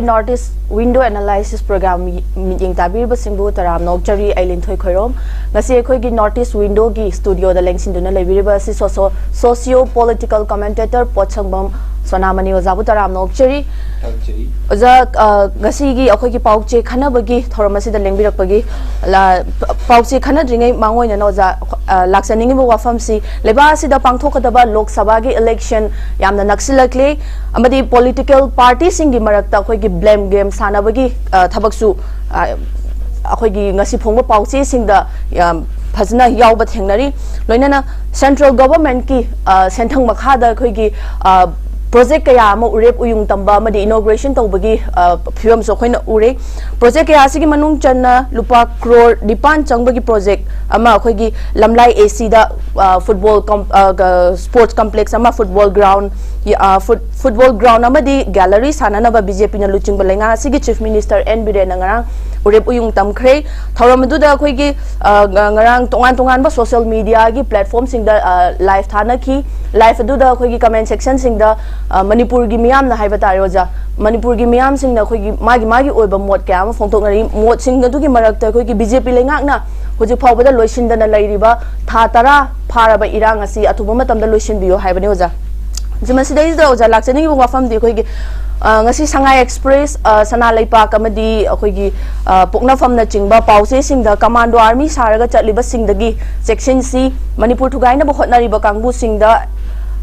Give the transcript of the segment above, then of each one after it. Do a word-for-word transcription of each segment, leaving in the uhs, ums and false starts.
North East Window Analysis Program ꯃꯤꯠꯌꯦꯡ ꯇꯥꯕꯤꯔꯤꯕꯁꯤꯡꯕꯨ ꯇꯔꯥꯝꯅ ꯑꯣꯛꯆꯔꯤ꯫ ꯑꯩ ꯂꯤꯟꯊꯣꯏ ꯈꯣꯏꯔꯣꯝ꯫ ꯉꯁꯤ ꯑꯩꯈꯣꯏꯒꯤ North East Windowꯒꯤ studioꯗ ꯂꯦꯡꯁꯤꯟꯗꯨꯅ ꯂꯩꯕꯤꯔꯤꯕ ꯑꯁꯤ socio- socio political commentator ꯄꯣꯠꯁꯪꯕꯝ ꯁꯣꯅꯥꯃꯅꯤ ꯑꯣꯖꯥꯕꯨ ꯇꯔꯥꯝꯅ ꯑꯣꯛꯆꯔꯤ꯫ ꯑꯣꯖꯥ, ꯑ, ꯉꯁꯤꯒꯤ ꯑꯩꯈꯣꯏꯒꯤ ꯄꯥꯎ ꯆꯦ ꯈꯟꯅꯕꯒꯤ ꯊꯧꯔꯝ ꯑꯁꯤꯗ ꯂꯦꯡꯕꯤꯔꯛꯄꯒꯤ, ꯂ- ꯄꯥꯎ ꯆꯦ ꯈꯟꯅꯗ꯭ꯔꯤꯉꯩ ꯃꯥꯡꯑꯣꯏꯅꯅ ꯑꯣꯖꯥ, ꯑ, ꯂꯥꯛꯆꯅꯤꯡꯉꯤꯕ ꯋꯥꯐꯝꯁꯤ, ꯂꯩꯕꯥꯛ ꯑꯁꯤꯗ ꯄꯥꯡꯊꯣꯛꯀꯗꯕ ꯂꯣꯛ ꯁꯚꯥꯒꯤ election ꯌꯥꯝꯅ ꯅꯛꯁꯤꯜꯂꯛꯂꯦ꯫ ꯑꯃꯗꯤ political partyꯁꯤꯡꯒꯤ ꯃꯔꯛꯇ ꯑꯩꯈꯣꯏꯒꯤ blame game ꯁꯥꯟꯅꯕꯒꯤ, ꯑ, ꯊꯕꯛꯁꯨ, ꯑ, ꯑꯩꯈꯣꯏꯒꯤ ꯉꯁꯤ ꯐꯣꯡꯕ ꯄꯥꯎꯆꯦꯁꯤꯡꯗ ꯌꯥꯝ ꯐꯖꯅ ꯌꯥꯎꯕ ꯊꯦꯡꯅꯔꯤ꯫ ꯂꯣꯏꯅꯅ central governmentꯀꯤ, ꯑ, ꯁꯦꯟꯊꯪ ꯃꯈꯥꯗ ꯑꯩꯈꯣꯏꯒꯤ, ꯑ, project ꯀꯌꯥ ꯑꯃ ꯎꯔꯦꯞ ꯎꯌꯨꯡ ꯇꯝꯕ ꯑꯃꯗꯤ inauguration ꯇꯧꯕꯒꯤ, ꯑ, ꯐꯤꯕꯝꯁꯨ ꯑꯩꯈꯣꯏꯅ ꯎꯔꯦ꯫ Project ꯀꯌꯥ ꯑꯁꯤꯒꯤ ꯃꯅꯨꯡ ꯆꯟꯅ ꯂꯨꯄꯥ ꯀ꯭ꯔꯣꯔ ꯅꯤꯄꯥꯟ ꯆꯪꯕꯒꯤ project ꯑꯃ ꯑꯩꯈꯣꯏꯒꯤ ꯂꯝꯂꯥꯏ ACꯗ, ꯑ, football com- ꯑ, ꯒ- sports complex ꯑꯃ, football ground, ꯌ- ꯑ, foot- football ground ꯑꯃꯗꯤ gallery ꯁꯥꯟꯅꯅꯕ BJPꯅ ꯂꯨꯆꯤꯡꯕ ꯂꯩꯉꯥꯛ ꯑꯁꯤꯒꯤ Chief Minister N ꯕꯤꯔꯦꯟꯅ ꯉꯔꯥꯡ ꯎꯔꯦꯞ ꯎꯌꯨꯡ ꯇꯝꯈ꯭ꯔꯦ꯫ ꯊꯧꯔꯝ ꯑꯗꯨꯗ ꯑꯩꯈꯣꯏꯒꯤ, ꯑ, ꯉ- ꯉꯔꯥꯡ ꯇꯣꯉꯥꯟ ꯇꯣꯉꯥꯟꯕ social mediaꯒꯤ platformꯁꯤꯡꯗ, ꯑ, live ꯊꯥꯅꯈꯤ꯫ Live ꯑꯗꯨꯗ ꯑꯩꯈꯣꯏꯒꯤ comment sectionꯁꯤꯡꯗ, ꯑ, ꯃꯅꯤꯄꯨꯔꯒꯤ ꯃꯤꯌꯥꯝꯅ ꯍꯥꯏꯕ ꯇꯥꯔꯦ ꯑꯣꯖꯥ, ꯃꯅꯤꯄꯨꯔꯒꯤ ꯃꯤꯌꯥꯝꯁꯤꯡꯅ ꯑꯩꯈꯣꯏꯒꯤ ꯃꯥꯒꯤ ꯃꯥꯒꯤ ꯑꯣꯏꯕ ꯃꯣꯠ ꯀꯌꯥ ꯑꯃ ꯐꯣꯡꯗꯣꯛꯅꯔꯤ꯫ ꯃꯣꯠꯁꯤꯡ ꯑꯗꯨꯒꯤ ꯃꯔꯛꯇ ꯑꯩꯈꯣꯏꯒꯤ BJP ꯂꯩꯉꯥꯛꯅ ꯍꯧꯖꯤꯛ ꯐꯥꯎꯕꯗ ꯂꯣꯏꯁꯤꯟꯗꯅ ꯂꯩꯔꯤꯕ ꯊꯥ ꯇꯔꯥ ꯐꯥꯔꯕ ꯏꯔꯥꯡ ꯑꯁꯤ ꯑꯊꯨꯕ ꯃꯇꯝꯗ ꯂꯣꯏꯁꯤꯟꯕꯤꯌꯨ ꯍꯥꯏꯕꯅꯤ ꯑꯣꯖꯥ꯫ ꯁꯤ ꯃꯁꯤꯗꯩꯁꯤꯗ ꯑꯣꯖꯥ ꯂꯥꯛꯆꯅꯤꯡꯉꯤꯕ ꯋꯥꯐꯝꯗꯤ ꯑꯩꯈꯣꯏꯒꯤ, ꯑ, ꯉꯁꯤ ꯁꯉꯥꯏ Express, ꯑ, ꯁꯅꯥ ꯂꯩꯄꯥꯛ ꯑꯃꯗꯤ ꯑꯩꯈꯣꯏꯒꯤ, ꯑ, ꯄꯣꯛꯅꯐꯝꯅꯆꯤꯡꯕ ꯄꯥꯎꯆꯦꯁꯤꯡꯗ commando army ꯁꯥꯔꯒ ꯆꯠꯂꯤꯕꯁꯤꯡꯗꯒꯤ ꯆꯦꯛꯁꯤꯟꯁꯤ, ꯃꯅꯤꯄꯨꯔ ꯊꯨꯒꯥꯏꯅꯕ ꯍꯣꯠꯅꯔꯤꯕ ꯀꯥꯡꯕꯨꯁꯤꯡꯗ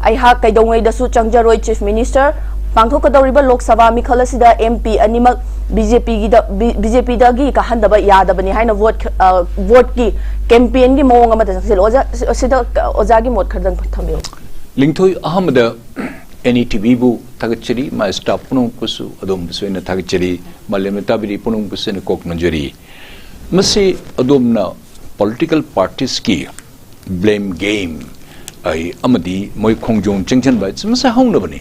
ꯑꯩꯍꯥꯛ ꯀꯩꯗꯧꯉꯩꯗꯁꯨ ꯆꯪꯖꯔꯣꯏ꯫ Chief Minister, ꯄꯥꯡꯊꯣꯛꯀꯗꯧꯔꯤꯕ ꯂꯣꯛ ꯁꯚꯥ ꯃꯤꯈꯜ ꯑꯁꯤꯗ MP ꯑꯅꯤꯃꯛ BJPꯒꯤꯗ, ꯕꯤ-, BJPꯗꯒꯤ ꯀꯥꯍꯟꯗꯕ ꯌꯥꯗꯕꯅꯤ ꯍꯥꯏꯅ vote ꯈ-, ꯑ, voteꯀꯤ campaignꯒꯤ ꯃꯑꯣꯡ ꯑꯃꯗ ꯆꯪꯁꯤꯜꯂꯣ꯫ ꯑꯣꯖꯥ, ꯁꯤꯗ ꯑꯣꯖꯥꯒꯤ ꯃꯣꯠ ꯈꯔꯗꯪ ꯊꯝꯕꯤꯌꯨ꯫ ꯂꯤꯡꯊꯣꯏ, ꯑꯍꯥꯟꯕꯗ NETVꯕꯨ ꯊꯥꯒꯠꯆꯔꯤ, ꯃꯥꯏ staff ꯄꯨꯝꯅꯃꯛꯄꯨꯁꯨ ꯑꯗꯣꯝꯕꯨꯁꯨ ꯑꯩꯅ ꯊꯥꯒꯠꯆꯔꯤ, ꯃꯥꯂꯦꯝꯅ ꯇꯥꯕꯤꯔꯤ ꯄꯨꯝꯅꯃꯛꯄꯨꯁꯨ ꯑꯩꯅ ꯀꯣꯛꯅꯖꯔꯤ꯫ ꯃꯁꯤ ꯑꯗꯣꯝꯅ political partiesꯀꯤ blame game ꯑꯩ ꯑꯃꯗꯤ ꯃꯣꯏ ꯈꯣꯡꯖꯣꯝ ꯆꯪꯁꯤꯟꯕ ꯍꯥꯏꯁꯤ ꯃꯁꯤ ꯍꯧꯅꯕꯅꯤ꯫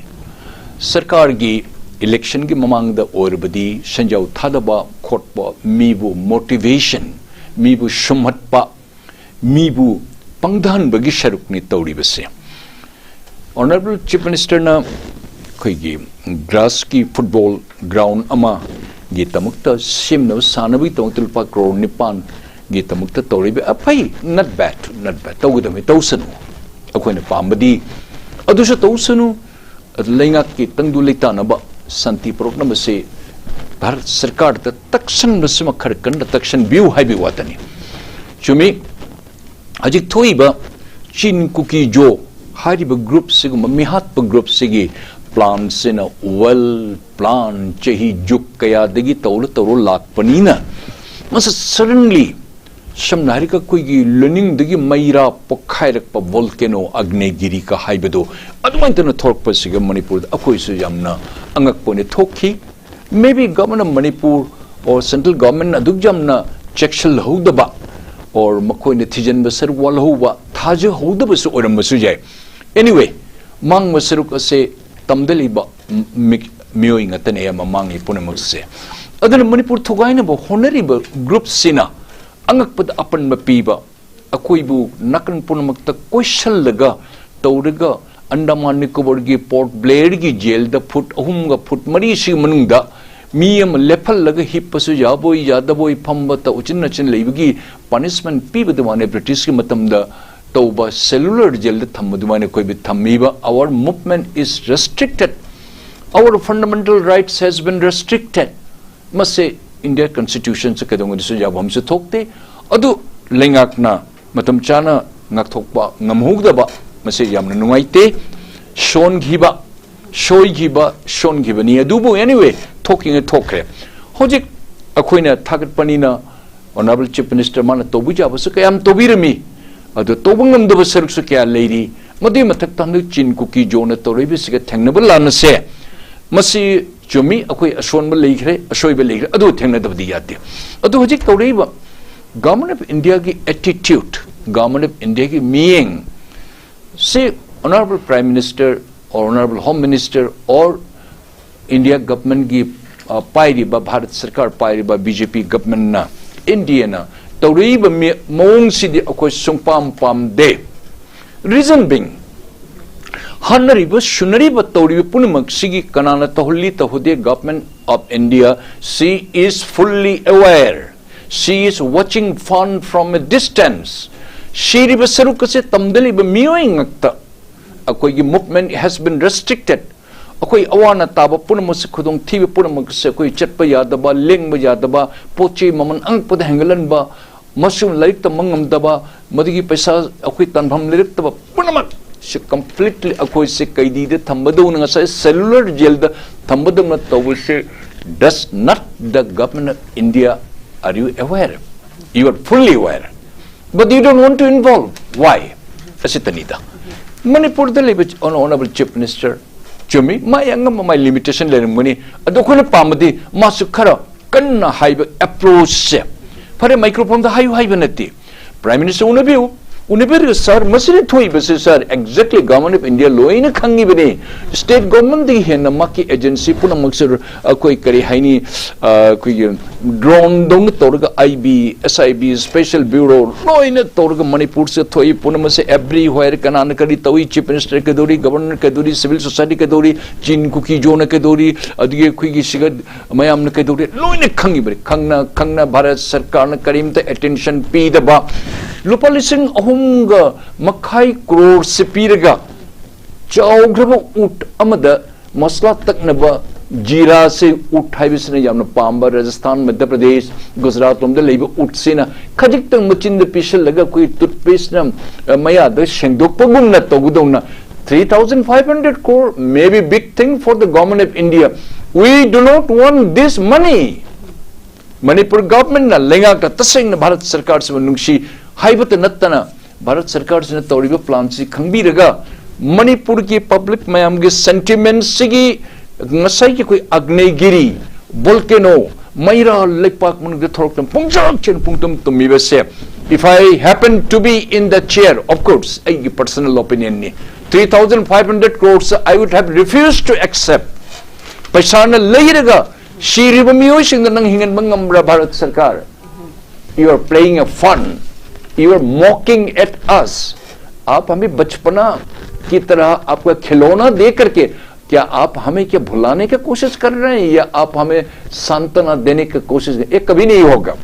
ꯁꯔꯀꯥꯔꯒꯤ electionꯒꯤ ꯃꯃꯥꯡꯗ ꯑꯣꯏꯔꯕꯗꯤ ꯁꯦꯟꯖꯥꯎ ꯊꯥꯗꯕ ꯈꯣꯠꯄ, ꯃꯤꯕꯨ motivation, ꯃꯤꯕꯨ ꯁꯨꯝꯍꯠꯄ, ꯃꯤꯕꯨ ꯄꯪꯊꯍꯟꯕꯒꯤ ꯁꯔꯨꯛꯅꯤ ꯇꯧꯔꯤꯕꯁꯦ꯫ Honourable Chief Ministerꯅ ꯑꯩꯈꯣꯏꯒꯤ ꯒ꯭ꯔꯥꯁꯀꯤ ꯐꯨꯠꯕꯣꯜ ꯒ꯭ꯔꯥꯎꯟ ꯑꯃꯒꯤꯗꯃꯛꯇ ꯁꯦꯝꯅꯕ, ꯁꯥꯟꯅꯕꯒꯤꯗꯃꯛꯇ ꯂꯨꯄꯥ ꯀ꯭ꯔꯣꯔ ꯅꯤꯄꯥꯟꯒꯤꯗꯃꯛꯇ ꯇꯧꯔꯤꯕ, ꯑꯐꯩ, not bad, not bad, ꯇꯧꯒꯗꯕꯅꯤ, ꯇꯧꯁꯅꯨ꯫ ꯑꯩꯈꯣꯏꯅ ꯄꯥꯝꯕꯗꯤ ꯑꯗꯨꯁꯨ ꯇꯧꯁꯅꯨ꯫ ꯑꯗꯨ ꯂꯩꯉꯥꯛꯀꯤ ꯇꯪꯗꯨ ꯂꯩꯇꯥꯅꯕ, ꯁꯥꯟꯇꯤ ꯄꯨꯔꯛꯅꯕꯁꯦ ꯚꯥꯔꯠ ꯁꯔꯀꯥꯔꯗ ꯇꯛꯁꯟꯕꯁꯤꯃ ꯈꯔ ꯀꯟꯅ ꯇꯛꯁꯟꯕꯤꯌꯨ ꯍꯥꯏꯕꯒꯤ ꯋꯥꯇꯅꯤ꯫ ꯆꯨꯝꯃꯤ, ꯍꯧꯖꯤꯛ ꯊꯣꯛꯏꯕ ꯆꯤꯟ ꯀꯨꯀꯤ ꯖꯣ ꯍꯥꯏꯔꯤꯕ ꯒ꯭ꯔꯨꯞꯁꯤꯒꯨꯝꯕ ꯃꯤꯍꯥꯠꯄ ꯒ꯭ꯔꯨꯞꯁꯤꯒꯤ ꯄ꯭ꯂꯥꯟꯁꯤꯅ well plan, ꯆꯍꯤ ꯖꯨꯛ ꯀꯌꯥꯗꯒꯤ ꯇꯧꯔ ꯇꯧꯔ ꯂꯥꯛꯄꯅꯤꯅ, ꯃꯁꯤ suddenly, ꯁꯝꯅ ꯍꯥꯏꯔꯒ ꯑꯩꯈꯣꯏꯒꯤ ꯂꯨꯅꯤꯡꯗꯒꯤ ꯃꯩꯔꯥ ꯄꯣꯛꯈꯥꯏꯔꯛꯄ volcano ꯑꯒꯅꯦꯒꯤꯔꯤꯒ ꯍꯥꯏꯕꯗꯣ, ꯑꯗꯨꯃꯥꯏꯅ ꯇꯧꯅ ꯊꯣꯛꯂꯛꯄꯁꯤꯒ ꯃꯅꯤꯄꯨꯔꯗ ꯑꯩꯈꯣꯏꯁꯨ ꯌꯥꯝꯅ ꯑꯉꯛꯄ ꯑꯣꯏꯅ ꯊꯣꯛꯈꯤ꯫ Maybe Government of Manipur or central government ꯑꯗꯨꯛ ꯌꯥꯝꯅ ꯆꯦꯛꯁꯤꯜꯍꯧꯗꯕ, or ꯃꯈꯣꯏꯅ ꯊꯤꯖꯤꯟꯕ ꯁꯔꯨꯛ ꯋꯥꯠꯍꯧꯕ, ꯊꯥꯖꯍꯧꯗꯕꯁꯨ ꯑꯣꯏꯔꯝꯕꯁꯨ ꯌꯥꯏ꯫ Anyway, ꯃꯥꯡꯕ ꯁꯔꯨꯛ ꯑꯁꯦ ꯇꯝꯗ ꯂꯩꯕ ꯃꯤ-, ꯃꯤꯑꯣꯏ ꯉꯥꯛꯇꯅꯦ ꯑꯌꯥꯝꯕ ꯃꯥꯡꯉꯤ ꯄꯨꯝꯅꯃꯛꯁꯦ꯫ ꯑꯗꯨꯅ ꯃꯅꯤꯄꯨꯔ ꯊꯨꯒꯥꯏꯅꯕ ꯍꯣꯠꯅꯔꯤꯕ ꯒ꯭ꯔꯨꯞꯁꯤꯅ ꯑꯉꯛꯄꯗ ꯑꯄꯟꯕ ꯄꯤꯕ, ꯑꯩꯈꯣꯏꯕꯨ ꯅꯥꯀꯟ ꯄꯨꯝꯅꯃꯛꯇ ꯀꯣꯏꯁꯜꯂꯒ ꯇꯧꯔꯒ, ꯑꯟꯗꯃꯥꯟ ꯅꯤꯀꯣꯕꯔꯒꯤ ꯄꯣꯔꯠ ꯕ꯭ꯂꯦꯌꯔꯒꯤ ꯖꯦꯜꯗ ꯐꯨꯠ ꯑꯍꯨꯝꯒ ꯐꯨꯠ ꯃꯔꯤꯁꯤꯒꯤ ꯃꯅꯨꯡꯗ ꯃꯤ ꯑꯃ ꯂꯦꯞꯍꯜꯂꯒ ꯍꯤꯞꯄꯁꯨ ꯌꯥꯕꯣꯏ ꯌꯥꯗꯕꯣꯏ, ꯐꯝꯕꯇ ꯎꯆꯤꯟ ꯅꯥꯆꯤꯟ ꯂꯩꯕꯒꯤ ꯄꯅꯤꯁꯃꯦꯟ ꯄꯤꯕ ꯑꯗꯨꯃꯥꯏꯅ ꯕ꯭ꯔꯤꯇꯤꯁꯀꯤ ꯃꯇꯝꯗ ꯇꯧꯕ cellular ꯖꯦꯜꯗ ꯊꯝꯕ ꯑꯗꯨꯃꯥꯏꯅ ꯑꯩꯈꯣꯏꯕꯨ ꯊꯝꯃꯤꯕ, our movement is restricted, our fundamental rights has been restricted, ꯃꯁꯦ ꯏꯟꯗꯤꯌꯥ ꯀꯟꯁꯇꯤꯇ꯭ꯌꯨꯁꯟꯁꯦ ꯀꯩꯗꯧꯉꯩꯗꯁꯨ ꯌꯥꯐꯝꯁꯨ ꯊꯣꯛꯇꯦ꯫ ꯑꯗꯨ ꯂꯩꯉꯥꯛꯅ ꯃꯇꯝ ꯆꯥꯅ ꯉꯥꯛꯊꯣꯛꯄ ꯉꯝꯍꯧꯗꯕ, ꯃꯁꯤ ꯌꯥꯝꯅ ꯅꯨꯡꯉꯥꯏꯇꯦ꯫ ꯁꯣꯟꯈꯤꯕ, ꯁꯣꯏꯈꯤꯕ, ꯁꯣꯟꯈꯤꯕꯅꯤ꯫ ꯑꯗꯨꯕꯨ anyway, ꯊꯣꯛꯈꯤꯅ ꯊꯣꯛꯈ꯭ꯔꯦ꯫ ꯍꯧꯖꯤꯛ ꯑꯩꯈꯣꯏꯅ ꯊꯥꯒꯠꯄꯅꯤꯅ, Honourable Chief Minister ꯃꯥꯅ ꯇꯧꯕ ꯌꯥꯕꯁꯨ ꯀꯌꯥꯝ ꯇꯧꯕꯤꯔꯝꯃꯤ, ꯑꯗꯨ ꯇꯧꯕ ꯉꯝꯗꯕ ꯁꯔꯨꯛꯁꯨ ꯀꯌꯥ ꯂꯩꯔꯤ꯫ ꯃꯗꯨꯒꯤ ꯃꯊꯛꯇ ꯍꯟꯗꯛ ꯆꯤꯟ ꯀꯨꯀꯤ ꯖꯣꯅ ꯇꯧꯔꯛꯏꯕꯁꯤꯒ ꯊꯦꯡꯅꯕ ꯂꯥꯟ ꯑꯁꯦ, ꯃꯁꯤ ꯆꯨꯝꯃꯤ, ꯑꯩꯈꯣꯏ ꯑꯁꯣꯟꯕ ꯂꯩꯈ꯭ꯔꯦ, ꯑꯁꯣꯏꯕ ꯂꯩꯈ꯭ꯔꯦ, ꯑꯗꯨ ꯊꯦꯡꯅꯗꯕꯗꯤ ꯌꯥꯗꯦ꯫ ꯑꯗꯨ ꯍꯧꯖꯤꯛ ꯇꯧꯔꯛꯏꯕ Government of Indiaꯒꯤ attitude, Government of Indiaꯒꯤ ꯃꯤꯠꯌꯦꯡ ꯁꯤ Honourable Prime Minister or Honourable Home Minister or India Governmentꯒꯤ, ꯑ, ꯄꯥꯏꯔꯤꯕ, ꯚꯥꯔꯠ ꯁꯔꯀꯥꯔ ꯄꯥꯏꯔꯤꯕ BJP governmentꯅ, NDAꯅ ꯇꯧꯔꯛꯏꯕ ꯃꯤ-, ꯃꯑꯣꯡꯁꯤꯗꯤ ꯑꯩꯈꯣꯏ ꯁꯨꯡꯄꯥꯝ ꯄꯥꯝꯗꯦ꯫ Reason being, ꯍꯥꯠꯅꯔꯤꯕ, ꯁꯨꯅꯔꯤꯕ, ꯇꯧꯔꯤꯕ ꯄꯨꯝꯅꯃꯛꯁꯤꯒꯤ ꯀꯅꯥꯅ ꯇꯧꯍꯜꯂꯤ ꯇꯧꯍꯗꯦ, Government of India, she is fully aware, she is watching fun from a distance. ꯁꯤꯔꯤꯕ ꯁꯔꯨꯛ ꯑꯁꯦ ꯇꯝꯗ ꯂꯩꯕ ꯃꯤꯑꯣꯏ ꯉꯥꯛꯇ꯫ ꯑꯩꯈꯣꯏꯒꯤ movement has been restricted. ꯑꯩꯈꯣꯏ ꯑꯋꯥ ꯑꯅꯥ ꯇꯥꯕ ꯄꯨꯝꯅꯃꯛꯁꯦ, ꯈꯨꯗꯣꯡꯊꯤꯕ ꯄꯨꯝꯅꯃꯛꯁꯦ, ꯑꯩꯈꯣꯏ ꯆꯠꯄ ꯌꯥꯗꯕ, ꯂꯦꯡꯕ ꯌꯥꯗꯕ, ꯄꯣꯠ ꯆꯩ ꯃꯃꯜ ꯑꯉꯛꯄꯗ ꯍꯦꯟꯒꯠꯍꯟꯕ, ꯃꯁꯤꯒꯨꯝ ꯂꯥꯏꯔꯤꯛ ꯇꯝꯕ ꯉꯝꯗꯕ, ꯃꯗꯨꯒꯤ ꯄꯩꯁꯥ ꯑꯩꯈꯣꯏ ꯇꯥꯟꯐꯝ ꯂꯩꯔꯛꯇꯕ ꯄꯨꯝꯅꯃꯛ ꯁꯤ completely ꯑꯩꯈꯣꯏꯁꯦ ꯀꯩꯗꯤꯗ ꯊꯝꯕꯗꯧꯅ, ꯉꯁꯥꯏ cellular jailꯗ ꯊꯝꯕꯗꯧꯅ ꯇꯧꯕꯁꯦ, does not the Government of India, are you aware? You are fully aware, but you don't want to involve. Why? ꯑꯁꯤꯇꯅꯤꯗ꯫ ꯃꯅꯤꯄꯨꯔꯗ ꯂꯩꯕ Honorable Chief Minister, ꯆꯨꯝꯃꯤ, ꯃꯥꯏ ꯑꯉꯝꯕ, ꯃꯥꯏ limitation ꯂꯩꯔꯝꯒꯅꯤ꯫ ꯑꯗꯣ ꯑꯩꯈꯣꯏꯅ ꯄꯥꯝꯕꯗꯤ ꯃꯥꯁꯨ ꯈꯔ ꯀꯟꯅ ꯍꯥꯏꯕ approachꯁꯦ꯫ ꯐꯔꯦ, microphoneꯗ ꯍꯥꯏꯌꯨ ꯍꯥꯏꯕ ꯅꯠꯇꯦ, Prime Minister ꯎꯅꯕꯤꯌꯨ, ꯎꯅꯕꯤꯔꯒ, "Sir, ꯃꯁꯤꯗ ꯊꯣꯛꯏꯕꯁꯦ, sir, exactly Government of India ꯂꯣꯏꯅ ꯈꯪꯉꯤꯕꯅꯤ꯫ State governmentꯗꯒꯤ ꯍꯦꯟꯅ ꯃꯥꯒꯤ agency ꯄꯨꯝꯅꯃꯛꯁꯦ ꯑꯩꯈꯣꯏ ꯀꯔꯤ ꯍꯥꯏꯅꯤ, ꯑ, ꯑꯩꯈꯣꯏꯒꯤ droneꯗꯧꯅ ꯇꯧꯔꯒ IB, SIB, special bureau ꯂꯣꯏꯅ ꯇꯧꯔꯒ ꯃꯅꯤꯄꯨꯔꯁꯤꯗ ꯊꯣꯛꯏ ꯄꯨꯝꯅꯃꯛꯁꯦ, everywhere ꯀꯅꯥꯅ ꯀꯔꯤ ꯇꯧꯏ, Chief Minister ꯀꯩꯗꯧꯔꯤ, Governor ꯀꯩꯗꯧꯔꯤ, civil society ꯀꯩꯗꯧꯔꯤ, ꯆꯤꯟ ꯀꯨꯀꯤ ꯖꯣꯅ ꯀꯩꯗꯧꯔꯤ, ꯑꯗꯒꯤ ꯑꯩꯈꯣꯏꯒꯤ ꯁꯤꯒ ꯃꯌꯥꯝꯅ ꯀꯩꯗꯧꯔꯤ, ꯂꯣꯏꯅ ꯈꯪꯉꯤꯕꯅꯤ꯫ ꯈꯪꯅ ꯈꯪꯅ ꯚꯥꯔꯠ ꯁꯔꯀꯥꯔꯅ ꯀꯔꯤꯝꯇ attention ꯄꯤꯗꯕ, ꯂꯨꯄꯥ ꯂꯤꯁꯤꯡ ꯑꯍꯨꯝꯒ ꯃꯈꯥꯏ ꯀ꯭ꯔꯣꯔꯁꯦ ꯄꯤꯔꯒ ꯆꯥꯎꯈ꯭ꯔꯕ ꯎꯠ ꯑꯃꯗ ꯃꯁꯂꯥ ꯇꯛꯅꯕ ꯖꯤꯔꯥꯁꯦ, ꯎꯠ ꯍꯥꯏꯕꯁꯤꯅ ꯌꯥꯝꯅ ꯄꯥꯝꯕ, ꯔꯥꯖꯁꯊꯥꯟ, ꯃꯙ꯭ꯌ ꯄ꯭ꯔꯗꯦꯁ, ꯒꯨꯖꯔꯥꯠ ꯂꯣꯝꯗ ꯂꯩꯕ ꯎꯠꯁꯤꯅ ꯈꯖꯤꯛꯇꯪ ꯃꯆꯤꯟꯗ ꯄꯤꯁꯜꯂꯒ ꯑꯩꯈꯣꯏ toothpasteꯅ, ꯑ, ꯃꯌꯥꯗ ꯁꯦꯡꯗꯣꯛꯄꯒꯨꯝꯅ ꯇꯧꯒꯗꯧꯅ, three thousand five hundred crore may be big thing for the Government of India. We do not want this money. Manipur governmentꯅ, ꯂꯩꯉꯥꯛꯅ ꯇꯁꯦꯡꯅ ꯚꯥꯔꯠ ꯁꯔꯀꯥꯔꯁꯤꯕꯨ ꯅꯨꯡꯁꯤ ꯍꯥꯏꯕꯇ ꯅꯠꯇꯅ, ꯚꯥꯔꯠ ꯁꯔꯀꯥꯔꯁꯤꯅ ꯇꯧꯔꯤꯕ planꯁꯤ ꯈꯪꯕꯤꯔꯒ, ꯃꯅꯤꯄꯨꯔꯒꯤ public ꯃꯌꯥꯝꯒꯤ sentimentꯁꯤꯒꯤ, ꯉꯁꯥꯏꯒꯤ ꯑꯩꯈꯣꯏ ꯑꯒꯅꯦꯒꯤꯔꯤ volcano, ꯃꯩꯔꯥ ꯂꯩꯄꯥꯛ ꯃꯅꯨꯡꯗ ꯊꯣꯛꯂꯛꯇꯨꯅ ꯄꯨꯡꯆꯥꯛ ꯆꯦꯟ ꯄꯨꯡꯇꯨꯝ ꯇꯨꯝꯃꯤꯕꯁꯦ, if I happen to be in the chair, of course, ꯑꯩꯒꯤ personal opinionꯅꯤ, three thousand five hundred crores I would have refused to accept. ꯄꯩꯁꯥꯅ ꯂꯩꯔꯒ ꯁꯤꯔꯤꯕ ꯃꯤꯑꯣꯏꯁꯤꯡꯗ ꯅꯪ ꯍꯤꯡꯍꯟꯕ ꯉꯝꯕ꯭ꯔꯥ, ꯚꯥꯔꯠ ꯁꯔꯀꯥꯔ? You are playing a fun. You are mocking at us. आप हमें बचपना की तरह आपका खिलौना दे करके क्या आप हमें क्या भुलाने की कोशिश कर रहे हैं या आप हमें सांत्वना देने की कोशिश? ये कभी नहीं होगा।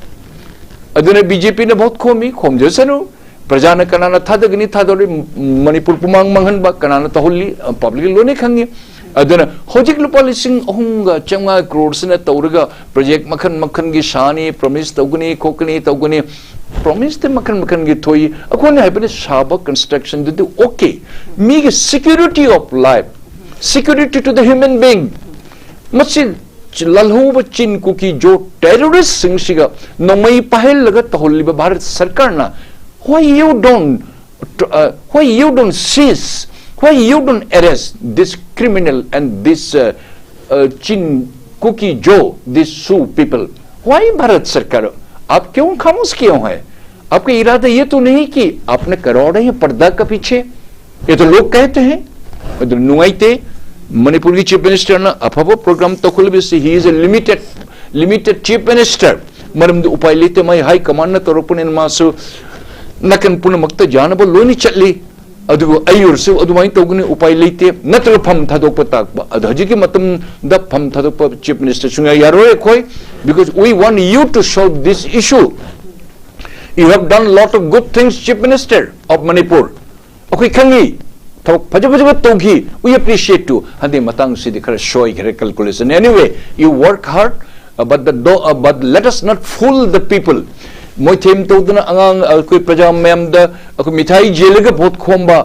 ꯑꯗꯨꯅ ꯕꯤ ꯖꯦ ꯄꯤꯅ ꯚꯣꯠ ꯈꯣꯝꯃꯤ, ꯈꯣꯝꯖꯁꯅꯨ꯫ ꯄ꯭ꯔꯖꯥꯅ ꯀꯅꯥꯅ ꯊꯥꯗꯒꯅꯤ, ꯊꯥꯗꯣꯔꯤ? ꯃꯅꯤꯄꯨꯔ ꯄꯨꯃꯥꯡ ꯃꯥꯡꯍꯟꯕ ꯀꯅꯥꯅ ꯇꯧꯍꯜꯂꯤ? ꯄꯕ꯭ꯂꯤꯛ ꯂꯣꯏꯅ ꯈꯪꯉꯤ꯫ ꯑꯗꯨꯅ ꯍꯧꯖꯤꯛ ꯂꯨꯄꯥ ꯂꯤꯁꯤꯡ ꯑꯍꯨꯝꯒ ꯆꯥꯝꯃꯉꯥ ꯀ꯭ꯔꯣꯔꯁꯤꯅ ꯇꯧꯔꯒ ꯄ꯭ꯔꯣꯖꯦꯛ ꯃꯈꯜ ꯃꯈꯜꯒꯤ ꯁꯥꯅꯤ, ꯄ꯭ꯔꯣꯃꯤꯁ ꯇꯧꯒꯅꯤ, ꯈꯣꯠꯀꯅꯤ, ꯇꯧꯒꯅꯤ꯫ ꯄ꯭ꯔꯣꯃꯤꯁꯇꯤ ꯃꯈꯜ ꯃꯈꯜꯒꯤ ꯊꯣꯛꯏ꯫ ꯑꯩꯈꯣꯏꯅ ꯍꯥꯏꯕꯗꯤ ꯁꯥꯕ ꯀꯟꯁꯇ꯭ꯔꯛꯁꯟꯗꯨꯗꯤ ꯑꯣꯀꯦ, ꯃꯤꯒꯤ security of life, security to the human being, ꯃꯁꯤ ꯂꯥꯜꯍꯧꯕ ꯆꯤꯟ ꯀꯨꯀꯤ ꯖꯣ ꯇꯦꯔꯣꯔꯤꯁꯁꯤꯡꯁꯤꯒ ꯅꯣꯡꯃꯩ ꯄꯥꯏꯍꯜꯂꯒ ꯇꯧꯍꯜꯂꯤꯕ ꯚꯥꯔꯠ ꯁꯔꯀꯥꯔꯅ, why you don't, uh, why you don't seize, why you don't arrest this criminal and this, uh, uh, Chin Kuki Joe, these Shu people? Why Bharat Sarkar? आप क्यों खामोश क्यों है? आपका इरादा ये तो नहीं कि आपने करोड़ों ये पर्दा का पीछे, ये तो लोग कहते हैं। ꯑꯗꯨ ꯅꯨꯡꯉꯥꯏꯇꯦ꯫ ꯃꯅꯤꯄꯨꯔꯒꯤ ꯆꯤꯐ ꯃꯤꯅꯤꯁꯇꯔꯅ ꯑꯐꯕ programme ꯇꯧꯈꯠꯂꯤꯕꯁꯤ, he is a limited, limited chief minister꯫ ꯃꯔꯝꯗꯤ ꯎꯄꯥꯏ ꯂꯩꯇꯦ, ꯃꯥꯏ ꯍꯥꯏ ꯀꯃꯥꯟꯅ ꯇꯧꯔꯛꯄꯅꯤꯅ ꯃꯥꯁꯨ ꯅꯥꯀꯟ ꯄꯨꯝꯅꯃꯛꯇ ꯌꯥꯅꯕ ꯂꯣꯏꯅ ꯆꯠꯂꯤ꯫ ꯑꯗꯨꯕꯨ ꯑꯩ ꯑꯣꯏꯔꯁꯨ ꯑꯗꯨꯃꯥꯏꯅ ꯇꯧꯒꯅꯤ, ꯎꯄꯥꯏ ꯂꯩꯇꯦ꯫ ꯅꯠꯇ꯭ꯔꯒ ꯐꯝ ꯊꯥꯗꯣꯛꯄ ꯇꯥꯛꯄ꯫ ꯑꯗꯣ ꯍꯧꯖꯤꯛꯀꯤ ꯃꯇꯝꯗ ꯐꯝ ꯊꯥꯗꯣꯛꯄ ꯆꯤꯐ ꯃꯤꯅꯤꯁꯇꯔ ꯁꯨꯡꯌꯥ ꯌꯥꯔꯣꯏ ꯑꯩꯈꯣꯏ, because we want you to solve this issue. You have done lot of good things, Chief Minister of Manipur. ꯑꯩꯈꯣꯏ ꯈꯪꯉꯤ, ꯊꯕꯛ ꯐꯖ ꯐꯖꯕ ꯇꯧꯈꯤ, we appreciate you꯫ ꯍꯟꯗꯛ ꯃꯇꯥꯡꯁꯤꯗꯤ ꯈꯔ ꯁꯣꯏꯈ꯭ꯔꯦ calculation꯫ Anyway, you work hard, uh, but the do, uh, but let us not fool the people꯫ ꯃꯣꯏꯊꯦꯝ ꯇꯧꯗꯨꯅ ꯑꯉꯥꯡ, ꯑꯩꯈꯣꯏ ꯄ꯭ꯔꯖꯥ ꯃꯌꯥꯝꯗ ꯑꯩꯈꯣꯏ ꯃꯤꯊꯥꯏ ꯌꯦꯜꯂꯒ ꯚꯣꯠ ꯈꯣꯝꯕ,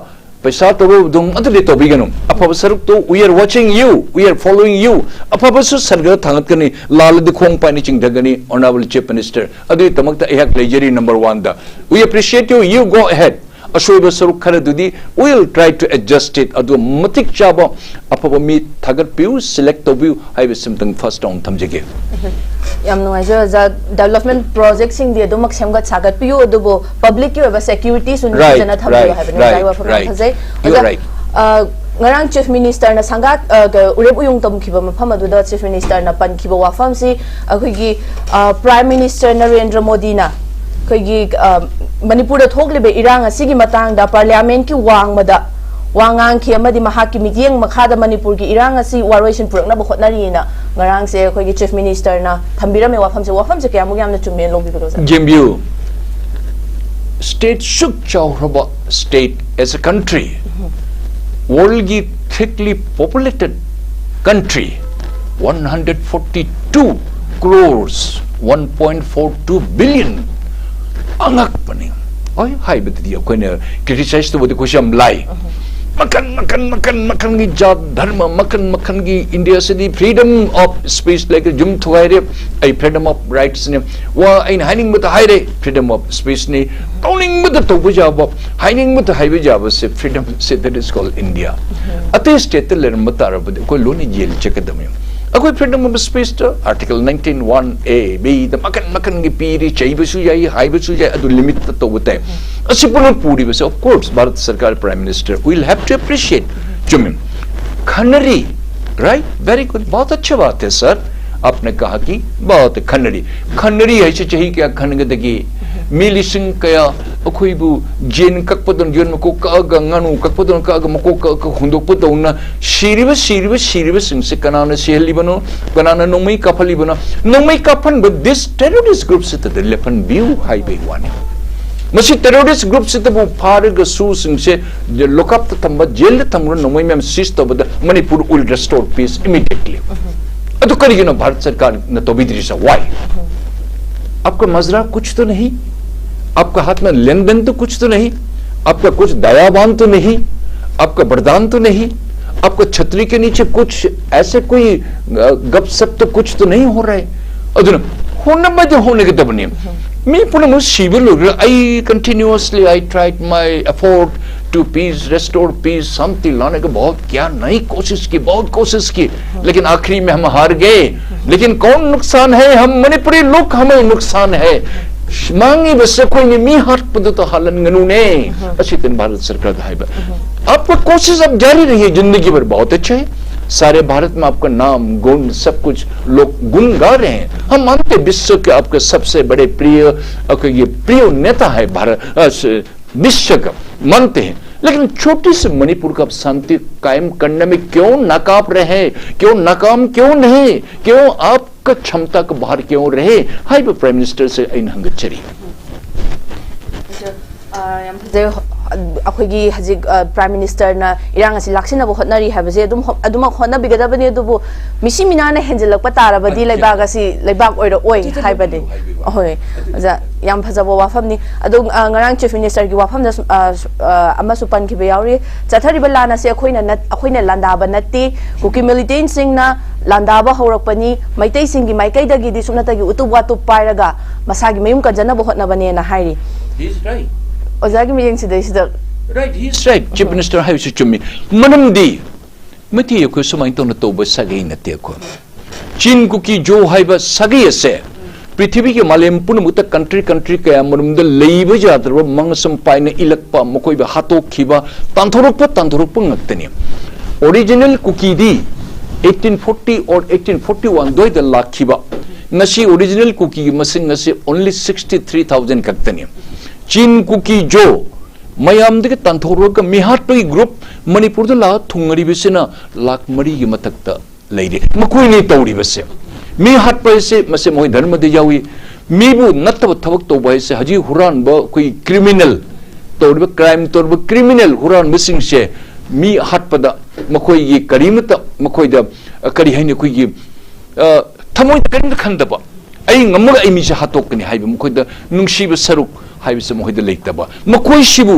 ꯄꯩꯁꯥ ꯇꯧꯔꯨꯕꯗꯨ ꯑꯗꯨꯗꯤ ꯇꯧꯕꯤꯒꯅꯨ꯫ ꯑꯐꯕ ꯁꯔꯨꯛꯇꯨ, we are watching you, we are following you꯫ ꯑꯐꯕꯁꯨ ꯁꯔꯒꯗ ꯊꯥꯡꯒꯠꯀꯅꯤ, ꯂꯥꯜꯂꯗꯤ ꯈꯣꯡ ꯄꯥꯏꯅ ꯆꯤꯡꯊꯒꯅꯤ꯫ Honourable Chief Minister, ꯑꯗꯨꯒꯤꯗꯃꯛꯇ ꯑꯩꯍꯥꯛ ꯂꯩꯖꯔꯤ number one the. We appreciate you, you go ahead꯫ ꯑꯁꯣꯏꯕ ꯁꯔꯨꯛ ꯈꯔꯗꯨꯗꯤ we'll try to adjust it꯫ ꯑꯗꯨ ꯃꯇꯤꯛ ꯆꯥꯕ ꯑꯐꯕ ꯃꯤ ꯊꯥꯒꯠꯄꯤꯌꯨ, select ꯇꯧꯕꯤꯌꯨ ꯍꯥꯏꯕꯁꯤꯃꯇꯪ first round ꯊꯝꯖꯒꯦ꯫ ꯌꯥꯝ ꯅꯨꯡꯉꯥꯏꯖꯔꯦ ꯑꯣꯖꯥ꯫ Development project ꯁꯤꯡꯗꯤ ꯑꯗꯨꯃꯛ ꯁꯦꯝꯒꯠ ꯁꯥꯒꯠꯄꯤꯌꯨ, ꯑꯗꯨꯕꯨ public ꯀꯤ ꯑꯣꯏꯕ security ꯁꯨ Right, ꯐꯖꯅ ꯊꯝꯕꯤꯌꯨ right, ꯍꯥꯏꯕꯅꯤ ꯑꯣꯖꯥꯒꯤ right, ꯋꯥꯐꯝ ꯌꯥꯝ right. ꯐꯖꯩ꯫ You are ꯑꯣꯖꯥ, right. ꯑ, ꯉꯔꯥꯡ ꯆꯤꯐ ꯃꯤꯅꯤꯁꯇꯔꯅ ꯁꯪꯒꯥ, ꯑ, ꯀ-, ꯎꯔꯦꯞ ꯎꯌꯨꯡ ꯇꯝꯈꯤꯕ ꯃꯐꯝ ꯑꯗꯨꯗ ꯆꯤꯐ ꯃꯤꯅꯤꯁꯇꯔꯅ ꯄꯟꯈꯤꯕ ꯋꯥꯐꯝꯁꯤ ꯑꯩꯈꯣꯏꯒꯤ, ꯑ, ꯄ꯭ꯔꯥꯏꯝ ꯃꯤꯅꯤꯁꯇꯔ ꯅꯔꯦꯟꯗ꯭ꯔ ꯃꯣꯗꯤꯅ ꯑꯩꯈꯣꯏꯒꯤ, ꯑ, ꯃꯅꯤꯄꯨꯔꯗ ꯊꯣꯛꯂꯤꯕ ꯏꯔꯥꯡ ꯑꯁꯤꯒꯤ ꯃꯇꯥꯡꯗ ꯄꯥꯔꯂꯤꯌꯥꯃꯦꯟꯠꯀꯤ ꯋꯥꯡꯃꯗ ꯋꯥ ꯉꯥꯡꯈꯤ ꯑꯃꯗꯤ ꯃꯍꯥꯛꯀꯤ ꯃꯤꯠꯌꯦꯡ ꯃꯈꯥꯗ ꯃꯅꯤꯄꯨꯔꯒꯤ ꯏꯔꯥꯡ ꯑꯁꯤ ꯋꯥꯔꯣꯏꯁꯤꯟ ꯄꯨꯔꯛꯅꯕ ꯍꯣꯠꯅꯔꯤꯅ ꯉꯔꯥꯡꯁꯦ ꯑꯩꯈꯣꯏꯒꯤ Chief Minister ꯅ ꯊꯝꯕꯤꯔꯝꯃꯦ ꯋꯥꯐꯝꯁꯦ꯫ ꯋꯥꯐꯝꯁꯦ ꯀꯌꯥꯃꯨꯛ ꯌꯥꯝꯅ ꯆꯨꯝꯃꯦꯅ ꯂꯧꯕꯤꯕꯒꯦ, ꯑꯣꯖꯥ? ꯌꯦꯡꯕꯤꯌꯨ, state ꯁꯨꯛ ꯆꯥꯎꯈ꯭ꯔꯕ state as a country, world ꯒꯤ thickly populated country, one hundred forty two crores, one point four two billion, ꯑꯉꯛꯄꯅꯤ꯫ ꯍꯣꯏ, ꯍꯥꯏꯕꯗꯗꯤ ꯑꯩꯈꯣꯏꯅ criticize ꯇꯧꯕꯗꯤ ꯑꯩꯈꯣꯏꯁꯨ ꯌꯥꯝ ꯂꯥꯏ꯫ ꯃꯈꯟ ꯃꯈꯟ ꯃꯈꯟ ꯃꯈꯟꯒꯤ ꯖꯥꯠ ꯙꯔꯃ ꯃꯈꯟ ꯃꯈꯟꯒꯤ ꯏꯟꯗꯤꯌꯥꯁꯤꯗꯤ freedom of speech ꯂꯩꯒ ꯌꯨꯝ ꯊꯨꯒꯥꯏꯔꯦ꯫ ꯑꯩ freedom of rights ꯅꯦ꯫ ꯋꯥ ꯑꯩꯅ ꯍꯥꯏꯅꯤꯡꯕꯗ ꯍꯥꯏꯔꯦ, freedom of speech ꯅꯤ꯫ ꯇꯧꯅꯤꯡꯕꯗ ꯇꯧꯕ ꯌꯥꯕ, ꯍꯥꯏꯅꯤꯡꯕꯗ ꯍꯥꯏꯕ ꯌꯥꯕꯁꯦ freedom say, that is called India꯫ ꯑꯇꯩ state ꯇ ꯂꯩꯔꯝꯕ ꯇꯥꯔꯕꯗꯤ ꯑꯩꯈꯣꯏ ꯂꯣꯏꯅ ꯖꯦꯜ ꯆꯠꯀꯗꯕꯅꯤ꯫ ꯑꯩꯈꯣꯏ freedom of speech ꯇ article nineteen one A B ꯗ ꯃꯈꯟ ꯃꯈꯟꯒꯤ ꯄꯤꯔꯤ, ꯆꯩꯕꯁꯨ ꯌꯥꯏ, ꯍꯥꯏꯕꯁꯨ ꯌꯥꯏ, ꯑꯗꯨ limit ꯇ ꯇꯧꯕ ꯇꯥꯏ꯫ ꯑꯁꯤ ꯄꯨꯂꯞ ꯄꯨꯔꯤꯕꯁꯦ, of course, ꯚꯥꯔꯠ ꯁꯔꯀꯥꯔ, Prime Minister will have to appreciate꯫ ꯆꯨꯝꯃꯤ꯫ ꯈꯟꯅꯔꯤ, right? Very good, बहुत अच्छी बात है sir, आपने कहा कि बहुत ꯈꯟꯅꯔꯤ꯫ ꯈꯟꯅꯔꯤ ꯍꯥꯏꯁꯦ ꯆꯍꯤ ꯀꯌꯥ ꯈꯟꯒꯗꯒꯦ? ꯃꯤ ꯂꯤꯁꯤꯡ ꯀꯌꯥ ꯑꯩꯈꯣꯏꯕꯨ ꯌꯦꯟ ꯀꯛꯄꯗꯧꯅ, ꯌꯦꯟ ꯃꯀꯣꯛ ꯀꯛꯑꯒ, ꯉꯥꯅꯨ ꯀꯛꯄꯗꯧꯅ ꯀꯛꯑꯒ, ꯃꯀꯣꯛ ꯀꯛꯑꯒ ꯍꯨꯟꯗꯣꯛꯄꯗꯧꯅ ꯁꯤꯔꯤꯕ, ꯁꯤꯔꯤꯕ, ꯁꯤꯔꯤꯕꯁꯤꯡꯁꯦ ꯀꯅꯥꯅ ꯁꯤꯍꯜꯂꯤꯕꯅꯣ? ꯀꯅꯥꯅ ꯅꯣꯡꯃꯩ ꯀꯥꯞꯍꯜꯂꯤꯕꯅꯣ? ꯅꯣꯡꯃꯩ ꯀꯥꯞꯍꯟꯕ this terrorist group ꯁꯤꯗ ꯂꯦꯞꯍꯟꯕꯤꯌꯨ ꯍꯥꯏꯕꯒꯤ ꯋꯥꯅꯤ꯫ ꯃꯁꯤ terrorist group ꯁꯤꯗꯕꯨ ꯐꯥꯔꯒ ꯁꯨꯁꯤꯡꯁꯦ ꯂꯣꯀꯞꯇ ꯊꯝꯕ, ꯖꯦꯜꯗ ꯊꯝꯕ, ꯅꯣꯡꯃꯩ ꯃꯌꯥꯝ seize ꯇꯧꯕꯗ Manipur will restore peace immediately꯫ ꯑꯗꯨ ꯀꯔꯤꯒꯤꯅꯣ ꯚꯥꯔꯠ ꯁꯔꯀꯥꯔꯅ ꯇꯧꯕꯤꯗ꯭ꯔꯤꯁꯦ? Why? आपका मजरा कुछ तो नहीं, आपका हाथ में लेन देन तो कुछ तो नहीं, आपका कुछ दयावान तो नहीं, आपका वरदान तो नहीं, आपका छतरी के नीचे कुछ ऐसे कोई, अ, गपशप तो कुछ तो नहीं हो रहा है? ꯑꯗꯨꯅ ꯍꯣꯠꯅꯕꯗꯤ ꯍꯣꯠꯅꯒꯗꯕꯅꯤ꯫ ꯃꯤ ꯄꯨꯝꯅꯃꯛ ꯁꯤꯕ ꯂꯣꯏꯔꯦ꯫ I continuously, I tried my effort to peace, restore peace, शांति लाने का बहुत क्या नई कोशिश की, बहुत कोशिश की, लेकिन आखिरी में हम हार गए। लेकिन कौन नुकसान है? हम मणिपुरी लोग, हमें नुकसान है। ꯃꯥꯡꯉꯤꯕꯁꯦ ꯑꯩꯈꯣꯏꯅꯤ꯫ ꯃꯤ ꯍꯥꯠꯄꯗꯨ ꯇꯧꯍꯜꯍꯟꯒꯅꯨꯅꯦ꯫ ꯑꯁꯤꯇꯅꯤ ꯚꯥꯔꯠ ꯁꯔꯀꯥꯔꯗ ꯍꯥꯏꯕ꯫ आपका कोशिश अब जारी रही है, जिंदगी भर बहुत अच्छा है। सारे भारत में आपका नाम, गुण, सब कुछ लोग गुण गा रहे हैं। हम मानते हैं विश्व के आपके सबसे बड़े प्रिय, आपके ये प्रिय नेता है भारत, अ, स-, विश्व का मानते हैं। लेकिन छोटी सी मणिपुर का आप शांति कायम करने में क्यों नाकाब रहे, क्यों नाकाम क्यों नहीं, क्यों आपका क्षमता का बाहर क्यों रहे, हाई प्राइम मिनिस्टर से इन हंगचरी। ꯑ, ꯌꯥꯝ ꯐꯖꯩ꯫ ꯑꯩꯈꯣꯏꯒꯤ ꯍꯧꯖꯤꯛ, ꯑ, ꯄ꯭ꯔꯥꯏꯝ ꯃꯤꯅꯤꯁꯇꯔꯅ ꯏꯔꯥꯡ ꯑꯁꯤ ꯂꯥꯛꯁꯤꯟꯅꯕ ꯍꯣꯠꯅꯔꯤ ꯍꯥꯏꯕꯁꯦ ꯑꯗꯨꯝ ꯍꯣ-, ꯑꯗꯨꯃꯛ ꯍꯣꯠꯅꯕꯤꯒꯗꯕꯅꯤ꯫ ꯑꯗꯨꯕꯨ ꯃꯤꯁꯤ ꯃꯤꯅꯥꯅ ꯍꯦꯟꯖꯤꯜꯂꯛꯄ ꯇꯥꯔꯕꯗꯤ ꯂꯩꯕꯥꯛ ꯑꯁꯤ ꯂꯩꯕꯥꯛ ꯑꯣꯏꯔꯛꯑꯣꯏ ꯍꯥꯏꯕꯅꯤ꯫ ꯑꯍꯣꯏ, ꯑꯣꯖꯥ, ꯌꯥꯝ ꯐꯖꯕ ꯋꯥꯐꯝꯅꯤ꯫ ꯑꯗꯣ, ꯑ, ꯉꯔꯥꯡ ꯆꯤꯐ ꯃꯤꯅꯤꯁꯇꯔꯒꯤ ꯋꯥꯐꯝꯗ ꯁꯨꯝ, ꯑ, ꯁꯨ-, ꯑ, ꯑꯃꯁꯨ ꯄꯟꯈꯤꯕ ꯌꯥꯎꯔꯤ꯫ ꯆꯠꯊꯔꯤꯕ ꯂꯥꯟ ꯑꯁꯤ ꯑꯩꯈꯣꯏꯅ ꯅꯠ-, ꯑꯩꯈꯣꯏꯅ ꯂꯥꯟꯗꯥꯕ ꯅꯠꯇꯦ꯫ ꯀꯨꯀꯤ ꯃꯤꯂꯤꯇꯦꯟꯁꯤꯡꯅ ꯂꯥꯟꯗꯥꯕ ꯍꯧꯔꯛꯄꯅꯤ꯫ ꯃꯩꯇꯩꯁꯤꯡꯒꯤ ꯃꯥꯏꯀꯩꯗꯒꯤꯗꯤ ꯁꯨꯞꯅꯇꯒꯤ ꯎꯇꯨꯞ ꯋꯥꯇꯨꯞ ꯄꯥꯏꯔꯒ ꯃꯁꯥꯒꯤ ꯃꯌꯨꯝ ꯀꯟꯖꯅꯕ ꯍꯣꯠꯅꯕꯅꯦꯅ ꯍꯥꯏꯔꯤ꯫ He is right. ꯑꯣꯖꯥꯒꯤ ꯃꯤꯠꯌꯦꯡꯁꯤꯗꯩꯁꯤꯗ Right, he is right. Chief minister ꯍꯥꯏꯕꯁꯤ ꯆꯨꯝꯃꯤ꯫ ꯃꯔꯝꯗꯤ ꯃꯩꯇꯩ ꯑꯩꯈꯣꯏ ꯁꯨꯃꯥꯏꯅ ꯇꯧꯅ ꯇꯧꯕ ꯁꯥꯒꯩ ꯅꯠꯇꯦ ꯑꯩꯈꯣꯏ꯫ ꯆꯤꯟ ꯀꯨꯀꯤ ꯖꯣ ꯍꯥꯏꯕ ꯁꯥꯒꯩ ꯑꯁꯦ ꯄ꯭ꯔꯤꯊꯤꯕꯤꯒꯤ ꯃꯥꯂꯦꯝ ꯄꯨꯝꯅꯃꯛꯇ ꯀꯟꯇ꯭ꯔꯤ ꯀꯟꯇ꯭ꯔꯤ ꯀꯌꯥ ꯃꯔꯨꯝꯗ ꯂꯩꯕ ꯌꯥꯗ꯭ꯔꯕ ꯃꯪ ꯑꯁꯨꯝ ꯄꯥꯏꯅ ꯏꯜꯂꯛꯄ, ꯃꯈꯣꯏꯕꯨ ꯍꯥꯠꯇꯣꯛꯈꯤꯕ, ꯇꯥꯟꯊꯣꯔꯛꯄ, ꯇꯥꯟꯊꯣꯔꯛꯄ ꯉꯥꯛꯇꯅꯤ꯫ ꯑꯣꯔꯤꯖꯤꯅꯦꯜ ꯀꯨꯀꯤꯗꯤ eighteen forty or eighteen forty one ꯑꯗꯨꯋꯥꯏꯗ ꯂꯥꯛꯈꯤꯕ꯫ ꯉꯁꯤ ꯑꯣꯔꯤꯖꯤꯅꯦꯜ ꯀꯨꯀꯤꯒꯤ ꯃꯁꯤꯡ ꯑꯁꯤ only sixty three thousand ꯈꯛꯇꯅꯤ꯫ ꯆꯤꯟ ꯀꯨꯀꯤ ꯖꯣ ꯃꯌꯥꯝꯗꯒꯤ ꯇꯥꯟꯊꯣꯛꯂꯒ ꯃꯤꯍꯥꯠꯄꯒꯤ ꯒ꯭ꯔꯨꯞ ꯃꯅꯤꯄꯨꯔꯗ ꯂꯥꯛꯑ ꯊꯨꯡꯉꯔꯤꯕꯁꯤꯅ ꯂꯥꯈ ꯃꯔꯤꯒꯤ ꯃꯊꯛꯇ ꯂꯩꯔꯤ꯫ ꯃꯈꯣꯏꯅꯤ ꯇꯧꯔꯤꯕꯁꯦ꯫ ꯃꯤ ꯍꯥꯠꯄ ꯍꯥꯏꯁꯦ ꯃꯁꯦ ꯃꯈꯣꯏ ꯙꯔꯃꯗ ꯌꯥꯎꯏ꯫ ꯃꯤꯕꯨ ꯅꯠꯇꯕ ꯊꯕꯛ ꯇꯧꯕ ꯍꯥꯏꯁꯦ ꯍꯧꯖꯤꯛ ꯍꯨꯔꯥꯟꯕ, ꯑꯩꯈꯣꯏ ꯀ꯭ꯔꯤꯃꯤꯅꯦꯜ ꯇꯧꯔꯤꯕ, ꯀ꯭ꯔꯥꯏꯝ ꯇꯧꯔꯤꯕ ꯀ꯭ꯔꯤꯃꯤꯅꯦꯜ ꯍꯨꯔꯥꯟꯕꯁꯤꯡꯁꯦ ꯃꯤ ꯍꯥꯠꯄꯗ ꯃꯈꯣꯏꯒꯤ ꯀꯔꯤꯃꯠꯇ ꯃꯈꯣꯏꯗ, ꯑ, ꯀꯔꯤ ꯍꯥꯏꯅꯤ, ꯑꯩꯈꯣꯏꯒꯤ, ꯑ, ꯊꯃꯣꯏꯗ ꯀꯔꯤꯝꯇ ꯈꯟꯗꯕ, "ꯑꯩ ꯉꯝꯃꯒ ꯑꯩ ꯃꯤꯁꯦ ꯍꯥꯠꯇꯣꯛꯀꯅꯤ" ꯍꯥꯏꯕ ꯃꯈꯣꯏꯗ ꯅꯨꯡꯁꯤꯕ ꯁꯔꯨꯛ ꯍꯥꯏꯕꯁꯦ ꯃꯈꯣꯏꯗ ꯂꯩꯇꯕ꯫ ꯃꯈꯣꯏꯁꯤꯕꯨ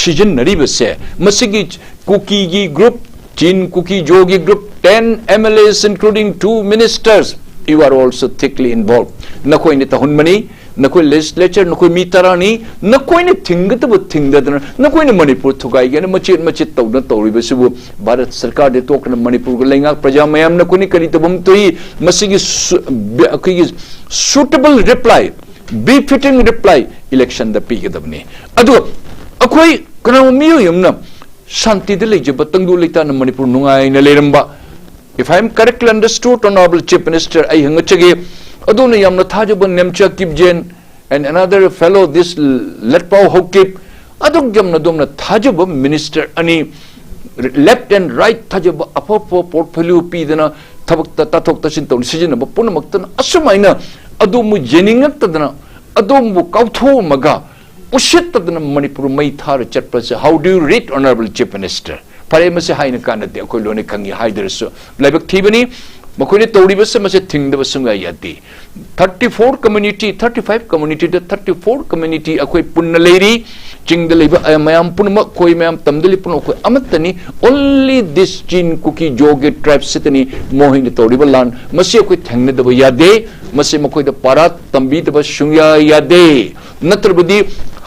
ꯁꯤꯖꯤꯟꯅꯔꯤꯕꯁꯦ ꯃꯁꯤꯒꯤ ꯀꯨꯀꯤꯒꯤ ꯒ꯭ꯔꯨꯞ, ꯆꯤꯟ ꯀꯨꯀꯤ ꯖꯣꯒꯤ group, ten M L As including two ministers, you are also thickly involved. ꯅꯈꯣꯏꯅ ꯇꯧꯍꯟꯕꯅꯤ, ꯅꯈꯣꯏ ꯂꯦꯖꯤꯁꯂꯦꯆꯔ, ꯅꯈꯣꯏ ꯃꯤ ꯇꯔꯥꯅꯤ, ꯅꯈꯣꯏꯅ ꯊꯤꯡꯒꯗꯕ ꯊꯤꯡꯗꯗꯅ, ꯅꯈꯣꯏꯅ ꯃꯅꯤꯄꯨꯔ ꯊꯨꯒꯥꯏꯒꯦꯅ ꯃꯆꯦꯠ ꯃꯆꯦꯠ ꯇꯧꯗꯅ ꯇꯧꯔꯤꯕꯁꯤꯕꯨ ꯚꯥꯔꯠ ꯁꯔꯀꯥꯔꯗꯤ ꯇꯣꯛꯈ꯭ꯔꯅ ꯃꯅꯤꯄꯨꯔꯒꯤ ꯂꯩꯉꯥꯛ ꯄ꯭ꯔꯖꯥ ꯃꯌꯥꯝ ꯅꯈꯣꯏꯅ ꯀꯔꯤ ꯇꯧꯐꯝ ꯊꯣꯛꯏ? ꯃꯁꯤꯒꯤ ꯁꯨ-, ꯕ-, ꯑꯩꯈꯣꯏꯒꯤ suitable reply, befitting reply election ꯗ ꯄꯤꯒꯗꯕꯅꯤ꯫ ꯑꯗꯨꯒ ꯑꯩꯈꯣꯏ ꯀꯅꯥꯒꯨꯝꯕ ꯃꯤꯑꯣꯏ ꯑꯃꯅ ꯁꯥꯟꯇꯤꯗ ꯂꯩꯖꯕ ꯇꯪꯗꯨ ꯂꯩꯇꯥꯅ ꯃꯅꯤꯄꯨꯔ ꯅꯨꯡꯉꯥꯏꯅ ꯂꯩꯔꯝꯕ, if I am correctly understood, Honorable Chief Minister, ꯑꯩ ꯍꯪꯒꯠꯆꯒꯦ, ꯑꯗꯣꯝꯅ ꯌꯥꯝꯅ ꯊꯥꯖꯕ Nemcha ꯀꯤꯞꯖꯦꯟ and another fellow, this Letpao Haokip, ꯑꯗꯨꯛ ꯌꯥꯝꯅ ꯑꯗꯣꯝꯅ ꯊꯥꯖꯕ ꯃꯤꯅꯤꯁꯇꯔ ꯑꯅꯤ, left and right ꯊꯥꯖꯕ ꯑꯐ ꯑꯐꯕ portfolio ꯄꯤꯗꯅ ꯊꯕꯛꯇ ꯇꯥꯊꯣꯛ ꯇꯥꯁꯤꯟ ꯇꯧꯅ ꯁꯤꯖꯤꯟꯅꯕ ꯄꯨꯝꯅꯃꯛꯇꯅ ꯑꯁꯨꯃꯥꯏꯅ ꯑꯗꯣꯝꯕꯨ ꯌꯦꯡꯅꯤꯡꯉꯛꯇꯗꯅ ꯑꯗꯣꯝꯕꯨ ꯀꯥꯎꯊꯣꯛꯑꯝꯃꯒ ꯎꯁꯤꯠꯇꯗꯅ ꯃꯅꯤꯄꯨꯔ ꯃꯩ ꯊꯥꯔ ꯆꯠꯄꯁꯦ, how do you read, Honorable Chief Minister? ꯐꯔꯦ, ꯃꯁꯤ ꯍꯥꯏꯅ ꯀꯥꯟꯅꯗꯦ, ꯑꯩꯈꯣꯏ ꯂꯣꯏꯅ ꯈꯪꯉꯤ ꯍꯥꯏꯗ꯭ꯔꯁꯨ꯫ ꯂꯥꯏꯕꯛ ꯊꯤꯕꯅꯤ, ꯃꯈꯣꯏꯅ ꯇꯧꯔꯤꯕꯁꯦ ꯃꯁꯤ ꯊꯤꯡꯗꯕ ꯁꯨꯡꯌꯥ ꯌꯥꯗꯦ꯫ Thirty four community, thirty five communityꯗ thirty four community ꯑꯩꯈꯣꯏ ꯄꯨꯟꯅ ꯂꯩꯔꯤ꯫ ꯆꯤꯡꯗ ꯂꯩꯕ, ꯑ, ꯃꯌꯥꯝ ꯄꯨꯝꯅꯃꯛ, ꯑꯩꯈꯣꯏ ꯃꯌꯥꯝ ꯇꯝꯗ ꯂꯩꯕ ꯄꯨꯝꯅꯃꯛ ꯑꯩꯈꯣꯏ ꯑꯃꯠꯇꯅꯤ꯫ Only this Chin Kuki Joge tribe ꯁꯤꯇꯅꯤ ꯃꯈꯣꯏꯅ ꯇꯧꯔꯤꯕ ꯂꯥꯟ꯫ ꯃꯁꯤ ꯑꯩꯈꯣꯏ ꯊꯦꯡꯅꯗꯕ ꯌꯥꯗꯦ꯫ ꯃꯁꯤ ꯃꯈꯣꯏꯗ ꯄꯥꯔꯥ ꯇꯝꯕꯤꯗꯕ ꯁꯨꯡꯌꯥ ꯌꯥꯗꯦ꯫ ꯅꯠꯇ꯭ꯔꯕꯗꯤ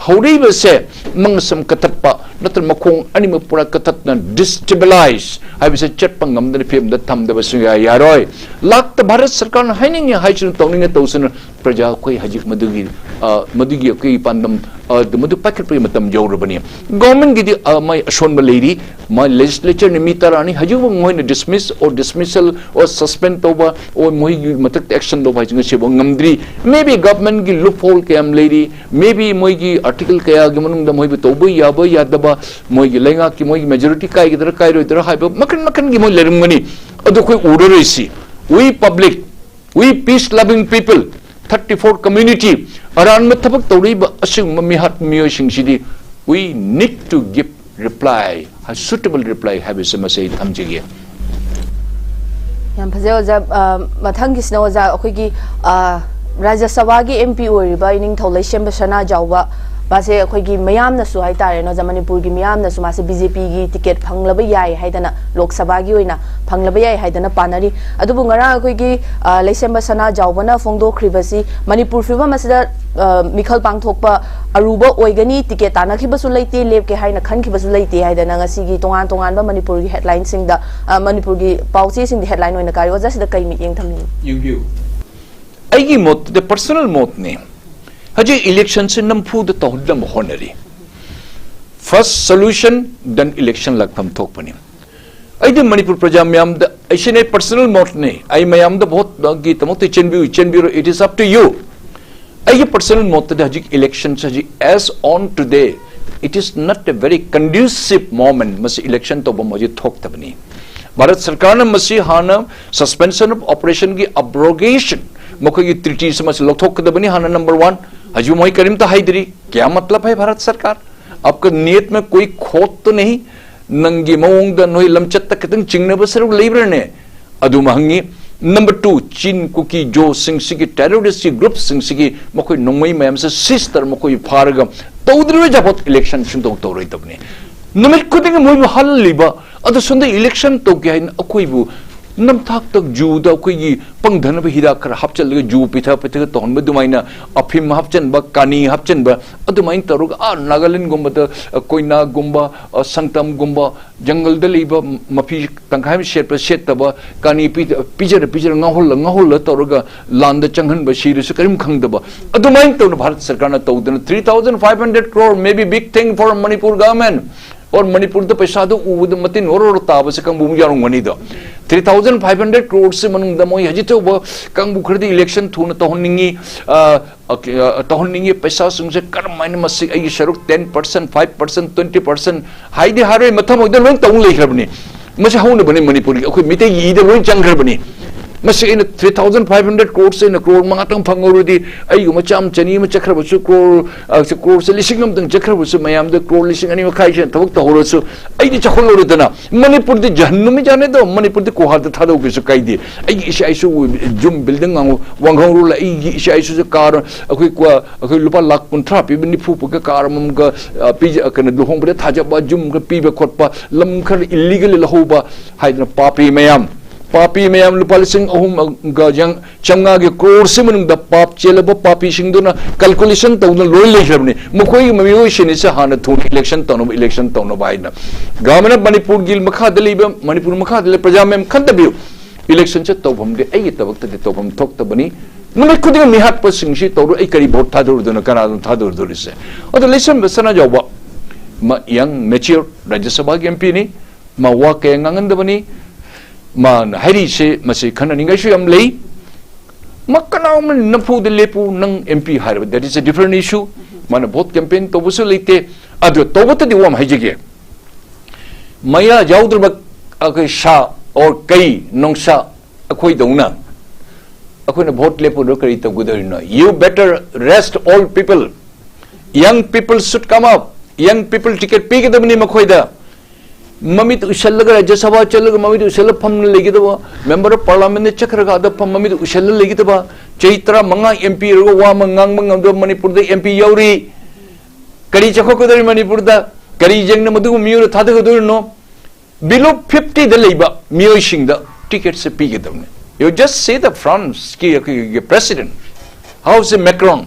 ꯍꯧꯔꯛꯏꯕꯁꯦ ꯃꯉꯛꯁꯝ ꯀꯊꯠꯄ ꯅꯠꯇ꯭ꯔ ꯃꯈꯣꯡ ꯑꯅꯤꯃꯛ ꯄꯨꯔꯥ ꯀꯊꯠꯅ destabilize ꯍꯥꯏꯕꯁꯦ ꯆꯠꯄ ꯉꯝꯗꯅ ꯐꯤꯕꯝꯗ ꯊꯝꯗꯕ ꯁꯨꯡꯌꯥ ꯌꯥꯔꯣꯏ꯫ ꯂꯥꯛꯇ ꯚꯥꯔꯠ ꯁꯔꯀꯥꯔꯅ ꯍꯥꯏꯅꯤꯡꯉꯤ ꯍꯥꯏꯁꯤꯅ ꯇꯧꯅꯤꯡꯉꯦ ꯇꯧꯁꯅꯨ꯫ ꯄ꯭ꯔꯖꯥ ꯑꯩꯈꯣꯏ ꯍꯧꯖꯤꯛ ꯃꯗꯨꯒꯤ, ꯑ, ꯃꯗꯨꯒꯤ ꯑꯩꯈꯣꯏꯒꯤ ꯄꯥꯟꯗꯝ, ꯑ, ꯃꯗꯨ ꯄꯥꯏꯈꯠꯄꯒꯤ ꯃꯇꯝ ꯌꯧꯔꯕꯅꯤ꯫ Governmentꯀꯤꯗꯤ, ꯑ, ꯃꯥꯏ ꯑꯁꯣꯟꯕ ꯂꯩꯔꯤ꯫ ꯃꯥꯏ legislatureꯅ ꯃꯤ ꯇꯔꯥꯅꯤ ꯍꯧꯖꯤꯛ ꯐꯥꯎ ꯃꯣꯏꯅ dismiss or dismissal or suspend ꯇꯧꯕ or ꯃꯣꯏꯒꯤ ꯃꯊꯛꯇ action ꯂꯧꯕ ꯍꯥꯏꯁꯤ ꯉꯁꯤꯐꯥꯎ ꯉꯝꯗ꯭ꯔꯤ꯫ Maybe governmentꯀꯤ loophole ꯀꯌꯥꯝ ꯂꯩꯔꯤ, maybe ꯃꯣꯏꯒꯤ article ꯀꯌꯥꯒꯤ ꯃꯅꯨꯡꯗ ꯃꯣꯏꯕꯨ ꯇꯧꯕ ꯌꯥꯕ ꯌꯥꯗꯕ, ꯃꯣꯏꯒꯤ ꯂꯩꯉꯥꯛꯀꯤ ꯃꯣꯏꯒꯤ majority ꯀꯥꯏꯒꯗ꯭ꯔꯥ ꯀꯥꯏꯔꯣꯏꯗ꯭ꯔꯥ ꯍꯥꯏꯕ ꯃꯈꯟ ꯃꯈꯟꯒꯤ ꯃꯣꯏ ꯂꯩꯔꯝꯒꯅꯤ꯫ ꯑꯗꯨ ꯑꯩꯈꯣꯏ ꯎꯔꯔꯣꯏꯁꯤ꯫ We public, we peace loving people, thirty four community, ꯑꯔꯥꯟꯕ ꯊꯕꯛ ꯇꯧꯔꯛꯏꯕ ꯑꯁꯤꯒꯨꯝꯕ ꯃꯤꯍꯥꯠ ꯃꯤꯑꯣꯏꯁꯤꯡꯁꯤꯗꯤ we need to give reply, a suitable reply ꯍꯥꯏꯕꯁꯤ ꯃꯁꯤ ꯑꯩ ꯊꯝꯖꯒꯦ꯫ ꯌꯥꯝ ꯐꯖꯩ ꯑꯣꯖꯥ꯫ ꯑ, ꯃꯊꯪꯒꯤꯁꯤꯅ ꯑꯣꯖꯥ, ꯑꯩꯈꯣꯏꯒꯤ, ꯑ, ꯔꯥꯖ꯭ꯌ ꯁꯚꯥꯒꯤ MP ꯑꯣꯏꯔꯤꯕ ꯏꯅꯤꯡꯊꯧ ꯂꯩꯁꯦꯝꯕ ꯁꯅꯥꯖꯥꯎꯕ, ꯃꯥꯁꯦ ꯑꯩꯈꯣꯏꯒꯤ ꯃꯤꯌꯥꯝꯅꯁꯨ ꯍꯥꯏꯇꯥꯔꯦꯅꯦ ꯑꯣꯖꯥ, ꯃꯅꯤꯄꯨꯔꯒꯤ ꯃꯤꯌꯥꯝꯅꯁꯨ ꯃꯥꯁꯦ BJPꯒꯤ ticket ꯐꯪꯂꯕ ꯌꯥꯏ ꯍꯥꯏꯗꯅ, ꯂꯣꯛ ꯁꯚꯥꯒꯤ ꯑꯣꯏꯅ ꯐꯪꯂꯕ ꯌꯥꯏ ꯍꯥꯏꯗꯅ ꯄꯥꯅꯔꯤ꯫ ꯑꯗꯨꯕꯨ ꯉꯔꯥꯡ ꯑꯩꯈꯣꯏꯒꯤ, ꯑ, ꯂꯩꯁꯦꯝꯕ ꯁꯅꯥꯖꯥꯎꯕꯅ ꯐꯣꯡꯗꯣꯛꯈ꯭ꯔꯤꯕꯁꯤ ꯃꯅꯤꯄꯨꯔ ꯐꯤꯕꯝ ꯑꯁꯤꯗ, ꯑ, ꯃꯤꯈꯜ ꯄꯥꯡꯊꯣꯛꯄ ꯑꯔꯨꯕ ꯑꯣꯏꯒꯅꯤ, ticket ꯇꯥꯟꯅꯈꯤꯕꯁꯨ ꯂꯩꯇꯦ, ꯂꯦꯞꯀꯦ ꯍꯥꯏꯅ ꯈꯟꯈꯤꯕꯁꯨ ꯂꯩꯇꯦ ꯍꯥꯏꯗꯅ ꯉꯁꯤꯒꯤ ꯇꯣꯉꯥꯟ ꯇꯣꯉꯥꯟꯕ ꯃꯅꯤꯄꯨꯔꯒꯤ headlineꯁꯤꯡꯗ, ꯑ, ꯃꯅꯤꯄꯨꯔꯒꯤ ꯄꯥꯎꯆꯦꯁꯤꯡꯗ headline ꯑꯣꯏꯅ ꯀꯥꯔꯤ꯫ ꯑꯣꯖꯥ, ꯁꯤꯗ ꯀꯩ ꯃꯤꯠꯌꯦꯡ ꯊꯝꯕꯤꯅꯤ? ꯌꯦꯡꯕꯤꯌꯨ꯫ ꯑꯩꯒꯤ ꯃꯣꯠꯇ, personal ꯃꯣꯠꯅꯤ, ꯍꯧꯖꯤꯛ electionꯁꯦ ꯅꯝꯐꯨꯗ ꯇꯧꯍꯟꯅꯕ ꯍꯣꯠꯅꯔꯤ꯫ First solution, then election ꯂꯥꯛꯐꯝ ꯊꯣꯛꯄꯅꯤ꯫ ꯑꯩꯗꯤ ꯃꯅꯤꯄꯨꯔ ꯄ꯭ꯔꯖꯥ ꯃꯌꯥꯝꯗ, ꯑꯩꯁꯤꯅ personal ꯃꯣꯠꯅꯤ, ꯑꯩ ꯃꯌꯥꯝꯗ voteꯒꯤꯗꯃꯛꯇ ꯆꯦꯟꯕꯤꯌꯨ ꯆꯦꯟꯕꯤꯔꯣꯏ, it is up to you꯫ ꯑꯩꯒꯤ personal ꯃꯣꯠꯇꯗꯤ ꯍꯧꯖꯤꯛ electionꯁꯦ ꯍꯧꯖꯤꯛ as on today It is not a very conducive moment. ꯃꯁꯤ election ꯇꯧꯐꯝ ꯍꯧꯖꯤꯛ ꯊꯣꯛꯇꯕꯅꯤ꯫ ꯚꯥꯔꯠ ꯁꯔꯀꯥꯔꯅ ꯃꯁꯤ ꯍꯥꯟꯅ suspension of operationꯒꯤ abrogation, ꯃꯈꯣꯏꯒꯤ treatyꯁꯤ ꯃꯁꯤ ꯂꯧꯊꯣꯛꯀꯗꯕꯅꯤ ꯍꯥꯟꯅ, number one꯫ ꯍꯧꯖꯤꯛ ꯃꯣꯏ ꯀꯔꯤꯝꯇ ꯍꯥꯏꯗ꯭ꯔꯤ꯫ क्या मतलब है भारत सरकार? आपका नीयत में कोई खोट तो नहीं? ꯅꯪꯒꯤ ꯃꯑꯣꯡꯗ ꯅꯣꯏ ꯂꯝꯆꯠꯇ ꯈꯤꯇꯪ ꯆꯤꯡꯅꯕ ꯁꯔꯨꯛ ꯂꯩꯕ꯭ꯔꯅꯦ? ꯑꯗꯨꯃ ꯍꯪꯉꯤ꯫ Number two, ꯆꯤꯟ ꯀꯨꯀꯤ ꯖꯣꯁꯤꯡꯁꯤꯒꯤ, terroristꯀꯤ groupꯁꯤꯡꯁꯤꯒꯤ ꯃꯈꯣꯏ ꯅꯣꯡꯃꯩ ꯃꯌꯥꯝꯁꯦ seize ꯇꯧꯔ ꯃꯈꯣꯏ ꯐꯥꯔꯒ ꯇꯧꯗ꯭ꯔꯤꯕ ꯖꯥꯄꯣꯠ election ꯁꯨꯡꯇꯧ ꯇꯧꯔꯣꯏꯗꯕꯅꯤ꯫ ꯅꯨꯃꯤꯠ ꯈꯨꯗꯤꯡꯒꯤ ꯃꯣꯏꯕꯨ ꯍꯜꯂꯤꯕ, ꯑꯗꯨ ꯁꯣꯝꯗ election ꯇꯧꯒꯦ ꯍꯥꯏꯅ ꯑꯩꯈꯣꯏꯕꯨ ꯅꯝꯊꯥꯛꯇ ꯖꯨꯗ ꯑꯩꯈꯣꯏꯒꯤ ꯄꯪꯊꯅꯕ ꯍꯤꯗꯥꯛ ꯈꯔ ꯍꯥꯞꯆꯤꯜꯂꯒ ꯖꯨ ꯄꯤꯊ ꯄꯤꯊꯒ ꯇꯧꯍꯟꯕ ꯑꯗꯨꯃꯥꯏꯅ ꯑꯐꯤꯝ ꯍꯥꯞꯆꯤꯟꯕ, ꯀꯥꯅꯤ ꯍꯥꯞꯆꯤꯟꯕ ꯑꯗꯨꯃꯥꯏꯅ ꯇꯧꯔꯒ ꯑꯥ ꯅꯥꯒꯥꯂꯦꯟꯒꯨꯝꯕꯗ, ꯑ, ꯀꯣꯏꯅꯥꯒꯨꯝꯕ, ꯑ, ꯁꯪꯇꯝꯒꯨꯝꯕ ꯖꯪꯒꯜꯗ ꯂꯩꯕ ꯃꯐꯤ ꯇꯪꯈꯥꯏ ꯑꯃ ꯁꯦꯠꯄ ꯁꯦꯠꯇꯕ ꯀꯥꯅꯤ ꯄꯤ-, ꯄꯤꯖꯔ ꯄꯤꯖꯔ ꯉꯥꯎꯍꯜꯂ ꯉꯥꯎꯍꯜꯂ ꯇꯧꯔꯒ ꯂꯥꯟꯗ ꯆꯪꯍꯟꯕ, ꯁꯤꯔꯁꯨ ꯀꯔꯤꯝ ꯈꯪꯗꯕ ꯑꯗꯨꯃꯥꯏꯅ ꯇꯧꯅ ꯚꯥꯔꯠ ꯁꯔꯀꯥꯔꯅ ꯇꯧꯗꯅ three thousand five hundred crore may be big thing for Manipur government or ꯃꯅꯤꯄꯨꯔꯗ ꯄꯩꯁꯥꯗꯣ ꯎꯕꯗ ꯃꯇꯤꯟ ꯑꯣꯔꯣ ꯑꯣꯔꯣ ꯇꯥꯕꯁꯦ ꯀꯥꯡꯕꯨ ꯑꯃ ꯌꯥꯎꯔꯝꯒꯅꯤꯗꯣ꯫ Three thousand five hundred crore ꯁꯤ ꯃꯅꯨꯡꯗ ꯃꯣꯏ ꯍꯧꯖꯤꯛ ꯇꯧꯕ ꯀꯥꯡꯕꯨ ꯈꯔꯗꯤ election ꯊꯨꯅ ꯇꯧꯍꯟꯅꯤꯡꯉꯤ, ꯑ, ꯑ, ꯑ, ꯇꯧꯍꯟꯅꯤꯡꯉꯤ, ꯄꯩꯁꯥꯁꯤꯡꯁꯦ ꯀꯔꯝ ꯍꯥꯏꯅ ꯃꯁꯤ ꯑꯩꯒꯤ ꯁꯔꯨꯛ ten percent, five percent, twenty percent ꯍꯥꯏꯗꯤ ꯍꯥꯏꯔꯣꯏ, ꯃꯊꯪ ꯃꯣꯏꯗ ꯂꯣꯏ ꯇꯧ ꯂꯩꯈ꯭ꯔꯕꯅꯤ꯫ ꯃꯁꯤ ꯍꯧꯅꯕꯅꯤ ꯃꯅꯤꯄꯨꯔꯒꯤ, ꯑꯩꯈꯣꯏ ꯃꯤꯇꯩꯒꯤ ꯏꯗ ꯂꯣꯏ ꯆꯪꯈ꯭ꯔꯕꯅꯤ꯫ ꯃꯁꯤ ꯑꯩꯅ three thousand five hundred crore ꯑꯩꯅ crore ꯃꯉꯥꯇꯪ ꯐꯪꯍꯧꯔꯗꯤ ꯑꯩꯒꯨꯝꯕ ꯆꯥꯝ ꯆꯅꯤ ꯑꯃ ꯆꯠꯈ꯭ꯔꯕꯁꯨ, crore, ꯑ, crore ꯑꯃꯇꯪ ꯆꯠꯈ꯭ꯔꯕꯁꯨ, ꯃꯌꯥꯝꯗ crore ꯂꯤꯁꯤꯡ ꯑꯅꯤ ꯃꯈꯥꯏꯁꯤꯅ ꯊꯕꯛ ꯇꯧꯍꯧꯔꯁꯨ ꯑꯩꯗꯤ ꯆꯥꯎꯈꯠꯍꯧꯔꯗꯅ꯫ ꯃꯅꯤꯄꯨꯔꯗꯤ ꯖꯍꯟꯅꯨꯃꯤ ꯖꯥꯅꯦꯗꯣ, ꯃꯅꯤꯄꯨꯔꯗꯤ ꯀꯣꯍꯥꯗ ꯊꯥꯗꯣꯛꯀꯦꯁꯨ ꯀꯥꯏꯗꯦ꯫ ꯑꯩꯒꯤ ꯏꯆꯥ ꯏꯁꯨ ꯌꯨꯝ building ꯋꯥꯡꯍꯧꯔꯣ, ꯑꯩꯒꯤ ꯏꯆꯥ ꯏꯁꯨꯁꯨ car ꯑꯩꯈꯣꯏ ꯀ꯭ꯋꯥ-, ꯑꯩꯈꯣꯏ ꯂꯨꯄꯥ ꯂꯥꯈ ꯀꯨꯟꯊ꯭ꯔꯥ ꯄꯤꯕ, ꯅꯤꯐꯨ ꯄꯤꯕ car ꯑꯃꯃꯝꯒ, ꯑ, ꯄꯤꯖ-, ꯑ, ꯀꯩꯅꯣ, ꯂꯨꯍꯣꯡꯕꯗ ꯊꯥꯖꯕ ꯌꯨꯝꯒ ꯄꯤꯕ ꯈꯣꯠꯄ, ꯂꯝ ꯈꯔ illegally ꯂꯧꯍꯧꯕ ꯍꯥꯏꯗꯅ ꯄꯥꯄꯤ ꯃꯌꯥꯝ, ꯄꯥꯄꯤ ꯃꯌꯥꯝ ꯂꯨꯄꯥ ꯂꯤꯁꯤꯡ ꯑꯍꯨꯝꯒ ꯌꯥꯡ-, ꯆꯥꯝꯃꯉꯥꯒꯤ crore ꯁꯤ ꯃꯅꯨꯡꯗ ꯄꯥꯞ ꯆꯦꯜꯂꯕ ꯄꯥꯄꯤꯁꯤꯡꯗꯨꯅ calculation ꯇꯧꯗꯨꯅ ꯂꯣꯏ ꯂꯩꯈ꯭ꯔꯕꯅꯤ꯫ ꯃꯈꯣꯏꯒꯤ ꯃꯤꯑꯣꯏꯁꯤꯡꯁꯦ ꯍꯥꯟꯅ ꯊꯨꯅ election ꯇꯧꯅꯕ, election ꯇꯧꯅꯕ ꯍꯥꯏꯅ꯫ Government of ꯃꯅꯤꯄꯨꯔꯒꯤ ꯃꯈꯥꯗ ꯂꯩꯕ, ꯃꯅꯤꯄꯨꯔ ꯃꯈꯥꯗ ꯂꯩꯕ ꯄ꯭ꯔꯖꯥ ꯃꯌꯥꯝ ꯈꯟꯊꯕꯤꯌꯨ꯫ Election ꯁꯦ ꯇꯧꯐꯝꯗꯤ ꯑꯩꯒꯤ ꯊꯕꯛꯇꯗꯤ ꯇꯧꯐꯝ ꯊꯣꯛꯇꯕꯅꯤ꯫ ꯅꯨꯃꯤꯠ ꯈꯨꯗꯤꯡꯒꯤ ꯃꯤꯍꯥꯠꯄꯁꯤꯡꯁꯤ ꯇꯧꯔ ꯑꯩ ꯀꯔꯤ vote ꯊꯥꯗꯧꯔꯨꯗꯣꯏꯅꯣ? ꯀꯅꯥꯗꯅꯣ ꯊꯥꯗꯧꯔꯨꯗꯣꯔꯤꯁꯦ? ꯑꯗꯣ ꯂꯩꯁꯦꯝꯕ ꯁꯅꯥꯖꯥꯎꯕ, ꯃ-, young mature ꯔꯥꯖ꯭ꯌ ꯁꯚꯥꯒꯤ MP ꯅꯤ꯫ ꯃꯥ ꯋꯥ ꯀꯌꯥ ꯉꯥꯡꯍꯟꯗꯕꯅꯤ꯫ ꯃꯥꯅ ꯍꯥꯏꯔꯤꯁꯦ ꯃꯁꯤ ꯈꯟꯅꯅꯤꯡꯉꯥꯏꯁꯨ ꯌꯥꯝ ꯂꯩ꯫ ꯃꯥ ꯀꯅꯥꯒꯨꯝꯕ ꯅꯝꯐꯨꯗ ꯂꯦꯞꯄꯨ, ꯅꯪ MP ꯍꯥꯏꯔꯕ, that is a different issue꯫ ꯃꯥꯅ vote campaign ꯇꯧꯕꯁꯨ ꯂꯩꯇꯦ꯫ ꯑꯗꯨ ꯇꯧꯕꯇꯗꯤ ꯋꯥ ꯑꯃ ꯍꯥꯏꯖꯒꯦ, ꯃꯌꯥ ꯌꯥꯎꯗ꯭ꯔꯕ ꯑꯩꯈꯣꯏ ꯁꯥ ꯑꯣꯔ ꯀꯩ ꯅꯣꯡꯁꯥ ꯑꯩꯈꯣꯏꯗꯧꯅ ꯑꯩꯈꯣꯏꯅ ꯚꯣꯠ ꯂꯦꯞꯄꯨꯔꯒ ꯀꯔꯤ ꯇꯧꯒꯗꯧꯔꯤꯅꯣ? You better rest, all people, young people should come up, young people ticket ꯄꯤꯒꯗꯕꯅꯤ ꯃꯈꯣꯏꯗ꯫ ꯃꯃꯤꯠ ꯎꯏꯁꯜꯂꯒ, ꯔꯥꯖ꯭ꯌ ꯁꯚꯥ ꯆꯠꯂꯒ ꯃꯃꯤꯠ ꯎꯏꯁꯜꯂ ꯐꯝꯅ ꯂꯩꯒꯗꯕ, member of parliament ꯆꯠꯈ꯭ꯔꯒ ꯑꯗ ꯐꯝ ꯃꯃꯤꯠ ꯎꯏꯁꯜꯂ ꯂꯩꯒꯗꯕ, ꯆꯍꯤ ꯇꯔꯥꯃꯉꯥ MP ꯑꯣꯏꯔꯒ ꯋꯥ ꯑꯃ ꯉꯥꯡꯕ ꯉꯝꯗꯕ ꯃꯅꯤꯄꯨꯔꯗ MP ꯌꯥꯎꯔꯤ꯫ ꯀꯔꯤ ꯆꯥꯎꯈꯠꯀꯗꯧꯔꯤ ꯃꯅꯤꯄꯨꯔꯗ? ꯀꯔꯤ ꯌꯦꯡꯅ ꯃꯗꯨꯒꯨꯝꯕ ꯃꯤꯑꯣꯏꯗ ꯊꯥꯗꯒꯗꯣꯔꯤꯅꯣ? Below fiftyꯗ ꯂꯩꯕ ꯃꯤꯑꯣꯏꯁꯤꯡꯗ ticketꯁꯦ ꯄꯤꯒꯗꯕꯅꯤ꯫ You just see the Franceꯀꯤ ꯑꯩꯈꯣꯏꯒꯤ president, how's Macron,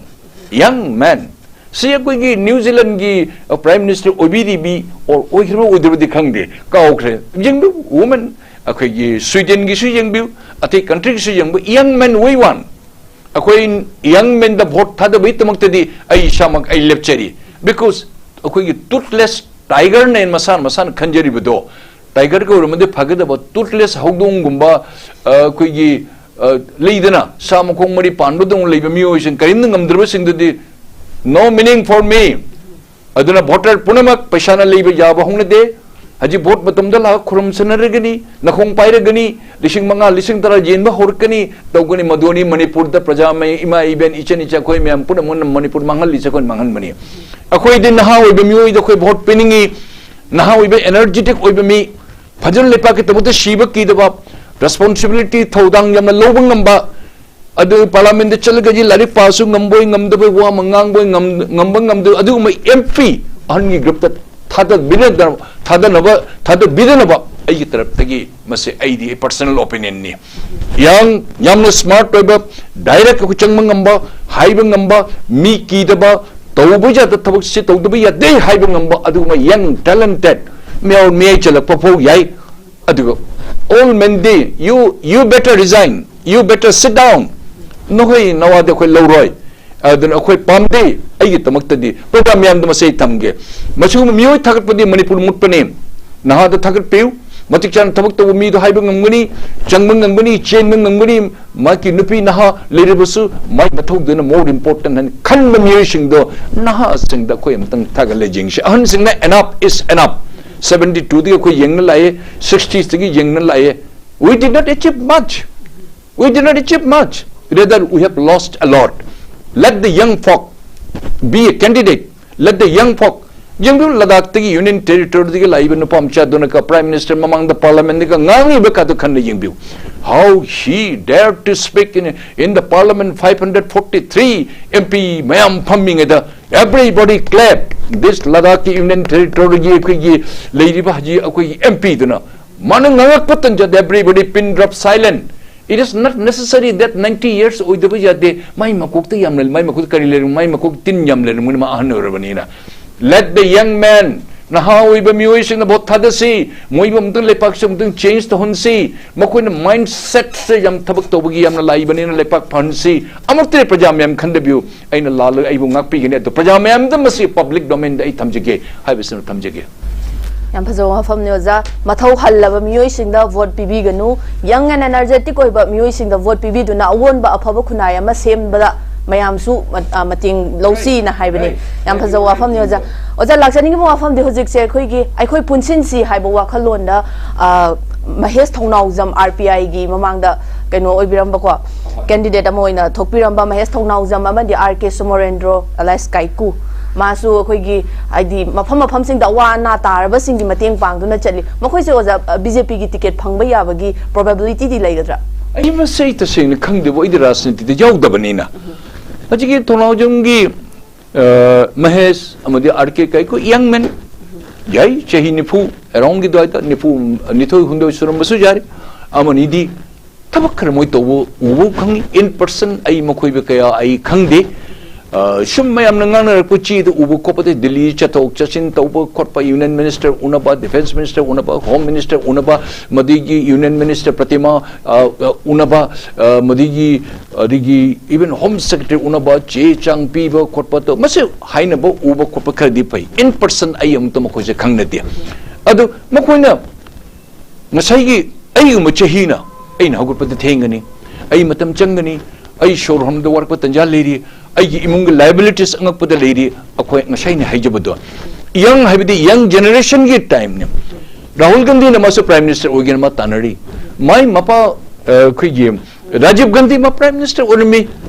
young man, ꯁꯤ ꯑꯩꯈꯣꯏꯒꯤ New Zealandꯒꯤ prime minister ꯑꯣꯏꯕꯤꯔꯤꯕꯤ or ꯑꯣꯏꯈ꯭ꯔꯕ ꯑꯣꯏꯗ꯭ꯔꯕꯗꯤ ꯈꯪꯗꯦ, ꯀꯥꯎꯈ꯭ꯔꯦ꯫ ꯌꯦꯡꯕꯤꯌꯨ, woman, ꯑꯩꯈꯣꯏꯒꯤ Swedenꯒꯤꯁꯨ ꯌꯦꯡꯕꯤꯌꯨ, ꯑꯇꯩ countryꯒꯤꯁꯨ ꯌꯦꯡꯕꯤꯌꯨ, young man we want꯫ ꯑꯩꯈꯣꯏ young manꯗ vote ꯊꯥꯗꯕꯒꯤꯗꯃꯛꯇꯗꯤ ꯑꯩ ꯏꯁꯥꯃꯛ ꯑꯩ ꯂꯦꯞꯆꯔꯤ, because ꯑꯩꯈꯣꯏꯒꯤ toothless tigerꯅꯦꯅ ꯃꯁꯥꯅ ꯃꯁꯥꯅ ꯈꯟꯖꯔꯤꯕꯗꯣ, tigerꯒ ꯑꯣꯏꯔꯝꯃꯗꯤ ꯐꯒꯗꯕ, toothless ꯍꯧꯗꯣꯡꯒꯨꯝꯕ, ꯑ, ꯑꯩꯈꯣꯏꯒꯤ, ꯑ, ꯂꯩꯗꯅ ꯁꯥ ꯃꯈꯣꯡ ꯃꯔꯤ ꯄꯥꯟꯕꯗꯧꯅ ꯂꯩꯕ ꯃꯤꯑꯣꯏꯁꯤꯡ ꯀꯔꯤꯝꯇ ꯉꯝꯗ꯭ꯔꯕꯁꯤꯡꯗꯨꯗꯤ no meaning for me꯫ ꯑꯗꯨꯅ voter ꯄꯨꯝꯅꯃꯛ ꯄꯩꯁꯥꯅ ꯂꯩꯕ ꯌꯥꯕ ꯍꯧꯅꯗꯦ꯫ ꯍꯧꯖꯤꯛ vote ꯃꯇꯝꯗ ꯂꯥꯛꯑ ꯈꯨꯔꯨꯝꯁꯟꯅꯔꯒꯅꯤ, ꯅꯈꯣꯡ ꯄꯥꯏꯔꯒꯅꯤ, ꯂꯤꯁꯤꯡ ꯃꯉꯥ, ꯂꯤꯁꯤꯡ ꯇꯔꯥ ꯌꯦꯟꯕ ꯍꯧꯔꯛꯀꯅꯤ, ꯇꯧꯒꯅꯤ꯫ ꯃꯗꯨꯅꯤ ꯃꯅꯤꯄꯨꯔꯗ ꯄ꯭ꯔꯖꯥ ꯃꯌꯥꯝ, ꯏꯃꯥ ꯏꯕꯦꯟ, ꯏꯆꯟ ꯏꯆꯥ, ꯑꯩꯈꯣꯏ ꯃꯌꯥꯝ ꯄꯨꯝꯅꯃꯛꯅ ꯃꯅꯤꯄꯨꯔ ꯃꯥꯡꯍꯜꯂꯤꯁꯦ, ꯑꯩꯈꯣꯏꯅ ꯃꯥꯡꯍꯟꯕꯅꯤ꯫ ꯑꯩꯈꯣꯏꯗꯤ ꯅꯍꯥ ꯑꯣꯏꯕ ꯃꯤꯑꯣꯏꯗ ꯑꯩꯈꯣꯏ vote ꯄꯤꯅꯤꯡꯉꯤ꯫ ꯅꯍꯥ ꯑꯣꯏꯕ energetic ꯑꯣꯏꯕ ꯃꯤ, ꯐꯖꯅ ꯂꯩꯄꯥꯛꯀꯤꯗꯃꯛꯇ ꯁꯤꯕ ꯀꯤꯗꯕ, responsibility ꯊꯧꯗꯥꯡ ꯌꯥꯝꯅ ꯂꯧꯕ ꯉꯝꯕ, ꯑꯗꯨ parliamentꯗ ꯆꯠꯂꯒꯗꯤ ꯂꯥꯏꯔꯤꯛ ꯄꯥꯁꯨ ꯉꯝꯕꯣꯏ ꯉꯝꯗꯕꯣꯏ, ꯋꯥ ꯑꯃ ꯉꯥꯡꯕꯣꯏ ꯉꯝ-, ꯉꯝꯕ ꯉꯝꯗꯕ, ꯑꯗꯨꯒꯨꯝꯕ MP ꯑꯍꯟꯒꯤ groupꯇ ꯊꯥꯗꯕꯤꯅꯗꯅ-, ꯊꯥꯗꯅꯕ, ꯊꯥꯗꯕꯤꯗꯅꯕ ꯑꯩꯒꯤ ꯇꯔꯞꯇꯒꯤ ꯃꯁꯤ ꯑꯩꯗꯤ personal opinionꯅꯤ꯫ ꯌꯥꯝ, ꯌꯥꯝꯅ smart ꯑꯣꯏꯕ, direct ꯑꯩꯈꯣꯏ ꯆꯪꯕ ꯉꯝꯕ, ꯍꯥꯏꯕ ꯉꯝꯕ, ꯃꯤ ꯀꯤꯗꯕ, ꯇꯧꯕ ꯌꯥꯗ ꯊꯕꯛꯁꯦ ꯇꯧꯗꯕ ꯌꯥꯗꯦ ꯍꯥꯏꯕ ꯉꯝꯕ ꯑꯗꯨꯒꯨꯝꯕ young talented ꯃꯤꯑꯣꯏ ꯃꯤꯌꯥꯏ ꯆꯜꯂꯛꯄ ꯐꯥꯎ ꯌꯥꯏ꯫ ꯑꯗꯨꯒ old manꯗꯤ, "You, you better resign, you better sit down." ꯅꯈꯣꯏ ꯅꯋꯥꯗꯤ ꯑꯩꯈꯣꯏ ꯂꯧꯔꯣꯏ꯫ ꯑꯗꯨꯅ ꯑꯩꯈꯣꯏ ꯄꯥꯝꯗꯦ꯫ ꯑꯩꯒꯤꯗꯃꯛꯇꯗꯤ ꯄ꯭ꯔꯣꯒ꯭ꯔꯥꯝ ꯃꯌꯥꯝꯗꯣ ꯃꯁꯤ ꯑꯩ ꯊꯝꯒꯦ꯫ ꯃꯁꯤꯒꯨꯝꯕ ꯃꯤꯑꯣꯏ ꯊꯥꯒꯠꯄꯗꯤ ꯃꯅꯤꯄꯨꯔ ꯃꯨꯠꯄꯅꯤ꯫ ꯅꯍꯥꯗ ꯊꯥꯒꯠꯄꯤꯌꯨ꯫ ꯃꯇꯤꯛ ꯆꯥꯅ ꯊꯕꯛ ꯇꯧꯕ ꯃꯤꯗꯣ ꯍꯥꯏꯕ ꯉꯝꯒꯅꯤ, ꯆꯪꯕ ꯉꯝꯒꯅꯤ, ꯆꯦꯟꯕ ꯉꯝꯒꯅꯤ, ꯃꯍꯥꯛꯀꯤ ꯅꯨꯄꯤ ꯅꯍꯥ ꯂꯩꯔꯕꯁꯨ ꯃꯥꯏ ꯃꯊꯧꯗꯨꯅ more important ꯍꯥꯏꯅ ꯈꯟꯕ ꯃꯤꯑꯣꯏꯁꯤꯡꯗꯣ ꯅꯍꯥꯁꯤꯡꯗ ꯑꯩꯈꯣꯏ ꯑꯃꯨꯛꯇꯪ ꯊꯥꯒꯠꯂ ꯌꯦꯡꯁꯤ꯫ ꯑꯍꯟꯁꯤꯡꯅ enough is enough, seventy two ꯗꯒꯤ ꯑꯩꯈꯣꯏ ꯌꯦꯡꯅ ꯂꯥꯛꯑꯦ, sixties ꯇꯒꯤ ꯌꯦꯡꯅ ꯂꯥꯛꯑꯦ, we did not achieve much, we did not achieve much, rather we have lost a lot, let the young folk be a candidate, let the young folk ꯌꯦꯡꯕꯤꯌꯨ, ꯂꯗꯥꯛꯇꯒꯤ, union ꯇꯦꯔꯤꯇꯣꯔꯤꯗꯒꯤ ꯂꯥꯛꯏꯕ ꯅꯨꯄꯥ ꯃꯆꯥꯗꯨꯅꯒ ꯄ꯭ꯔꯥꯏꯝ ꯃꯤꯅꯤꯁꯇꯔ ꯃꯃꯥꯡꯗ ꯄꯥꯔꯂꯥꯃꯦꯟꯗꯒ ꯉꯥꯡꯉꯤꯕ ꯀꯥꯗꯣ ꯈꯟꯅ ꯌꯦꯡꯕꯤꯌꯨ꯫ How he dared to speak in, in the parliament, five hundred forty three M P ꯃꯌꯥꯝ ꯐꯝꯃꯤꯉꯩꯗ everybody clap꯫ This ꯂꯗꯥꯛꯀꯤ union ꯇꯦꯔꯤꯇꯣꯔꯤꯒꯤ ꯑꯩꯈꯣꯏꯒꯤ ꯂꯩꯔꯤꯕ ꯍꯧꯖꯤꯛ ꯑꯩꯈꯣꯏꯒꯤ M P ꯗꯨꯅ ꯃꯥꯅ ꯉꯥꯡꯉꯛꯄ ꯇꯟꯖꯥꯗ everybody pin drop silent꯫ It is not necessary that ninety years ꯑꯣꯏꯗꯕ ꯌꯥꯗꯦ꯫ ꯃꯥꯏ ꯃꯀꯣꯛꯇ ꯌꯥꯝꯅ, ꯃꯥꯏ ꯃꯀꯣꯛꯇ ꯀꯔꯤ ꯂꯩꯔꯝ-, ꯃꯥꯏ ꯃꯀꯣꯛ ꯇꯤꯟ ꯌꯥꯝ ꯂꯩꯔꯝꯒꯅꯤ, ꯃꯥ ꯑꯍꯟ ꯑꯣꯏꯔꯕꯅꯤꯅ꯫ Let the young man, ꯅꯍꯥ ꯑꯣꯏꯕ ꯃꯤꯑꯣꯏꯁꯤꯡꯅ ꯚꯣꯠ ꯊꯥꯗꯁꯤ, ꯃꯣꯏꯕꯨ ꯑꯃꯨꯛꯇꯪ ꯂꯩꯄꯥꯛꯁꯦ ꯑꯃꯨꯛꯇꯪ change ꯇꯧꯍꯟꯁꯤ, ꯃꯈꯣꯏꯅ mindset ꯁꯦ ꯌꯥꯝ ꯊꯕꯛ ꯇꯧꯕꯒꯤ ꯌꯥꯝꯅ ꯂꯥꯛꯏꯕꯅꯤꯅ ꯂꯩꯄꯥꯛ ꯐꯍꯟꯁꯤ꯫ ꯑꯃꯨꯛꯇ ꯄ꯭ꯔꯖꯥ ꯃꯌꯥꯝ ꯈꯟꯗꯕꯤꯌꯨ, ꯑꯩꯅ ꯂꯥꯜꯂꯒ ꯑꯩꯕꯨ ꯉꯥꯛꯄꯤꯒꯅꯤ, ꯑꯗꯣ ꯄ꯭ꯔꯖꯥ ꯃꯌꯥꯝꯗ ꯃꯁꯤ public domain ꯗ ꯑꯩ ꯊꯝꯖꯒꯦ ꯍꯥꯏꯕꯁꯤꯃ ꯊꯝꯖꯒꯦ꯫ ꯌꯥꯝ ꯐꯖꯕ ꯋꯥꯐꯝꯅꯤ ꯑꯣꯖꯥ꯫ ꯃꯊꯧ ꯍꯜꯂꯕ ꯃꯤꯑꯣꯏꯁꯤꯡꯗ ꯚꯣꯠ ꯄꯤꯕꯤꯒꯅꯨ, young and energetic ꯑꯣꯏꯕ ꯃꯤꯑꯣꯏꯁꯤꯡꯗ ꯚꯣꯠ ꯄꯤꯕꯤꯗꯨꯅ ꯑꯑꯣꯟꯕ ꯑꯐꯕ ꯈꯨꯟꯅꯥꯏ ꯑꯃ ꯁꯦꯝꯕꯗ ꯃꯌꯥꯝꯁꯨ ꯃ-, ꯑ, ꯃꯇꯦꯡ ꯂꯧꯁꯤꯅ ꯍꯥꯏꯕꯅꯤ꯫ ꯌꯥꯝ ꯐꯖꯕ ꯋꯥꯐꯝꯅꯤ ꯑꯣꯖꯥ꯫ ꯑꯣꯖꯥ, ꯂꯥꯛꯆꯅꯤꯡꯉꯤꯕ ꯋꯥꯐꯝꯗꯤ ꯍꯧꯖꯤꯛꯁꯦ ꯑꯩꯈꯣꯏꯒꯤ ꯑꯩꯈꯣꯏ ꯄꯨꯟꯁꯤꯟꯁꯤ ꯍꯥꯏꯕ ꯋꯥꯈꯜꯂꯣꯟꯗ, ꯑ, ꯃꯍꯦꯁ ꯊꯧꯅꯥꯎꯖꯝ, R P I ꯒꯤ ꯃꯃꯥꯡꯗ ꯀꯩꯅꯣ ꯑꯣꯏꯕꯤꯔꯝꯕꯀꯣ, candidate ꯑꯃ ꯑꯣꯏꯅ ꯊꯣꯛꯄꯤꯔꯝꯕ ꯃꯍꯦꯁ ꯊꯧꯅꯥꯎꯖꯝ ꯑꯃꯗꯤ R K ꯁꯨꯃꯣꯔꯦꯟꯗ꯭ꯔꯣ alias ꯀꯥꯏꯀꯨ, ꯃꯥꯁꯨ ꯑꯩꯈꯣꯏꯒꯤ ꯍꯥꯏꯗꯤ ꯃꯐꯝ ꯃꯐꯝꯁꯤꯡꯗ ꯑꯋꯥ ꯑꯅꯥ ꯇꯥꯔꯕꯁꯤꯡꯒꯤ ꯃꯇꯦꯡ ꯄꯥꯡꯗꯨꯅ ꯆꯠꯂꯤ꯫ ꯃꯈꯣꯏꯁꯦ ꯑꯣꯖꯥ, ꯑ, B J P ꯒꯤ ticket ꯐꯪꯕ ꯌꯥꯕꯒꯤ probability ꯗꯤ ꯂꯩꯒꯗ꯭ꯔꯥ? ꯑꯩ ꯃꯁꯤ ꯑꯩ ꯇꯁꯦꯡꯅ ꯈꯪꯗꯦꯕ, ꯑꯩꯗꯤ ꯔꯥꯖꯅꯤꯇꯤꯗ ꯌꯥꯎꯗꯕꯅꯤꯅ꯫ ꯍꯧꯖꯤꯛꯀꯤ ꯊꯧꯅꯥꯎꯖꯝꯒꯤ, ꯑ, ꯃꯍꯦꯁ ꯑꯃꯗꯤ R K ꯀꯥꯏꯀꯨ, young man, ꯌꯥꯏ, ꯆꯍꯤ ꯅꯤꯐꯨ around ꯒꯤ ꯑꯗꯨꯋꯥꯏꯗ, ꯅꯤꯐꯨ, ꯅꯤꯊꯣꯏ ꯍꯨꯝꯗꯣꯏ ꯁꯨꯔꯝꯕꯁꯨ ꯌꯥꯔꯤ꯫ ꯑꯃꯅꯤꯗꯤ ꯊꯕꯛ ꯈꯔ ꯃꯣꯏ ꯇꯧꯕ ꯎꯕ ꯈꯪꯉꯤ꯫ In person ꯑꯩ ꯃꯈꯣꯏꯕꯨ ꯀꯌꯥ ꯑꯩ ꯈꯪꯗꯦ꯫ ꯑ, ꯁꯨꯝ ꯃꯌꯥꯝꯅ ꯉꯥꯡꯅꯔꯛꯄ ꯆꯦꯗ ꯎꯕ ꯈꯣꯠꯄꯗ ꯗꯤꯜꯂꯤ ꯆꯠꯊꯣꯛ ꯆꯠꯁꯤꯟ ꯇꯧꯕ ꯈꯣꯠꯄ, union minister ꯎꯅꯕ, defence minister ꯎꯅꯕ, home minister ꯎꯅꯕ, ꯃꯗꯨꯒꯤ union minister ꯄ꯭ꯔꯇꯤꯃꯥ, ꯑ, ꯑ, ꯎꯅꯕ, ꯑ, ꯃꯗꯨꯒꯤ, ꯑꯗꯒꯤ even home secretary ꯎꯅꯕ, ꯆꯦ ꯆꯥꯡ ꯄꯤꯕ ꯈꯣꯠꯄ ꯇꯧ-, ꯃꯁꯤ ꯍꯥꯏꯅꯕ ꯎꯕ ꯈꯣꯠꯄ ꯈꯔꯗꯤ ꯐꯩ꯫ In person ꯑꯩ ꯑꯃꯨꯛꯇ ꯃꯈꯣꯏꯁꯦ ꯈꯪꯅꯗꯦ꯫ ꯑꯗꯨ ꯃꯈꯣꯏꯅ ꯉꯁꯥꯏꯒꯤ ꯑꯩꯒꯨꯝꯕ ꯆꯍꯤꯅ, ꯑꯩꯅ ꯍꯧꯒꯠꯄꯗ ꯊꯦꯡꯒꯅꯤ, ꯑꯩ ꯃꯇꯝ ꯆꯪꯒꯅꯤ, ꯑꯩ ꯁꯣꯔ ꯍꯣꯟꯕꯗ ꯋꯥꯔꯛꯄ ꯇꯟꯖꯥ ꯂꯩꯔꯤ, ꯑꯩꯒꯤ ꯏꯃꯨꯡꯒꯤ liabilities ꯑꯉꯛꯄꯗ ꯂꯩꯔꯤ꯫ ꯑꯩꯈꯣꯏ ꯉꯁꯥꯏꯅ ꯍꯥꯏꯖꯕꯗꯣ, ꯌꯪ ꯍꯥꯏꯕꯗꯤ ꯌꯪ ꯖꯦꯅꯦꯔꯦꯁꯟꯒꯤ ꯇꯥꯏꯝꯅꯤ꯫ ꯔꯥꯍꯨꯜ ꯒꯥꯟꯙꯤꯅ ꯃꯥꯁꯨ ꯄ꯭ꯔꯥꯏꯝ ꯃꯤꯅꯤꯁꯇꯔ ꯑꯣꯏꯒꯦꯅ ꯃꯥ ꯇꯥꯟꯅꯔꯤ꯫ ꯃꯥꯏ ꯃꯄꯥ, ꯑ, ꯑꯩꯈꯣꯏꯒꯤ ꯔꯥꯖꯤꯕ ꯒꯥꯟꯙꯤ ꯃꯥ ꯄ꯭ꯔꯥꯏꯝ ꯃꯤꯅꯤꯁꯇꯔ ꯑꯣꯏꯔꯝꯃꯤ,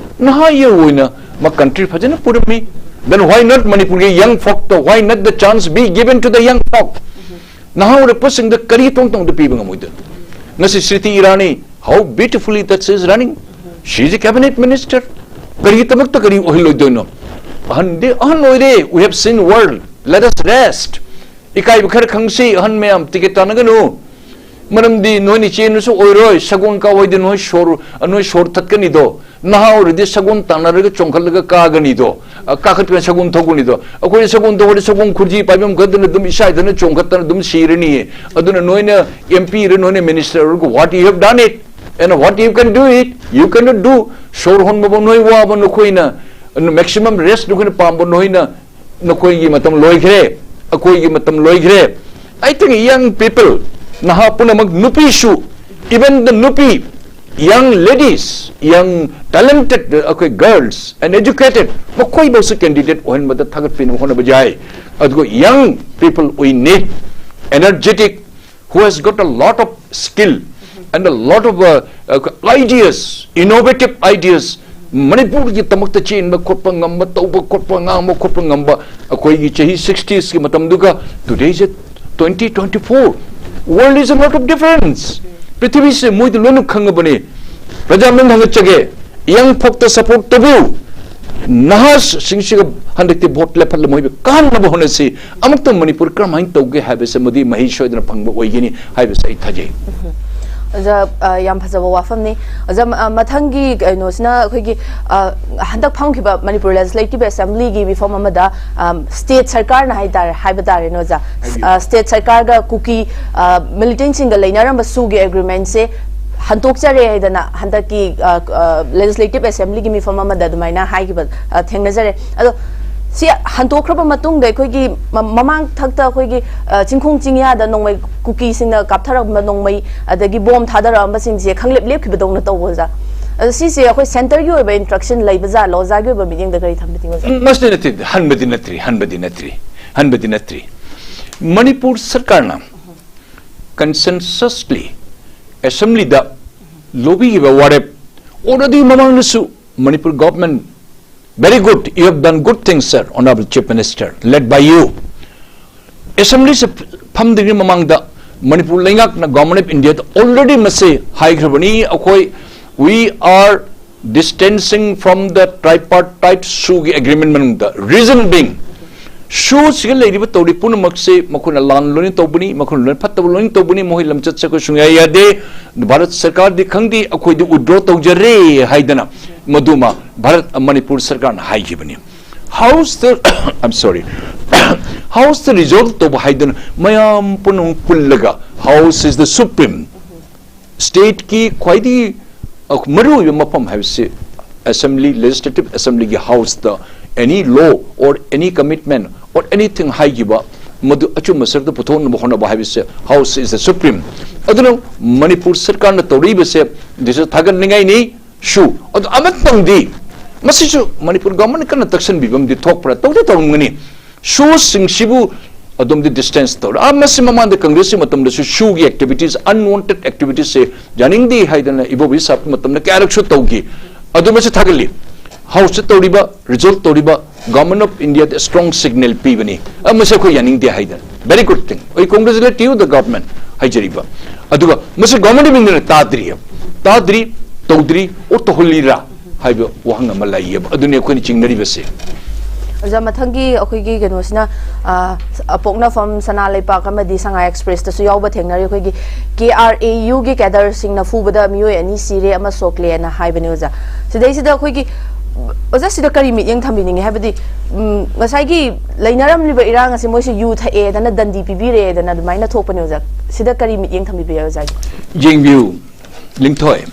ꯅꯍꯥ ꯌꯨ ꯑꯣꯏꯅ ꯃꯥ ꯀꯟꯇ꯭ꯔꯤ ꯐꯖꯅ ꯄꯨꯔꯝꯃꯤ꯫ Then why not ꯃꯅꯤꯄꯨꯔꯒꯤ ꯌꯪ ꯐꯣꯛꯇ, why not the chance be given to the young folk? ꯅꯍꯥ ꯑꯣꯏꯔꯛꯄꯁꯤꯡꯗ ꯀꯔꯤ ꯇꯣꯡ ꯇꯣꯡꯗ ꯄꯤꯕ ꯉꯝꯃꯣꯏꯗꯣꯏꯅꯣ? ꯉꯁꯤ ꯁ꯭ꯔꯤꯇꯤ Irani, how beautifully that she is running, she is a cabinet minister. ꯀꯔꯤꯒꯤꯗꯃꯛꯇ ꯀꯔꯤ ꯑꯣꯏꯍꯜꯂꯣꯏꯗꯣꯏꯅꯣ? ꯑꯍꯟꯗꯤ ꯑꯍꯟ ꯑꯣꯏꯔꯦ, we have seen world, let us rest. ꯏꯀꯥꯏꯕ ꯈꯔ ꯈꯪꯁꯤ, ꯑꯍꯟ ꯃꯌꯥꯝ ꯇꯤꯀꯦꯠ ꯇꯥꯟꯅꯒꯅꯨ꯫ ꯃꯔꯝꯗꯤ ꯅꯣꯏꯅ ꯆꯦꯟꯕꯁꯨ ꯑꯣꯏꯔꯣꯏ, ꯁꯒꯣꯜ ꯀꯥꯎ ꯍꯥꯏꯗꯤ ꯅꯣꯏ ꯁꯣꯔ, ꯅꯣꯏ ꯁꯣꯔ ꯊꯠꯀꯅꯤꯗꯣ꯫ ꯅꯍꯥ ꯑꯣꯏꯔꯗꯤ ꯁꯒꯣꯜ ꯇꯥꯟꯅꯔꯒ ꯆꯣꯡꯈꯠꯂꯒ ꯀꯥꯒꯅꯤꯗꯣ, ꯑ, ꯀꯥꯈꯠꯇꯅ ꯁꯒꯣꯜ ꯊꯧꯒꯅꯤꯗꯣ꯫ ꯑꯩꯈꯣꯏꯅ ꯁꯒꯣꯜ ꯊꯧꯔꯗꯤ ꯁꯒꯣꯜ ꯈꯨꯔꯖꯤ ꯄꯥꯏꯐꯝ ꯈꯪꯗꯅ ꯑꯗꯨꯝ ꯏꯁꯥ ꯏꯊꯟꯇ ꯆꯣꯡꯈꯠꯇꯅ ꯑꯗꯨꯝ ꯁꯤꯔꯅꯤꯌꯦ꯫ ꯑꯗꯨꯅ ꯅꯣꯏꯅ M P ꯔ, ꯅꯣꯏꯅ minister ꯑꯣꯏꯔꯒ what you have done it and what you can do it, you cannot do. ꯁꯣꯔ ꯍꯣꯟꯕꯕꯨ ꯅꯣꯏ ꯋꯥꯕ ꯅꯈꯣꯏꯅ, maximum rest ꯅꯈꯣꯏꯅ ꯄꯥꯝꯕ ꯅꯈꯣꯏꯅ, ꯅꯈꯣꯏꯒꯤ ꯃꯇꯝ ꯂꯣꯏꯈ꯭ꯔꯦ, ꯑꯩꯈꯣꯏꯒꯤ ꯃꯇꯝ ꯂꯣꯏꯈ꯭ꯔꯦ꯫ I think young people, ꯅꯍꯥ ꯄꯨꯝꯅꯃꯛ, ꯅꯨꯄꯤꯁꯨ, even the ꯅꯨꯄꯤ, young ladies, young talented, ꯑꯩꯈꯣꯏ girls and educated, ꯃꯈꯣꯏꯕꯨꯁꯨ candidate ꯑꯣꯏꯍꯟꯕꯗ ꯊꯥꯒꯠꯄꯤꯅꯕ ꯍꯣꯠꯅꯕ ꯌꯥꯏ꯫ ꯑꯗꯨꯒ young people, we need energetic, who has got a lot of skill and a lot of, uh, uh, ideas, innovative ideas, ꯃꯅꯤꯄꯨꯔꯒꯤꯗꯃꯛꯇ ꯆꯦꯟꯕ ꯈꯣꯠꯄ ꯉꯝꯕ, ꯇꯧꯕ ꯈꯣꯠꯄ, ꯉꯥꯡꯕ ꯈꯣꯠꯄ ꯉꯝꯕ꯫ ꯑꯩꯈꯣꯏꯒꯤ ꯆꯍꯤ sixties ꯀꯤ ꯃꯇꯝꯗꯨꯒ today's twenty twenty-four, world is a lot of difference. ꯄ꯭ꯔꯤꯊꯤꯕꯤꯁꯦ ꯃꯣꯏꯗ ꯂꯣꯏꯅ ꯈꯪꯉꯕꯅꯤ꯫ ꯄ꯭ꯔꯖꯥ ꯂꯣꯏꯅ ꯍꯪꯒꯠꯆꯒꯦ, young folkꯇ support ꯇꯧꯕꯤꯌꯨ꯫ ꯅꯍꯥꯁꯤꯡꯁꯤꯒ ꯍꯟꯗꯛꯇꯤ vote ꯂꯦꯞꯍꯜꯂ ꯃꯣꯏꯕꯨ ꯀꯥꯍꯟꯅꯕ ꯍꯣꯠꯅꯁꯤ꯫ ꯑꯃꯨꯛꯇ ꯃꯅꯤꯄꯨꯔ ꯀꯔꯝꯍꯥꯏꯅ ꯇꯧꯒꯦ ꯍꯥꯏꯕꯁꯦ ꯃꯗꯨ ꯃꯍꯩ ꯁꯣꯏꯗꯅ ꯐꯪꯕ ꯑꯣꯏꯒꯅꯤ ꯍꯥꯏꯕꯁꯦ ꯑꯩ ꯊꯥꯖꯩ꯫ ꯑꯣꯖꯥ, ꯑ, ꯌꯥꯝ ꯐꯖꯕ ꯋꯥꯐꯝꯅꯤ꯫ ꯑꯣꯖꯥ, ꯃ-, ꯑ, ꯃꯊꯪꯒꯤ ꯀꯩꯅꯣꯁꯤꯅ ꯑꯩꯈꯣꯏꯒꯤ, ꯑ, ꯍꯟꯗꯛ ꯐꯝꯈꯤꯕ ꯃꯅꯤꯄꯨꯔ Legislative Assembly ꯒꯤ ꯃꯤꯐꯝ ꯑꯃꯗ, ꯑꯝ, state ꯁꯔꯀꯥꯔꯅ ꯍꯥꯏꯇꯥꯔꯦ, ꯍꯥꯏꯕ ꯇꯥꯔꯦꯅꯦ ꯑꯣꯖꯥ, ꯑ, state ꯁꯔꯀꯥꯔꯒ ꯀꯨꯀꯤ, ꯑ, militant ꯁꯤꯡꯒ ꯂꯩꯅꯔꯝꯕ SoO ꯒꯤ agreement ꯁꯦ ꯍꯟꯇꯣꯛꯆꯔꯦ ꯍꯥꯏꯗꯅ ꯍꯟꯗꯛꯀꯤ, ꯑ, ꯑ, Legislative Assembly ꯒꯤ ꯃꯤꯐꯝ ꯑꯃꯗ ꯑꯗꯨꯃꯥꯏꯅ ꯍꯥꯏꯈꯤꯕ, ꯑ, ꯊꯦꯡꯅꯖꯔꯦ꯫ ꯑꯗꯣ ꯁꯤ ꯍꯟꯗꯣꯛꯈ꯭ꯔꯕ ꯃꯇꯨꯡꯗ ꯑꯩꯈꯣꯏꯒꯤ ꯃ- ꯃꯃꯥꯡ ꯊꯛꯇ ꯑꯩꯈꯣꯏꯒꯤ, ꯑ, ꯆꯤꯡꯈꯣꯡ ꯆꯤꯡꯌꯥꯗ ꯅꯣꯡꯃꯩ ꯀꯨꯀꯤꯁꯤꯡꯅ ꯀꯥꯞꯊꯔꯝꯕ ꯅꯣꯡꯃꯩ, ꯑꯗꯒꯤ ꯕꯣꯝ ꯊꯥꯗꯔꯛꯑꯝꯕꯁꯤꯡꯁꯦ ꯈꯪꯂꯦꯞ ꯂꯦꯞꯈꯤꯕꯗꯧꯅ ꯇꯧꯕ, ꯑꯣꯖꯥ꯫ ꯑꯗꯣ ꯁꯤꯁꯦ ꯑꯩꯈꯣꯏ centreꯒꯤ ꯑꯣꯏꯕ instruction ꯂꯩꯕ ꯖꯥꯠꯂꯣ? ꯑꯣꯖꯥꯒꯤ ꯑꯣꯏꯕ ꯃꯤꯠꯌꯦꯡꯗ ꯀꯔꯤ ꯊꯝꯕꯤꯅꯤꯡꯉꯤ, ꯑꯣꯖꯥ? ꯎꯝ, ꯃꯁꯤꯗꯤ ꯅꯠꯇꯦ, ꯍꯟꯕꯗꯤ ꯅꯠꯇ꯭ꯔꯤ, ꯍꯟꯕꯗꯤ ꯅꯠꯇ꯭ꯔꯤ, ꯍꯟꯕꯗꯤ ꯅꯠꯇ꯭ꯔꯤ꯫ ꯃꯅꯤꯄꯨꯔ ꯁꯔꯀꯥꯔꯅ consensusly assemblyꯗ ꯂꯧꯕꯤꯈꯤꯕ ꯋꯥꯔꯦꯞ, already ꯃꯃꯥꯡꯗꯁꯨ Manipur government, very good, you have done good things, sir, Honorable Chief Minister, led by you. Assemblyꯁꯦ ꯐꯝꯗ꯭ꯔꯤꯉꯩ ꯃꯃꯥꯡꯗ ꯃꯅꯤꯄꯨꯔ ꯂꯩꯉꯥꯛꯅ, Government of Indiaꯗ already ꯃꯁꯤ ꯍꯥꯏꯈ꯭ꯔꯕꯅꯤ, ꯑꯩꯈꯣꯏ, we are distancing from the tripartite SoOꯒꯤ agreement ꯃꯅꯨꯡꯗ, reason being, SoOꯁꯤꯒ ꯂꯩꯔꯤꯕ ꯇꯧꯔꯤ ꯄꯨꯝꯅꯃꯛꯁꯦ ꯃꯈꯣꯏꯅ ꯂꯥꯟ ꯂꯣꯏꯅ ꯇꯧꯕꯅꯤ, ꯃꯈꯣꯏꯅ ꯂꯣꯏꯅ ꯐꯠꯇꯕ ꯂꯣꯏꯅ ꯇꯧꯕꯅꯤ, ꯃꯈꯣꯏ ꯂꯝꯆꯠꯁꯦ ꯑꯩꯈꯣꯏ ꯁꯨꯡꯌꯥ ꯌꯥꯗꯦ, ꯚꯥꯔꯠ ꯁꯔꯀꯥꯔꯗꯤ ꯈꯪꯗꯦ, ꯑꯩꯈꯣꯏꯗꯤ withdraw ꯇꯧꯖꯔꯦ ꯍꯥꯏꯗꯅ ꯃꯗꯨꯃ ꯚꯥꯔꯠ, ꯃꯅꯤꯄꯨꯔ ꯁꯔꯀꯥꯔꯅ ꯍꯥꯏꯈꯤꯕꯅꯤ꯫ Houseꯇ, I'm sorry, Houseꯇ resolve ꯇꯧꯕ ꯍꯥꯏꯗꯅ ꯃꯌꯥꯝ ꯄꯨꯝꯅꯃꯛ ꯄꯨꯜꯂꯒ, House is the supreme, stateꯀꯤ ꯈ꯭ꯋꯥꯏꯗꯒꯤ, ꯑ, ꯃꯔꯨꯑꯣꯏꯕ ꯃꯐꯝ ꯍꯥꯏꯕꯁꯤ assembly, legislative assemblyꯒꯤ Houseꯇ any law or any commitment or anything ꯍꯥꯏꯈꯤꯕ ꯃꯗꯨ ꯑꯆꯨꯝꯕ ꯁꯔꯨꯛꯇ ꯄꯨꯊꯣꯛꯅꯕ ꯍꯣꯠꯅꯕ ꯍꯥꯏꯕꯁꯦ, House is the supreme꯫ ꯑꯗꯨꯅ ꯃꯅꯤꯄꯨꯔ ꯁꯔꯀꯥꯔꯅ ꯇꯧꯔꯛꯏꯕꯁꯦ, this is ꯊꯥꯒꯠꯅꯤꯡꯉꯥꯏꯅꯤ꯫ SoO ꯑꯗꯨ ꯑꯃꯇꯪꯗꯤ, ꯃꯁꯤꯁꯨ ꯃꯅꯤꯄꯨꯔ government ꯀꯟꯅ ꯇꯛꯁꯟꯕꯤꯕ ꯑꯃꯗꯤ ꯊꯣꯛꯄ꯭ꯔꯥ? ꯇꯧꯗꯤ ꯇꯧꯔꯝꯒꯅꯤ꯫ SoOꯁꯤꯡꯁꯤꯕꯨ ꯑꯗꯣꯝꯗꯤ distance ꯇꯧꯔ, ꯑꯥ, ꯃꯁꯤ ꯃꯃꯥꯡꯗ Congressꯀꯤ ꯃꯇꯝꯗꯁꯨ SoOꯒꯤ activities, unwanted activitiesꯁꯦ ꯌꯥꯅꯤꯡꯗꯦ ꯍꯥꯏꯗꯅ ꯏꯕꯣꯕꯤ ꯁꯥꯕ ꯃꯇꯝꯗ ꯀꯌꯥꯔꯛꯁꯨ ꯇꯧꯈꯤ꯫ ꯑꯗꯨ ꯃꯁꯤ ꯊꯥꯒꯠꯂꯤ꯫ Houseꯇ ꯇꯧꯔꯤꯕ, resolve ꯇꯧꯔꯤꯕ, Government of Indiaꯗ strong signal ꯄꯤꯕꯅꯤ꯫ ꯑ, ꯃꯁꯤ ꯑꯩꯈꯣꯏ ꯌꯥꯅꯤꯡꯗꯦ ꯍꯥꯏꯗꯅ, very good thing, I congratulate you, the government ꯍꯥꯏꯖꯔꯤꯕ꯫ ꯑꯗꯨꯒ ꯃꯁꯤ Government of Indiaꯅ ꯇꯥꯗ꯭ꯔꯤꯑꯕ, ꯇꯥꯗ꯭ꯔꯤ, ꯇꯧꯗ꯭ꯔꯤ, ꯑꯣ ꯇꯧꯍꯜꯂꯤꯔꯥ ꯍꯥꯏꯕ ꯋꯥꯍꯪ ꯑꯃ ꯂꯩꯌꯦꯕ꯫ ꯑꯗꯨꯅꯤ ꯑꯩꯈꯣꯏꯅ ꯆꯤꯡꯅꯔꯤꯕꯁꯦ꯫ ꯑꯣꯖꯥ, ꯃꯊꯪꯒꯤ ꯑꯩꯈꯣꯏꯒꯤ ꯀꯩꯅꯣꯁꯤꯅ, ꯑ, ꯄꯣꯛꯅꯐꯝ ꯁꯅꯥ ꯂꯩꯄꯥꯛ ꯑꯃꯗꯤ ꯁꯉꯥꯏ Expressꯇꯁꯨ ꯌꯥꯎꯕ ꯊꯦꯡꯅꯔꯤ꯫ ꯑꯩꯈꯣꯏꯒꯤ KRAUꯒꯤ cadreꯁꯤꯡꯅ ꯐꯨꯕꯗ ꯃꯤꯑꯣꯏ ꯑꯅꯤ ꯁꯤꯔꯦ, ꯑꯃ ꯁꯣꯛꯂꯦꯅ ꯍꯥꯏꯕꯅꯦ, ꯑꯣꯖꯥ꯫ ꯁꯤꯗꯩꯁꯤꯗ ꯑꯩꯈꯣꯏꯒꯤ, ꯑꯣꯖꯥ, ꯁꯤꯗ ꯀꯔꯤ ꯃꯤꯠꯌꯦꯡ ꯊꯝꯕꯤꯅꯤꯡꯉꯤ? ꯍꯥꯏꯕꯗꯤ, ꯎꯝ, ꯉꯁꯥꯏꯒꯤ ꯂꯩꯅꯔꯝꯂꯤꯕ ꯏꯔꯥꯡ ꯑꯁꯤ ꯃꯣꯏꯁꯦ ꯌꯨ ꯊꯛꯑꯦꯗꯅ ꯗꯟꯗꯤ ꯄꯤꯕꯤꯔꯦꯗꯅ ꯑꯗꯨꯃꯥꯏꯅ ꯊꯣꯛꯄꯅꯦ, ꯑꯣꯖꯥ꯫ ꯁꯤꯗ ꯀꯔꯤ ꯃꯤꯠꯌꯦꯡ ꯊꯝꯕꯤꯕ ꯌꯥꯏ, ꯑꯣꯖꯥꯒꯤ? ꯌꯦꯡꯕꯤꯌꯨ, ꯂꯤꯡꯊꯣꯏ,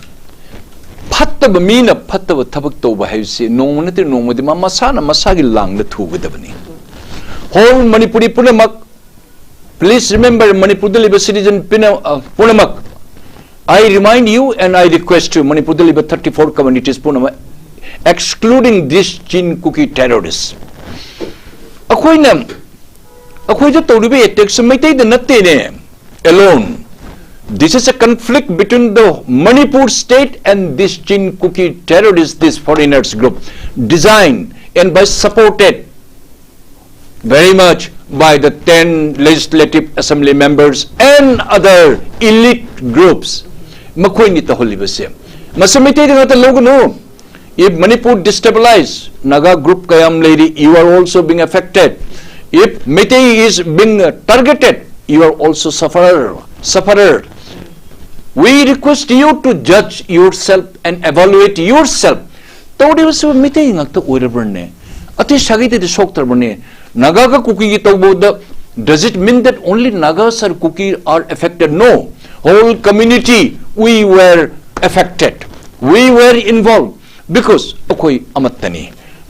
ꯐꯠꯇꯕ ꯃꯤꯅ ꯐꯠꯇꯕ ꯊꯕꯛ ꯇꯧꯕ ꯍꯥꯏꯕꯁꯤ ꯅꯣꯡꯃ ꯅꯠꯇ꯭ꯔ ꯅꯣꯡꯃꯗꯤ ꯃꯥ ꯃꯁꯥꯅ ꯃꯁꯥꯒꯤ ꯂꯥꯡꯗ ꯊꯨꯒꯗꯕꯅꯤ꯫ Whole ꯃꯅꯤꯄꯨꯔꯤ ꯄꯨꯝꯅꯃꯛ, please remember, ꯃꯅꯤꯄꯨꯔꯗ ꯂꯩꯕ citizen ꯄꯨꯝꯅ- ꯑ, ꯄꯨꯝꯅꯃꯛ, I remind you and I request you, ꯃꯅꯤꯄꯨꯔꯗ ꯂꯩꯕ thirty four communities ꯄꯨꯝꯅꯃꯛ, excluding this Chin Kuki terrorists, ꯑꯩꯈꯣꯏꯅ ꯑꯩꯈꯣꯏꯗ ꯇꯧꯔꯤꯕ attackꯁꯦ ꯃꯩꯇꯩꯗ ꯅꯠꯇꯦꯅꯦ alone. This is a conflict between the Manipur state and this Chin Kuki terrorist, this foreigners group, designed and by supported very much by the ten legislative assembly members and other elite groups. ꯃꯈꯣꯏꯅꯤ ꯇꯧꯍꯜꯂꯤꯕꯁꯦ꯫ ꯃꯁꯤ ꯃꯩꯇꯩꯗ ꯉꯥꯛꯇ ꯂꯧꯒꯅꯨ꯫ If Manipur destabilize, Naga group ꯀꯌꯥꯝ ꯂꯩꯔꯤ, you are also being affected. If Meitei is being targeted, you are also sufferer, sufferer. We request you to judge yourself and evaluate yourself. ꯇꯧꯔꯤꯕꯁꯤꯕꯨ Meitei ꯉꯥꯛꯇ ꯑꯣꯏꯔꯕ꯭ꯔꯅꯦ? ꯑꯇꯩ ꯁꯥꯒꯩꯗꯗꯤ ꯁꯣꯛꯇ꯭ꯔꯕꯅꯦ? ꯅꯥꯒꯥꯒ ꯀꯨꯀꯤꯒꯤ ꯇꯧꯕꯗ, does it mean that only Nagas or Kuki are affected? No. Whole community, we were affected. We were involved. Because ꯑꯩꯈꯣꯏ ꯑꯃꯠꯇꯅꯤ꯫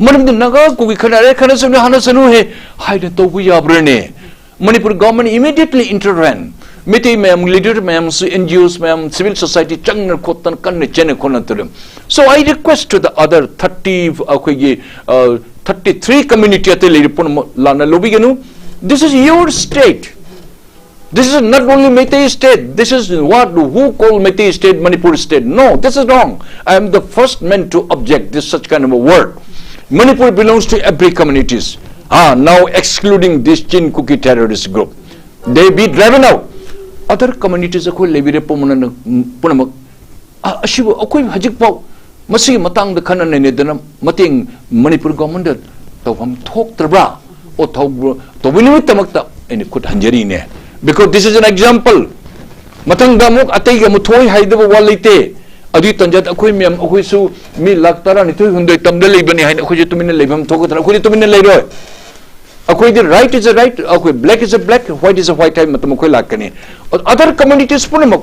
ꯃꯔꯝꯗꯤ ꯅꯥꯒꯥ ꯀꯨꯀꯤ ꯈꯠꯅꯔꯦ, ꯈꯠꯅꯁꯅꯨ, ꯍꯥꯠꯅꯁꯅꯨ ꯍꯦ ꯍꯥꯏꯅ ꯇꯧꯕ ꯌꯥꯕ꯭ꯔꯅꯦ? Manipur government immediately intervene. Meitei ꯃꯌꯥꯝ, leader ꯃꯌꯥꯝꯁꯨ, N G Os ꯃꯌꯥꯝ, civil society ꯆꯪꯅ ꯈꯣꯠꯇꯅ ꯀꯟꯅ ꯆꯦꯟꯅ ꯈꯣꯠꯅ ꯇꯧꯔꯤ꯫ So I request to the other thirty, ꯑꯩꯈꯣꯏꯒꯤ, uh, thirty three community ꯑꯇꯩ ꯂꯩꯔꯤꯕ ꯄꯨꯝꯅꯃꯛ ꯂꯥꯟꯅ ꯂꯧꯕꯤꯒꯅꯨ꯫ This is your state. This is not only Meitei state. This is what who call Meitei state, Manipur state. No, this is wrong. I am the first man to object this such kind of a word. Manipur belongs to every communities. Ah, now excluding this Chin Kuki terrorist group. They be driven out. Other communities ꯑꯩꯈꯣꯏ ꯂꯩꯕꯤꯔꯦ ꯄꯨꯝꯅꯃꯛ, ꯄꯨꯝꯅꯃꯛ꯫ ꯑ-, ꯑꯁꯤꯕꯨ ꯑꯩꯈꯣꯏ ꯍꯧꯖꯤꯛꯐꯥꯎ ꯃꯁꯤꯒꯤ ꯃꯇꯥꯡꯗ ꯈꯟꯅ ꯅꯩꯅꯗꯅ ꯃꯇꯦꯡ ꯃꯅꯤꯄꯨꯔ ꯒꯣꯔꯃꯦꯟꯗ ꯇꯧꯐꯝ ꯊꯣꯛꯇ꯭ꯔꯕ꯭ꯔꯥ? ꯑꯣ, ꯇꯧꯕ-, ꯇꯧꯕꯤꯅꯕꯒꯤꯗꯃꯛꯇ ꯑꯩꯅ ꯈꯨꯠ ꯍꯟꯖꯔꯤꯅꯦ꯫ Because this is an example. ꯃꯊꯪꯗ ꯑꯃꯨꯛ ꯑꯇꯩꯒ ꯑꯃꯨꯛ ꯊꯣꯛꯏ ꯍꯥꯏꯗꯕ ꯋꯥ ꯂꯩꯇꯦ꯫ ꯑꯗꯨꯒꯤ ꯇꯟꯖꯥꯗ ꯑꯩꯈꯣꯏ ꯃꯌꯥꯝ, ꯑꯩꯈꯣꯏꯁꯨ ꯃꯤ ꯂꯥꯈ ꯇꯔꯥꯅꯤꯊꯣꯏ ꯍꯨꯝꯗꯣꯏ ꯇꯝꯗ ꯂꯩꯕꯅꯤ ꯍꯥꯏꯅ ꯑꯩꯈꯣꯏꯁꯨ ꯇꯨꯃꯤꯟꯅ ꯂꯩꯐꯝ ꯊꯣꯛꯀꯗ꯭ꯔꯥ? ꯑꯩꯈꯣꯏꯗꯤ ꯇꯨꯃꯤꯟꯅ ꯂꯩꯔꯣꯏ꯫ ꯑꯩꯈꯣꯏꯗꯤ right is a right, ꯑꯩꯈꯣꯏ black is a black, white is a white ꯍꯥꯏꯕ ꯃꯇꯝ ꯑꯩꯈꯣꯏ ꯂꯥꯛꯀꯅꯤ꯫ Other communities ꯄꯨꯝꯅꯃꯛ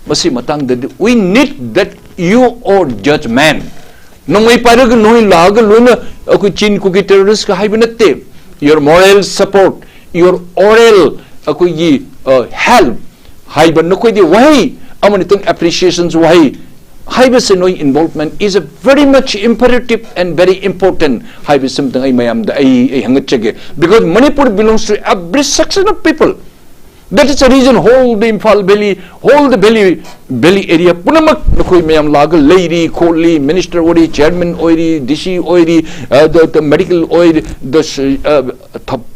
ꯃꯁꯤ ꯃꯇꯥꯡꯗꯗꯤ we need that you or judgment. ꯅꯣꯡꯃꯩ ꯄꯥꯏꯔꯒ ꯅꯣꯏ ꯂꯥꯛꯑꯒ ꯂꯣꯏꯅ ꯑꯩꯈꯣꯏ ꯆꯤꯟ ꯀꯨꯀꯤ terrorist ꯀ ꯍꯥꯏꯕ ꯅꯠꯇꯦ꯫ Your moral support, your oral ꯑꯩꯈꯣꯏꯒꯤ help ꯍꯥꯏꯕ ꯅꯈꯣꯏꯗꯤ ꯋꯥꯍꯩ ꯑꯃꯅꯤꯇꯪ appreciations ꯋꯥꯍꯩ ꯍꯥꯏꯕꯁꯦ ꯅꯣꯏ involvement is a very much imperative and very important ꯍꯥꯏꯕꯁꯤꯃꯇꯪ ꯑꯩ ꯃꯌꯥꯝꯗ ꯑꯩ ꯑꯩ ꯍꯪꯒꯠꯆꯒꯦ, because Manipur belongs to every section of people. That is the reason whole the Imphal Valley, whole the valley, valley area ꯄꯨꯝꯅꯃꯛ ꯅꯈꯣꯏ ꯃꯌꯥꯝ ꯂꯥꯛꯑꯒ ꯂꯩꯔꯤ ꯈꯣꯠꯂꯤ, minister ꯑꯣꯏꯔꯤ, chairman ꯑꯣꯏꯔꯤ, D C ꯑꯣꯏꯔꯤ, medical ꯑꯣꯏꯔꯤ, the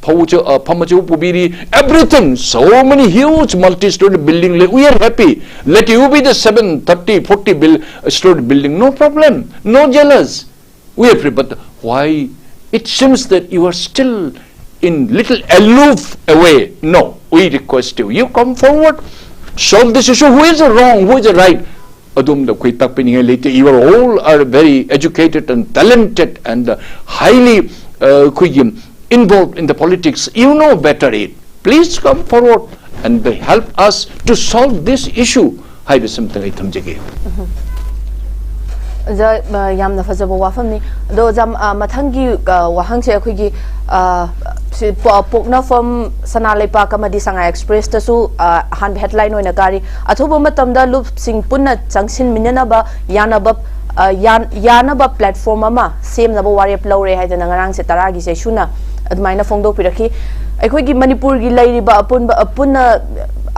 ꯐꯧ ꯐꯝ ꯑꯆꯧꯕ ꯄꯨꯕꯤꯔꯤ, everything, so many huge multi-story building, we are happy. Let you be the seven, thirty, forty story building, no problem, no jealous. We are free, but why it seems that you are still in little aloof away? No, we request you, you come forward, solve this issue. Who is the wrong, who is the right? ꯑꯗꯣꯝꯗ ꯑꯩꯈꯣꯏ ꯇꯥꯛꯄꯤꯅꯤꯡꯉꯥꯏ ꯂꯩꯇꯦ꯫ You are all are very educated and talented and highly ꯑꯩꯈꯣꯏꯒꯤ involved in the politics. You know better it. Please come forward and help us to solve this issue ꯍꯥꯏꯕꯁꯤꯃꯇꯪ ꯑꯩ ꯊꯝꯖꯒꯦ꯫ ꯑꯣꯖꯥ, ꯌꯥꯝꯅ ꯐꯖꯕ ꯋꯥꯐꯝꯅꯤ꯫ ꯑꯗꯣ ꯑꯣꯖꯥ, ꯃꯊꯪꯒꯤ ꯋꯥꯍꯪꯁꯦ ꯑꯩꯈꯣꯏꯒꯤ ꯄꯣꯛꯅꯐꯝ ꯁꯅꯥ ꯂꯩꯄꯥꯛ ꯑꯃꯗꯤ ꯁꯉꯥꯏ ꯑꯦꯛꯁꯄ꯭ꯔꯦꯁꯇꯁꯨ ꯑꯍꯥꯟꯕ headline ꯑꯣꯏꯅ ꯀꯥꯔꯤ꯫ ꯑꯊꯨꯕ ꯃꯇꯝꯗ ꯂꯨꯞꯁꯤꯡ ꯄꯨꯟꯅ ꯆꯪꯁꯤꯟꯃꯤꯟꯅꯅꯕ ꯌꯥꯅꯕ, ꯌꯥꯅꯕ platform ꯑꯃ ꯁꯦꯝꯅꯕ ꯋꯥꯔꯦꯞ ꯂꯧꯔꯦ ꯍꯥꯏꯗꯅ ꯉꯔꯥꯡꯁꯦ ꯇꯔꯥꯒꯤ ꯆꯩꯁꯨꯅ ꯑꯗꯨꯃꯥꯏꯅ ꯐꯣꯡꯗꯣꯛꯄꯤꯔꯛꯈꯤ꯫ ꯑꯩꯈꯣꯏꯒꯤ ꯃꯅꯤꯄꯨꯔꯒꯤ ꯂꯩꯔꯤꯕ ꯑꯄꯨꯟꯕ, ꯑꯄꯨꯟꯅ,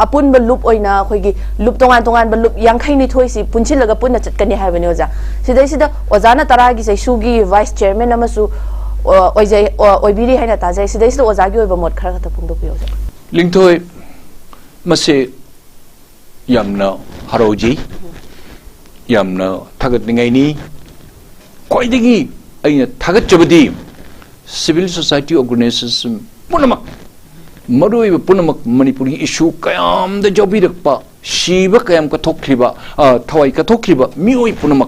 ꯑꯄꯨꯟꯕ ꯂꯨꯞ ꯑꯣꯏꯅ ꯑꯩꯈꯣꯏꯒꯤ ꯂꯨꯞ ꯇꯣꯉꯥꯟ ꯇꯣꯉꯥꯟꯕ ꯂꯨꯞ ꯌꯥꯡꯈꯩꯅꯤꯊꯣꯏꯁꯤ ꯄꯨꯟꯁꯤꯜꯂꯒ ꯄꯨꯟꯅ ꯆꯠꯀꯅꯤ ꯍꯥꯏꯕꯅꯤ ꯑꯣꯖꯥ꯫ ꯁꯤꯗꯩꯁꯤꯗ ꯑꯣꯖꯥꯅ ꯇꯔꯥꯒꯤ ꯆꯩꯁꯨꯒꯤ vice chairman ꯑꯃꯁꯨ ꯑꯣꯏꯖꯩ, ꯑꯣꯏꯕꯤꯔꯤ ꯍꯥꯏꯅ ꯇꯥꯖꯩ꯫ ꯁꯤꯗꯩꯁꯤꯗ ꯑꯣꯖꯥꯒꯤ ꯑꯣꯏꯕ ꯃꯣꯠ ꯈꯔ ꯈꯛꯇ ꯐꯣꯡꯗꯣꯛꯄꯤꯌꯨ ꯑꯣꯖꯥ꯫ ꯂꯤꯡꯊꯣꯏ, ꯃꯁꯤ ꯌꯥꯝꯅ ꯍꯔꯥꯎꯖꯩ, ꯌꯥꯝꯅ ꯊꯥꯒꯠꯅꯤꯡꯉꯥꯏꯅꯤ꯫ ꯈ꯭ꯋꯥꯏꯗꯒꯤ ꯑꯩꯅ ꯊꯥꯒꯠꯆꯕꯗꯤ civil society organization ꯄꯨꯝꯅꯃꯛ, ꯃꯔꯨꯑꯣꯏꯕ ꯄꯨꯝꯅꯃꯛ ꯃꯅꯤꯄꯨꯔꯒꯤ issue ꯀꯌꯥꯝꯗ ꯌꯥꯎꯕꯤꯔꯛꯄ, ꯁꯤꯕ ꯀꯌꯥꯝ ꯀꯠꯊꯣꯛꯈ꯭ꯔꯤꯕ, ꯊꯋꯥꯏ ꯀꯠꯊꯣꯛꯈ꯭ꯔꯤꯕ ꯃꯤꯑꯣꯏ ꯄꯨꯝꯅꯃꯛ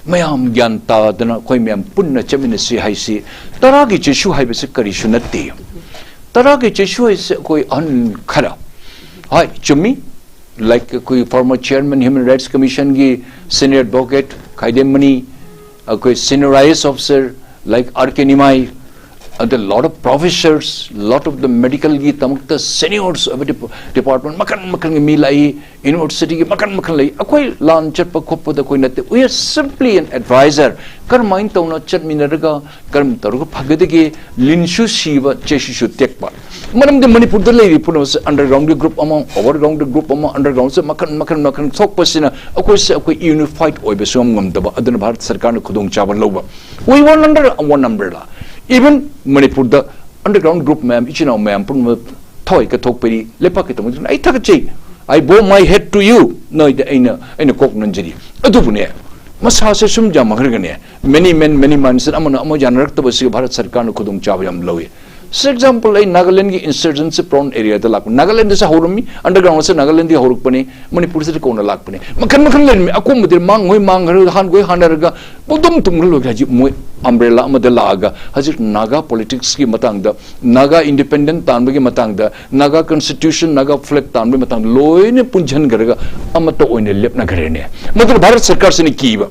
ꯃꯌꯥꯝ ꯒ꯭ꯌꯥꯟ ꯇꯥꯗꯅ ꯑꯩꯈꯣꯏ ꯃꯌꯥꯝ ꯄꯨꯟꯅ ꯆꯠꯃꯤꯟꯅꯁꯤ ꯍꯥꯏꯁꯤ꯫ ꯇꯔꯥꯒꯤ ꯆꯩꯁꯨ ꯍꯥꯏꯕꯁꯤ ꯀꯔꯤꯁꯨ ꯅꯠꯇꯦ꯫ ꯇꯔꯥꯒꯤ ꯆꯩꯁꯨ ꯍꯥꯏꯁꯤ ꯑꯩꯈꯣꯏ ꯑꯍꯟ ꯈꯔ, ꯍꯣꯏ, ꯆꯨꯝꯃꯤ, Like ꯑꯩꯈꯣꯏ former chairman Human Rights Commission ꯒꯤ senior advocate ꯈꯥꯏꯗꯦꯝꯃꯅꯤ, ꯑꯩꯈꯣꯏ senior I A S officer like R K Nimai, ꯑꯗ lot of professors, lot of the medical ꯒꯤ ꯗꯃꯛꯇ seniors ꯑꯣꯏꯕ department ꯃꯈꯜ ꯃꯈꯜꯒꯤ ꯃꯤ ꯂꯥꯛꯏ, university ꯒꯤ ꯃꯈꯜ ꯃꯈꯜ ꯂꯩ꯫ ꯑꯩꯈꯣꯏ ꯂꯥꯟ ꯆꯠꯄ ꯈꯣꯠꯄꯗ ꯑꯩꯈꯣꯏ ꯅꯠꯇꯦ, we are simply an advisor. ꯀꯔꯝꯍꯥꯏꯅ ꯇꯧꯅ ꯆꯠꯃꯤꯟꯅꯔꯒ ꯀꯔꯝ ꯇꯧꯔꯒ ꯐꯒꯗꯒꯦ? ꯂꯤꯟꯁꯨ ꯁꯤꯕ, ꯆꯩꯁꯨꯁꯨ ꯇꯦꯛꯄ꯫ ꯃꯔꯝꯗꯤ ꯃꯅꯤꯄꯨꯔꯗ ꯂꯩꯔꯤꯕ ꯄꯨꯝꯅꯃꯛꯁꯦ underground ꯒꯤ group ꯑꯃ, overground ꯒꯤ group ꯑꯃ, underground ꯁꯦ ꯃꯈꯜ ꯃꯈꯜ ꯃꯈꯜ ꯊꯣꯛꯄꯁꯤꯅ ꯑꯩꯈꯣꯏꯁꯦ ꯑꯩꯈꯣꯏ unified ꯑꯣꯏꯕ ꯁꯨꯡꯉꯝ ꯉꯝꯗꯕ꯫ ꯑꯗꯨꯅ ꯚꯥꯔꯠ ꯁꯔꯀꯥꯔꯅ ꯈꯨꯗꯣꯡꯆꯥꯕ ꯂꯧꯕ꯫ We were under one umbrella. Even ꯃꯅꯤꯄꯨꯔꯗ underground group ꯃꯌꯥꯝ, ꯏꯆꯤꯟ ꯏꯅꯥꯎ ꯃꯌꯥꯝ ꯄꯨꯝꯅꯃꯛ ꯊꯋꯥꯏ ꯀꯠꯊꯣꯛꯄꯤꯔꯤ, ꯂꯩꯄꯥꯛꯀꯤꯗꯃꯛꯇ ꯑꯩ ꯊꯥꯒꯠꯆꯩ꯫ I bow my head to you. ꯅꯣꯏꯗ ꯑꯩꯅ, ꯑꯩꯅ ꯀꯣꯛ ꯅꯣꯟꯖꯔꯤ꯫ ꯑꯗꯨꯕꯨꯅꯦ, ꯃꯁꯥꯁꯦ ꯁꯨꯝ ꯌꯥꯝꯃꯟꯈ꯭ꯔꯒꯅꯦ, many men, many minds, ꯑꯃꯅ ꯑꯃ ꯌꯥꯅꯔꯛꯇꯕꯁꯤꯒ ꯚꯥꯔꯠ ꯁꯔꯀꯥꯔꯅ ꯈꯨꯗꯣꯡꯆꯥꯕ ꯌꯥꯝ ꯂꯧꯏ꯫ For example, ꯑꯩ ꯅꯥꯒꯥꯂꯦꯟꯒꯤ insurgency prone area ꯗ ꯂꯥꯛꯄ꯫ ꯅꯥꯒꯥꯂꯦꯟꯗꯁꯨ ꯍꯧꯔꯝꯃꯤ, underground ꯁꯦ ꯅꯥꯒꯥꯂꯦꯟꯗꯒꯤ ꯍꯧꯔꯛꯄꯅꯤ, ꯃꯅꯤꯄꯨꯔꯁꯤꯗ ꯀꯣꯟꯅ ꯂꯥꯛꯄꯅꯤ꯫ ꯃꯈꯜ ꯃꯈꯜ ꯂꯩꯔꯝꯃꯤ꯫ ꯑꯀꯣꯝꯕꯗꯤ ꯃꯥꯡꯉꯣꯏ ꯃꯥꯡꯈ꯭ꯔꯒ ꯍꯥꯟꯒꯣꯏ ꯍꯥꯟꯅꯔꯒ ꯄꯨꯡꯗꯨꯝ ꯇꯨꯝꯈ꯭ꯔ ꯂꯣꯏꯈ꯭ꯔꯦ꯫ ꯍꯧꯖꯤꯛ ꯃꯣꯏ umbrella ꯑꯃꯗ ꯂꯥꯛꯑꯒ ꯍꯧꯖꯤꯛ ꯅꯥꯒꯥ politics ꯀꯤ ꯃꯇꯥꯡꯗ, ꯅꯥꯒꯥ independent ꯇꯥꯟꯕꯒꯤ ꯃꯇꯥꯡꯗ, ꯅꯥꯒꯥ constitution, ꯅꯥꯒꯥ flag ꯇꯥꯟꯕꯒꯤ ꯃꯇꯥꯡꯗ ꯂꯣꯏꯅ ꯄꯨꯟꯁꯤꯟꯈ꯭ꯔꯒ ꯑꯃꯠꯇ ꯑꯣꯏꯅ ꯂꯦꯞꯅꯈ꯭ꯔꯦꯅꯦ꯫ ꯃꯗꯨꯅ ꯚꯥꯔꯠ ꯁꯔꯀꯥꯔꯁꯤꯅ ꯀꯤꯕ꯫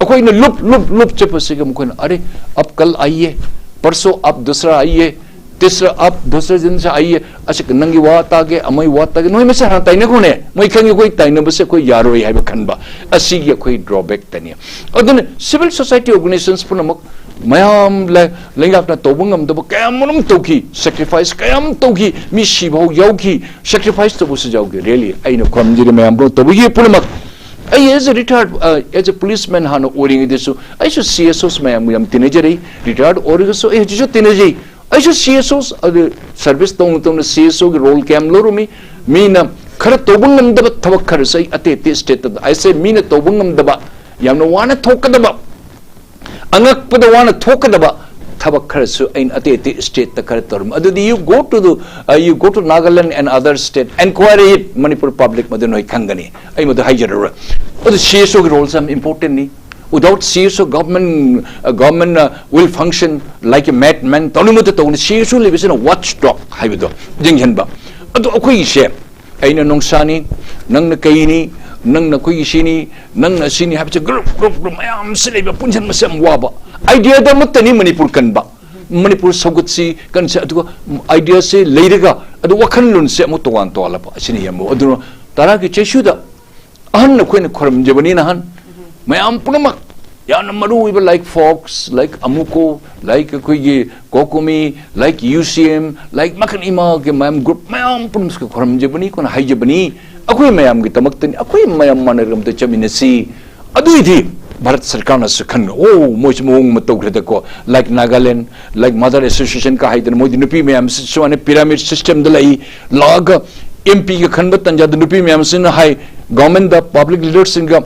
ꯑꯩꯈꯣꯏꯅ ꯂꯨꯞ ꯂꯨꯞ ꯂꯨꯞ ꯆꯠꯄꯁꯤꯒ ꯃꯈꯣꯏꯅ, "ꯑꯔꯦ, ꯑꯕ ꯀꯜ ꯑꯥꯏꯌꯦ, ꯄꯔꯁꯣ ꯑꯕ ꯗꯨꯁꯔꯥ ꯑꯥꯏꯌꯦ, ꯇꯤꯁꯔꯥ ꯑꯕ ꯗꯨꯁꯔꯥ ꯗꯤꯟ ꯁꯦ ꯑꯥꯏꯌꯦ, ꯑꯁꯤ ꯅꯪꯒꯤ ꯋꯥ ꯇꯥꯒꯦ, ꯑꯃꯒꯤ ꯋꯥ ꯇꯥꯒꯦ, ꯅꯣꯏ ꯃꯁꯦꯟ ꯍꯥꯟꯅ ꯇꯥꯏꯅꯈ꯭ꯔꯣꯅꯦ, ꯃꯣꯏ ꯈꯪꯉꯤ ꯑꯩꯈꯣꯏ ꯇꯥꯏꯅꯕꯁꯦ ꯑꯩꯈꯣꯏ ꯌꯥꯔꯣꯏ" ꯍꯥꯏꯕ ꯈꯟꯕ꯫ ꯑꯁꯤꯒꯤ ꯑꯩꯈꯣꯏ drawback ꯇꯅꯤ꯫ ꯑꯗꯨꯅ civil society organizations ꯄꯨꯝꯅꯃꯛ ꯃꯌꯥꯝ ꯂꯩ-, ꯂꯩꯉꯥꯛꯅ ꯇꯧꯕ ꯉꯝꯗꯕ ꯀꯌꯥ ꯃꯔꯨꯝ ꯇꯧꯈꯤ, sacrifice ꯀꯌꯥ ꯑꯃ ꯇꯧꯈꯤ, ꯃꯤ ꯁꯤꯕ ꯐꯥꯎ ꯌꯥꯎꯈꯤ, sacrifice ꯇꯧꯕꯁꯨ ꯌꯥꯎꯈꯤ꯫ Really, ꯑꯩꯅ ꯈꯨꯔꯨꯝꯖꯔꯤ ꯃꯌꯥꯝꯕꯨ ꯇꯧꯕꯤꯈꯤꯕ ꯄꯨꯝꯅꯃꯛ꯫ ꯑꯩ as a retired, uh, as a policeman ꯍꯥꯟꯅ ꯑꯣꯏꯔꯤꯉꯩꯗꯁꯨ ꯑꯩꯁꯨ C S Os ꯃꯌꯥꯝꯕꯨ ꯌꯥꯝ ꯇꯤꯟꯅꯖꯔꯤ, retired ꯑꯣꯏꯔꯒꯁꯨ ꯑꯩ ꯍꯧꯖꯤꯛꯁꯨ ꯇꯤꯟꯅꯖꯩ꯫ ꯑꯩꯁꯨ C S Os ꯑꯗꯨ service ꯇꯧꯅ ꯇꯧꯅ C S O ꯒꯤ role ꯀꯌꯥꯝ ꯂꯧꯔꯝꯃꯤ꯫ ꯃꯤꯅ ꯈꯔ ꯇꯧꯕ ꯉꯝꯗꯕ ꯊꯕꯛ ꯈꯔꯁꯨ ꯑꯩ ꯑꯇꯩ ꯑꯇꯩ state ꯇ, I say, ꯃꯤꯅ ꯇꯧꯕ ꯉꯝꯗꯕ, ꯌꯥꯝꯅ ꯋꯥꯅ ꯊꯣꯛꯀꯗꯕ, ꯑꯉꯛꯄꯗ ꯋꯥꯅ ꯊꯣꯛꯀꯗꯕ ꯊꯕꯛ ꯈꯔꯁꯨ ꯑꯩꯅ ꯑꯇꯩ ꯑꯇꯩ state ꯇ ꯈꯔ ꯇꯧꯔꯝꯃꯤ꯫ ꯑꯗꯨꯗꯤ you go to the, uh, you go to Nagaland and other state, enquire it, Manipur public, ꯃꯗꯨ ꯅꯣꯏ ꯈꯪꯒꯅꯤ꯫ ꯑꯩ ꯃꯗꯨ ꯍꯥꯏꯖꯔꯔꯣꯏ꯫ ꯑꯗꯨ C S O ꯒꯤ role ꯁꯦ ꯌꯥꯝ important ꯅꯤ꯫ Without C S O, government, uh, government, uh, will function like a madman. ꯇꯧꯅꯤꯡꯕꯗ ꯇꯧꯅꯤ꯫ C S O ꯂꯩꯕꯁꯤꯅ watchdog ꯍꯥꯏꯕꯗꯣ, ꯌꯦꯡꯁꯤꯟꯕ꯫ ꯑꯗꯨ ꯑꯩꯈꯣꯏꯒꯤꯁꯦ ꯑꯩꯅ ꯅꯣꯡꯁꯥꯅꯤ, ꯅꯪꯅ ꯀꯩꯅꯤ, ꯅꯪꯅ ꯑꯩꯈꯣꯏꯒꯤ ꯁꯤꯅꯤ, ꯅꯪꯅ ꯁꯤꯅꯤ ꯍꯥꯏꯕꯁꯦ group group group ꯃꯌꯥꯝꯁꯤ ꯂꯩꯕ, ꯄꯨꯟꯁꯤꯟꯕꯁꯦ ꯌꯥꯝ ꯋꯥꯕ꯫ Idea ꯗ ꯑꯃꯠꯇꯅꯤ ꯃꯅꯤꯄꯨꯔ ꯀꯟꯕ, ꯃꯅꯤꯄꯨꯔ ꯁꯧꯒꯠꯁꯤ ꯀꯟꯁꯤ, ꯑꯗꯨꯒ idea ꯁꯦ ꯂꯩꯔꯒ ꯑꯗꯨ ꯋꯥꯈꯜꯂꯣꯟꯁꯦ ꯑꯃꯨꯛ ꯇꯣꯉꯥꯟ ꯇꯣꯉꯥꯜꯂꯕ꯫ ꯑꯁꯤꯅ ꯌꯥꯝꯕ꯫ ꯑꯗꯨꯅ ꯇꯔꯥꯒꯤ ꯆꯩꯁꯨꯗ ꯑꯍꯟ ꯑꯩꯈꯣꯏꯅ ꯈꯣꯏꯔꯝꯖꯕꯅꯤ ꯅꯍꯥꯟ꯫ ꯃꯌꯥꯝ ꯄꯨꯝꯅꯃꯛ ꯌꯥꯝꯅ ꯃꯔꯨ ꯑꯣꯏꯕ, like folks, like ꯑꯃꯨꯀꯣ, like ꯑꯩꯈꯣꯏꯒꯤ ꯀꯣꯀꯨꯃꯤ, like ꯌꯨ ꯁꯤ ꯑꯦꯝ, like ꯃꯈꯜ ꯏꯃꯥꯒꯤ ꯃꯌꯥꯝ group ꯃꯌꯥꯝ ꯄꯨꯝꯅꯃꯛꯀ ꯈꯣꯏꯔꯝꯖꯕꯅꯤ, ꯑꯩꯈꯣꯏꯅ ꯍꯥꯏꯖꯕꯅꯤ꯫ ꯑꯩꯈꯣꯏ ꯃꯌꯥꯝꯒꯤꯗꯃꯛꯇꯅꯤ, ꯑꯩꯈꯣꯏ ꯃꯌꯥꯝ ꯃꯥꯟꯅꯔꯒ ꯑꯝꯇ ꯆꯠꯃꯤꯟꯅꯁꯤ꯫ ꯑꯗꯨꯏꯗꯤ ꯚꯥꯔꯠ ꯁꯔꯀꯥꯔꯅꯁꯨ ꯈꯟ, ꯑꯣ, ꯃꯣꯏꯁꯨ ꯃꯑꯣꯡ ꯑꯃ ꯇꯧꯈ꯭ꯔꯦꯗꯀꯣ, like Nagaland, like Mother Association ꯀ ꯍꯥꯏꯗꯅ, ꯃꯣꯏꯗꯤ ꯅꯨꯄꯤ ꯃꯌꯥꯝꯁꯤ ꯁꯨꯃꯥꯏꯅ pyramid system ꯗ ꯂꯩ, ꯂꯥꯛꯑꯒ ꯑꯦꯝ ꯄꯤ ꯒ ꯈꯟꯕ ꯇꯟꯖꯥꯗ ꯅꯨꯄꯤ ꯃꯌꯥꯝꯁꯤꯅ ꯍꯥꯏ, government ꯗ, public leader ꯁꯤꯡꯒ,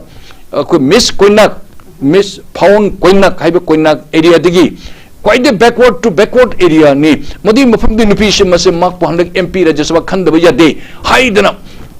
ꯑꯩꯈꯣꯏ Miss ꯀꯣꯏꯅꯥꯛ, Miss Phawang Koinak ꯍꯥꯏꯕ ꯀꯣꯏꯅꯥꯛ area ꯗꯒꯤ ꯈ꯭ꯋꯥꯏꯗꯒꯤ backward to backward area ꯅꯤ꯫ ꯃꯗꯨꯒꯤ ꯃꯐꯝꯗꯤ ꯅꯨꯄꯤꯁꯤꯡ ꯑꯁꯦ ꯃꯥꯛꯄꯨ ꯍꯟꯗꯛ ꯑꯦꯝ ꯄꯤ ꯔꯥꯖ꯭ꯌ ꯁꯚꯥ ꯈꯟꯗꯕ ꯌꯥꯗꯦ ꯍꯥꯏꯗꯅ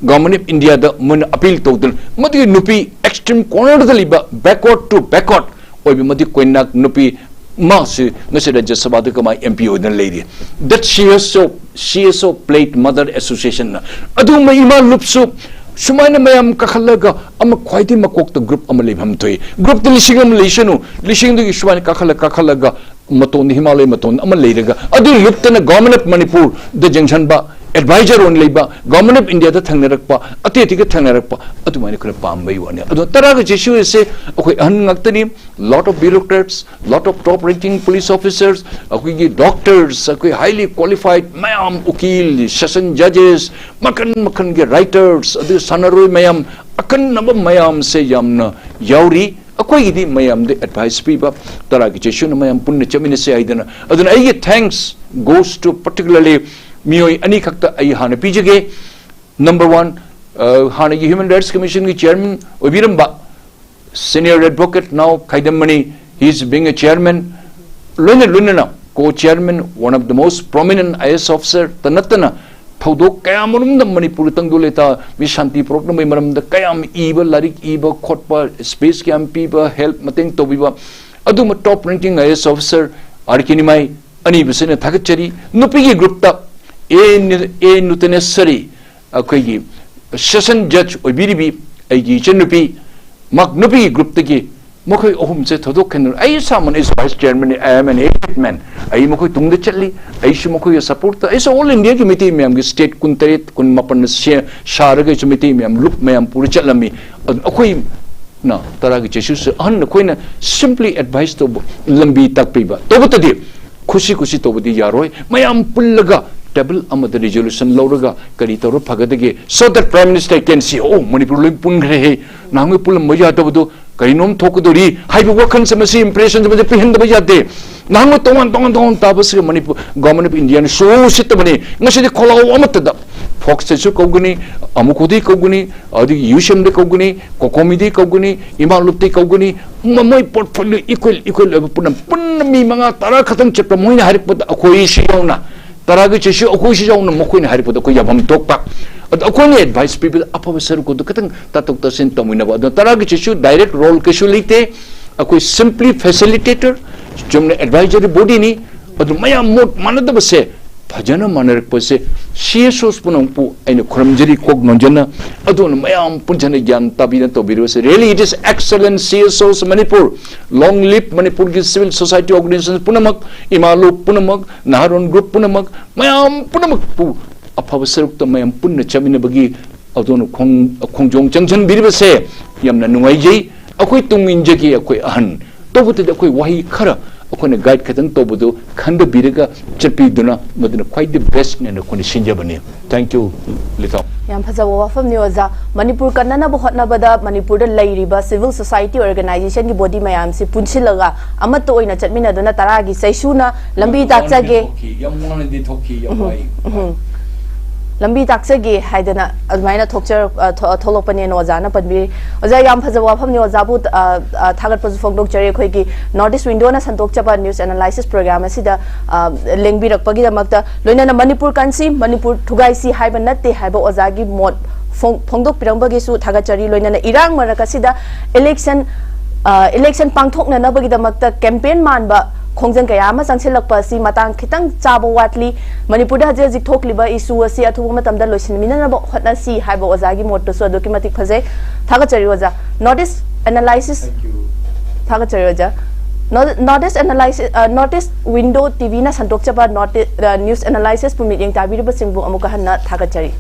Government of India ꯗ ꯃꯣꯏꯅ appeal ꯇꯧꯗꯨꯅ, ꯃꯗꯨꯒꯤ ꯅꯨꯄꯤ extreme corner ꯗ ꯂꯩꯕ, backward to backward ꯑꯣꯏꯕ ꯃꯗꯨꯒꯤ ꯀꯣꯏꯅꯥꯛ ꯅꯨꯄꯤ ꯃꯥꯁꯤ ꯉꯁꯤ ꯔꯥꯖ꯭ꯌ ꯁꯚꯥꯗ ꯀꯃꯥꯏ ꯑꯦꯝ ꯄꯤ ꯑꯣꯏꯗꯨꯅ ꯂꯩꯔꯤ? That she has so, she has so played Mother Association ꯅ꯫ ꯑꯗꯨꯒꯨꯝꯕ ꯏꯃꯥ ꯂꯨꯞꯁꯨ ꯁꯨꯃꯥꯏꯅ ꯃꯌꯥꯝ ꯀꯥꯈꯠꯂꯒ ꯑꯃ ꯈ꯭ꯋꯥꯏꯗꯒꯤ ꯃꯀꯣꯛꯇ group ꯑꯃ ꯂꯩꯐꯝ ꯊꯣꯛꯏ꯫ Group ꯇ ꯂꯤꯁꯤꯡ ꯑꯃ ꯂꯩꯁꯅꯨ, ꯂꯤꯁꯤꯡꯗꯒꯤ ꯁꯨꯃꯥꯏꯅ ꯀꯥꯈꯠꯂ ꯀꯥꯈꯠꯂꯒ ꯃꯇꯣꯟꯗ, ꯍꯤꯃꯥꯂꯌ ꯃꯇꯣꯟꯗ ꯑꯃ ꯂꯩꯔꯒ, ꯑꯗꯨ group ꯇꯅ Government of ꯃꯅꯤꯄꯨꯔꯗ ꯌꯦꯡꯁꯤꯟꯕ, advisor ꯑꯣꯏꯅ ꯂꯩꯕ, Government of India ꯗ ꯊꯦꯡꯅꯔꯛꯄ, ꯑꯇꯩ ꯑꯇꯩꯒ ꯊꯦꯡꯅꯔꯛꯄ, ꯑꯗꯨꯃꯥꯏꯅ ꯑꯩꯈꯣꯏꯅ ꯄꯥꯝꯕꯒꯤ ꯋꯥꯅꯤ꯫ ꯑꯗꯣ ꯇꯔꯥꯒ ꯆꯩꯁꯨ ꯑꯁꯦ ꯑꯩꯈꯣꯏ ꯑꯍꯟ ꯉꯥꯛꯇꯅꯤ, lot of bureaucrats, lot of top ranking police officers, ꯑꯩꯈꯣꯏꯒꯤ doctors, ꯑꯩꯈꯣꯏ highly qualified ꯃꯌꯥꯝ, ꯎꯀꯤꯜ, session judges, ꯃꯈꯟ ꯃꯈꯟꯒꯤ writers, ꯑꯗꯨ ꯁꯥꯟꯅꯔꯣꯏ ꯃꯌꯥꯝ, ꯑꯈꯟꯅꯕ ꯃꯌꯥꯝꯁꯦ ꯌꯥꯝꯅ ꯌꯥꯎꯔꯤ꯫ ꯑꯩꯈꯣꯏꯒꯤꯗꯤ ꯃꯌꯥꯝꯗ advice ꯄꯤꯕ, ꯇꯔꯥꯒꯤ ꯆꯩꯁꯨꯅ ꯃꯌꯥꯝ ꯄꯨꯟꯅ ꯆꯠꯃꯤꯟꯅꯁꯦ ꯍꯥꯏꯗꯅ꯫ ꯑꯗꯨꯅ ꯑꯩꯒꯤ thanks goes to particularly ꯃꯤꯑꯣꯏ ꯑꯅꯤꯈꯛꯇ ꯑꯩ ꯍꯥꯟꯅ ꯄꯤꯖꯒꯦ꯫ Number one, ꯑ, ꯍꯥꯟꯅꯒꯤ Human Rights Commission ꯒꯤ chairman ꯑꯣꯏꯕꯤꯔꯝꯕ senior advocate now ꯈꯥꯏꯗꯝꯃꯅꯤ, he is being a chairman, ꯂꯣꯏꯅ ꯂꯣꯏꯅꯅ co-chairman, one of the most prominent I A S officer ꯇ ꯅꯠꯇꯅ ꯊꯧꯗꯣꯛ ꯀꯌꯥ ꯃꯔꯨꯝꯗ ꯃꯅꯤꯄꯨꯔꯒꯤ ꯇꯪꯗꯨ ꯂꯩꯇꯥ ꯃꯤ ꯁꯥꯟꯇꯤ ꯄꯨꯔꯛꯅꯕꯒꯤ ꯃꯔꯝꯗ ꯀꯌꯥꯝ ꯏꯕ, ꯂꯥꯏꯔꯤꯛ ꯏꯕ ꯈꯣꯠꯄ, speech ꯀꯌꯥꯝ ꯄꯤꯕ, help ꯃꯇꯦꯡ ꯇꯧꯕꯤꯕ ꯑꯗꯨꯒꯨꯝꯕ top ranking I A S officer R K Nimai ꯑꯅꯤꯕꯁꯤꯅ ꯊꯥꯒꯠꯆꯔꯤ꯫ ꯅꯨꯄꯤꯒꯤ group ꯇ ꯑꯦ ꯅꯤ-, ꯑꯦ ꯅꯨꯇꯅꯦꯁꯔꯤ, ꯑꯩꯈꯣꯏꯒꯤ ꯁꯦꯁꯟ ꯖꯖ ꯑꯣꯏꯕꯤꯔꯤꯕꯤ ꯑꯩꯒꯤ ꯏꯆꯟꯅꯨꯄꯤ ꯃꯍꯥꯛ ꯅꯨꯄꯤꯒꯤ ꯒ꯭ꯔꯨꯞꯇꯒꯤ ꯃꯈꯣꯏ ꯑꯍꯨꯝꯁꯦ ꯊꯣꯏꯗꯣꯛ ꯈꯦꯠꯅꯔꯦ꯫ ꯑꯩ ꯏꯁꯥꯃꯛꯅ ꯑꯩꯁꯨ vice ꯆꯤꯌꯔꯃꯦꯟꯅꯤ, I am an aged man꯫ ꯑꯩ ꯃꯈꯣꯏ ꯇꯨꯡꯗ ꯆꯠꯂꯤ, ꯑꯩꯁꯨ ꯃꯈꯣꯏꯒꯤ ꯁꯄꯣꯔꯠꯇ꯫ ꯑꯩꯁꯨ ꯑꯣꯜ ꯏꯟꯗꯤꯌꯥꯒꯤ ꯃꯩꯇꯩ ꯃꯌꯥꯝꯒꯤ ꯁ꯭ꯇꯦꯠ ꯀꯨꯟꯇꯔꯦꯠ ꯀꯨꯟꯃꯥꯄꯟꯅ ꯁꯦ- ꯁꯥꯔꯒ ꯑꯩꯁꯨ ꯃꯩꯇꯩ ꯃꯌꯥꯝ ꯂꯨꯞ ꯃꯌꯥꯝ ꯄꯨꯔ ꯆꯠꯂꯝꯃꯤ꯫ ꯑꯗꯨ ꯑꯩꯈꯣꯏꯅ ꯇꯔꯥꯒꯤ ꯆꯩꯁꯨꯁꯨ ꯑꯍꯟ ꯑꯩꯈꯣꯏꯅ ꯁꯤꯝꯄ꯭ꯂꯤ ꯑꯦꯗꯚꯥꯏꯁ ꯇꯧꯕ, ꯂꯝꯕꯤ ꯇꯥꯛꯄꯤꯕ ꯇꯧꯕꯇꯗꯤ ꯈꯨꯁꯤ ꯈꯨꯁꯤ ꯇꯧꯕꯗꯤ ꯌꯥꯔꯣꯏ꯫ ꯃꯌꯥꯝ ꯄꯨꯜꯂꯒ ꯇꯦꯕꯜ ꯑꯃꯗ ꯔꯤꯖꯣꯂꯨꯁꯟ ꯂꯧꯔꯒ ꯀꯔꯤ ꯇꯧꯔ ꯐꯒꯗꯒꯦ? So that Prime Minister can see, "Oh, Manipur ꯂꯣꯏ ꯄꯨꯟꯈ꯭ꯔꯦꯍꯦ, ꯅꯍꯥꯟꯈꯩ ꯄꯨꯜꯂꯝꯕ ꯌꯥꯗꯕꯗꯣ ꯀꯔꯤꯅꯣꯝ ꯊꯣꯛꯀꯗꯧꯔꯤ" ꯍꯥꯏꯕ ꯋꯥꯈꯜꯁꯦ, ꯃꯁꯤ ꯏꯝꯄ꯭ꯔꯦꯁꯟꯁꯦ ꯃꯁꯤ ꯄꯤꯍꯟꯗꯕ ꯌꯥꯗꯦ꯫ ꯅꯍꯥꯟꯈꯩ ꯇꯣꯉꯥꯟ ꯇꯣꯉꯥꯟ ꯇꯣꯉꯥꯟ ꯇꯥꯕꯁꯤꯒ ꯃꯅꯤꯄꯨꯔ ꯒꯣꯚꯔꯟꯃꯦꯟꯠ ꯑꯣꯐ ꯏꯟꯗꯤꯌꯥꯅ ꯁꯨ ꯎꯁꯤꯠꯇꯕꯅꯤ꯫ ꯉꯁꯤꯗꯤ ꯈꯣꯜꯂꯥꯎ ꯑꯃꯠꯇꯗ ꯐꯣꯛꯁꯇꯁꯨ ꯀꯧꯒꯅꯤ, ꯑꯃꯨꯈꯨꯗꯤ ꯀꯧꯒꯅꯤ, ꯑꯗꯒꯤ ꯌꯨ ꯁꯤ ꯑꯦꯝꯗ ꯀꯧꯒꯅꯤ, ꯀꯣꯀꯣꯃꯤꯗꯤ ꯀꯧꯒꯅꯤ, ꯏꯃꯥ ꯂꯨꯞꯇꯤ ꯀꯧꯒꯅꯤ, ꯃ- ꯃꯣꯏ ꯄꯣꯔꯠꯐꯣꯂꯤꯑꯣ ꯏꯀ꯭ꯋꯦꯜ ꯏꯀ꯭ꯋꯦꯜ ꯑꯣꯏꯕ ꯄꯨꯟꯅ ꯄꯨꯟꯅ ꯃꯤ ꯃꯉꯥ ꯇꯔꯥ ꯈꯛꯇꯪ ꯆꯠꯄ, ꯃꯣꯏꯅ ꯍꯥꯏꯔꯛꯄꯗ ꯑꯩꯈꯣꯏꯁꯨ ꯌꯥꯎꯅ ꯇꯔꯥꯒꯤ ꯆꯩꯁꯨ ꯑꯩꯈꯣꯏꯁꯨ ꯌꯥꯎꯅ ꯃꯈꯣꯏꯅ ꯍꯥꯏꯔꯛꯄꯗ ꯑꯩꯈꯣꯏ ꯌꯥꯐꯝ ꯊꯣꯛꯄ꯫ ꯑꯗꯣ ꯑꯩꯈꯣꯏꯅ ꯑꯦꯗꯚꯥꯏꯁ ꯄꯤꯕꯗ ꯑꯐꯕ ꯁꯔꯨꯛ ꯑꯗꯨ ꯈꯤꯇꯪ ꯇꯥꯊꯣꯛ ꯇꯥꯁꯤꯟ ꯇꯧꯃꯤꯟꯅꯕ꯫ ꯑꯗꯣ ꯇꯔꯥꯒꯤ ꯆꯩꯁꯨ ꯗꯥꯏꯔꯦꯛ ꯔꯣꯜ ꯀꯩꯁꯨ ꯂꯩꯇꯦ꯫ ꯑꯩꯈꯣꯏ ꯁꯤꯝꯄ꯭ꯂꯤ ꯐꯦꯁꯤꯂꯤꯇꯦꯇꯔ, ꯆꯨꯝꯅ ꯑꯦꯗꯚꯥꯏꯖꯔꯤ ꯕꯣꯗꯤꯅꯤ꯫ ꯑꯗꯨ ꯃꯌꯥꯝ ꯃꯣꯠ ꯃꯥꯟꯅꯗꯕꯁꯦ ꯐꯖꯅ ꯃꯥꯟꯅꯔꯛꯄꯁꯦ ꯁꯤ ꯑꯦꯁ ꯑꯣꯁ ꯄꯨꯝꯅꯃꯛꯄꯨ ꯑꯩꯅ ꯈꯨꯔꯨꯝꯖꯔꯤ, ꯀꯣꯛ ꯅꯣꯟꯖꯅ꯫ ꯑꯗꯨꯅ ꯃꯌꯥꯝ ꯄꯨꯟꯖꯅ ꯒ꯭ꯌꯥꯟ ꯇꯥꯕꯤꯗꯅ ꯇꯧꯕꯤꯔꯤꯕꯁꯦ꯫ Really, it is excellent, C S Os Manipur, long live ꯃꯅꯤꯄꯨꯔꯒꯤ ꯁꯤꯚꯤꯜ ꯁꯣꯁꯥꯏꯇꯤ ꯑꯣꯔꯒꯅꯥꯏꯖꯦꯁꯟ ꯄꯨꯝꯅꯃꯛ, ꯏꯃꯥ ꯂꯨꯞ ꯄꯨꯝꯅꯃꯛ, ꯅꯍꯥꯔꯣꯟ ꯒ꯭ꯔꯨꯞ ꯄꯨꯝꯅꯃꯛ, ꯃꯌꯥꯝ ꯄꯨꯝꯅꯃꯛꯄꯨ ꯑꯐꯕ ꯁꯔꯨꯛꯇ ꯃꯌꯥꯝ ꯄꯨꯟꯅ ꯆꯠꯃꯤꯟꯅꯕꯒꯤ ꯑꯗꯣꯝꯅ ꯈꯣꯡ-, ꯈꯣꯡꯖꯣꯝ ꯆꯪꯁꯤꯟꯕꯤꯔꯤꯕꯁꯦ ꯌꯥꯝꯅ ꯅꯨꯡꯉꯥꯏꯖꯩ꯫ ꯑꯩꯈꯣꯏ ꯇꯨꯡ ꯏꯟꯖꯒꯦ ꯑꯩꯈꯣꯏ ꯑꯍꯟ꯫ ꯇꯧꯕꯇꯗꯤ ꯑꯩꯈꯣꯏ ꯋꯥꯍꯩ ꯈꯔ ꯑꯩꯈꯣꯏꯅ ꯒꯥꯏꯗ ꯈꯤꯇꯪ ꯇꯧꯕꯗꯨ ꯈꯟꯊꯕꯤꯔꯒ ꯆꯠꯄꯤꯗꯨꯅ ꯃꯗꯨꯅ ꯈ꯭ꯋꯥꯏꯗꯒꯤ ꯕꯦꯁꯅꯦꯅ ꯑꯩꯈꯣꯏꯅ ꯁꯤꯟꯖꯕꯅꯤ꯫ Thank you, ꯂꯤꯇꯥꯎ꯫ ꯌꯥꯝ ꯐꯖꯕ ꯋꯥꯐꯝꯅꯤ ꯑꯣꯖꯥ꯫ ꯃꯅꯤꯄꯨꯔ ꯀꯟꯅꯅꯕ ꯍꯣꯠꯅꯕꯗ ꯃꯅꯤꯄꯨꯔꯗ ꯂꯩꯔꯤꯕ ꯁꯤꯚꯤꯜ ꯁꯣꯁꯥꯏꯇꯤ ꯑꯣꯔꯒꯅꯥꯏꯖꯦꯁꯟꯒꯤ ꯕꯣꯗꯤ ꯃꯌꯥꯝꯁꯤ ꯄꯨꯟꯁꯤꯜꯂꯒ ꯑꯃꯠꯇ ꯑꯣꯏꯅ ꯆꯠꯃꯤꯟꯅꯗꯨꯅ ꯇꯔꯥꯒꯤ ꯆꯩꯁꯨꯅ ꯂꯝꯕꯤ ꯌꯥꯝ ꯇꯥꯛꯆꯒꯦ꯫ ꯊꯣꯛꯈꯤ, ꯌꯥꯝ ꯋꯥꯅꯗꯤ ꯊꯣꯛꯈꯤ, ꯌꯥꯝ ꯎꯝ, ꯋꯥꯏ꯫ ꯎꯝ꯫ ꯂꯝꯕꯤ ꯇꯥꯛꯆꯒꯦ ꯍꯥꯏꯗꯅ ꯑꯗꯨꯃꯥꯏꯅ ꯊꯣꯛꯆꯔꯛ-, ꯑ, ꯊꯣ-, ꯊꯣꯛꯂꯛꯄꯅꯦꯅ ꯑꯣꯖꯥꯅ ꯄꯟꯕꯤꯔꯤ꯫ ꯑꯣꯖꯥ, ꯌꯥꯝ ꯐꯖꯕ ꯋꯥꯐꯝꯅꯤ꯫ ꯑꯣꯖꯥꯕꯨ, ꯑ, ꯑ, ꯊꯥꯒꯠꯄꯁꯨ ꯐꯣꯡꯗꯣꯛꯆꯔꯤ꯫ ꯑꯩꯈꯣꯏꯒꯤ ꯅꯣꯔꯠ ꯏꯁ ꯋꯤꯟꯗꯣꯅ ꯁꯟꯗꯣꯛꯆꯕ ꯅ꯭ꯌꯨꯁ ꯑꯦꯅꯥꯂꯥꯏꯁꯤꯁ ꯄ꯭ꯔꯣꯒ꯭ꯔꯥꯝ ꯑꯁꯤꯗ, ꯑ, ꯂꯦꯡꯕꯤꯔꯛꯄꯒꯤꯗꯃꯛꯇ, ꯂꯣꯏꯅꯅ ꯃꯅꯤꯄꯨꯔ ꯀꯟꯁꯤ, ꯃꯅꯤꯄꯨꯔ ꯊꯨꯒꯥꯏꯁꯤ ꯍꯥꯏꯕ ꯅꯠꯇꯦ ꯍꯥꯏꯕ ꯑꯣꯖꯥꯒꯤ ꯃꯣꯠ ꯐꯣꯡ-, ꯐꯣꯡꯗꯣꯛꯄꯤꯔꯝꯕꯒꯤꯁꯨ ꯊꯥꯒꯠꯆꯔꯤ꯫ ꯂꯣꯏꯅꯅ ꯏꯔꯥꯡ ꯃꯔꯛ ꯑꯁꯤꯗ ꯏꯂꯦꯛꯁꯟ, ꯑ, ꯏꯂꯦꯛꯁꯟ ꯄꯥꯡꯊꯣꯛꯅꯅꯕꯒꯤꯗꯃꯛꯇ ꯀꯦꯝꯄꯦꯟ ꯃꯥꯟꯕ ꯈꯣꯡꯖꯪ ꯀꯌꯥ ꯑꯃ ꯆꯪꯁꯤꯜꯂꯛꯄ ꯑꯁꯤ ꯃꯇꯥꯡ ꯈꯤꯇꯪ ꯆꯥꯕ ꯋꯥꯠꯂꯤ꯫ ꯃꯅꯤꯄꯨꯔꯗ ꯍꯧꯖꯤꯛ ꯍꯧꯖꯤꯛ ꯊꯣꯛꯂꯤꯕ issue ꯑꯁꯤ ꯑꯊꯨꯕ ꯃꯇꯝꯗ ꯂꯣꯏꯁꯤꯟꯃꯤꯟꯅꯅꯕ ꯍꯣꯠꯅꯁꯤ ꯍꯥꯏꯕ ꯑꯣꯖꯥꯒꯤ ꯃꯣꯠꯇꯨꯁꯨ ꯑꯗꯨꯛꯀꯤ ꯃꯇꯤꯛ ꯐꯖꯩ꯫ ꯊꯥꯒꯠꯆꯔꯤ ꯑꯣꯖꯥ꯫ North East Analysis. Thank you. ꯊꯥꯒꯠꯆꯔꯤ ꯑꯣꯖꯥ꯫ North East Analysis, North East Window TVꯅ ꯁꯟꯗꯣꯛꯆꯕ North East News Analysisꯄꯨ ꯃꯤꯠꯌꯦꯡ ꯇꯥꯕꯤꯔꯤꯕꯁꯤꯡꯕꯨ ꯑꯃꯨꯛꯀ ꯍꯟꯅ ꯊꯥꯒꯠꯆꯔꯤ꯫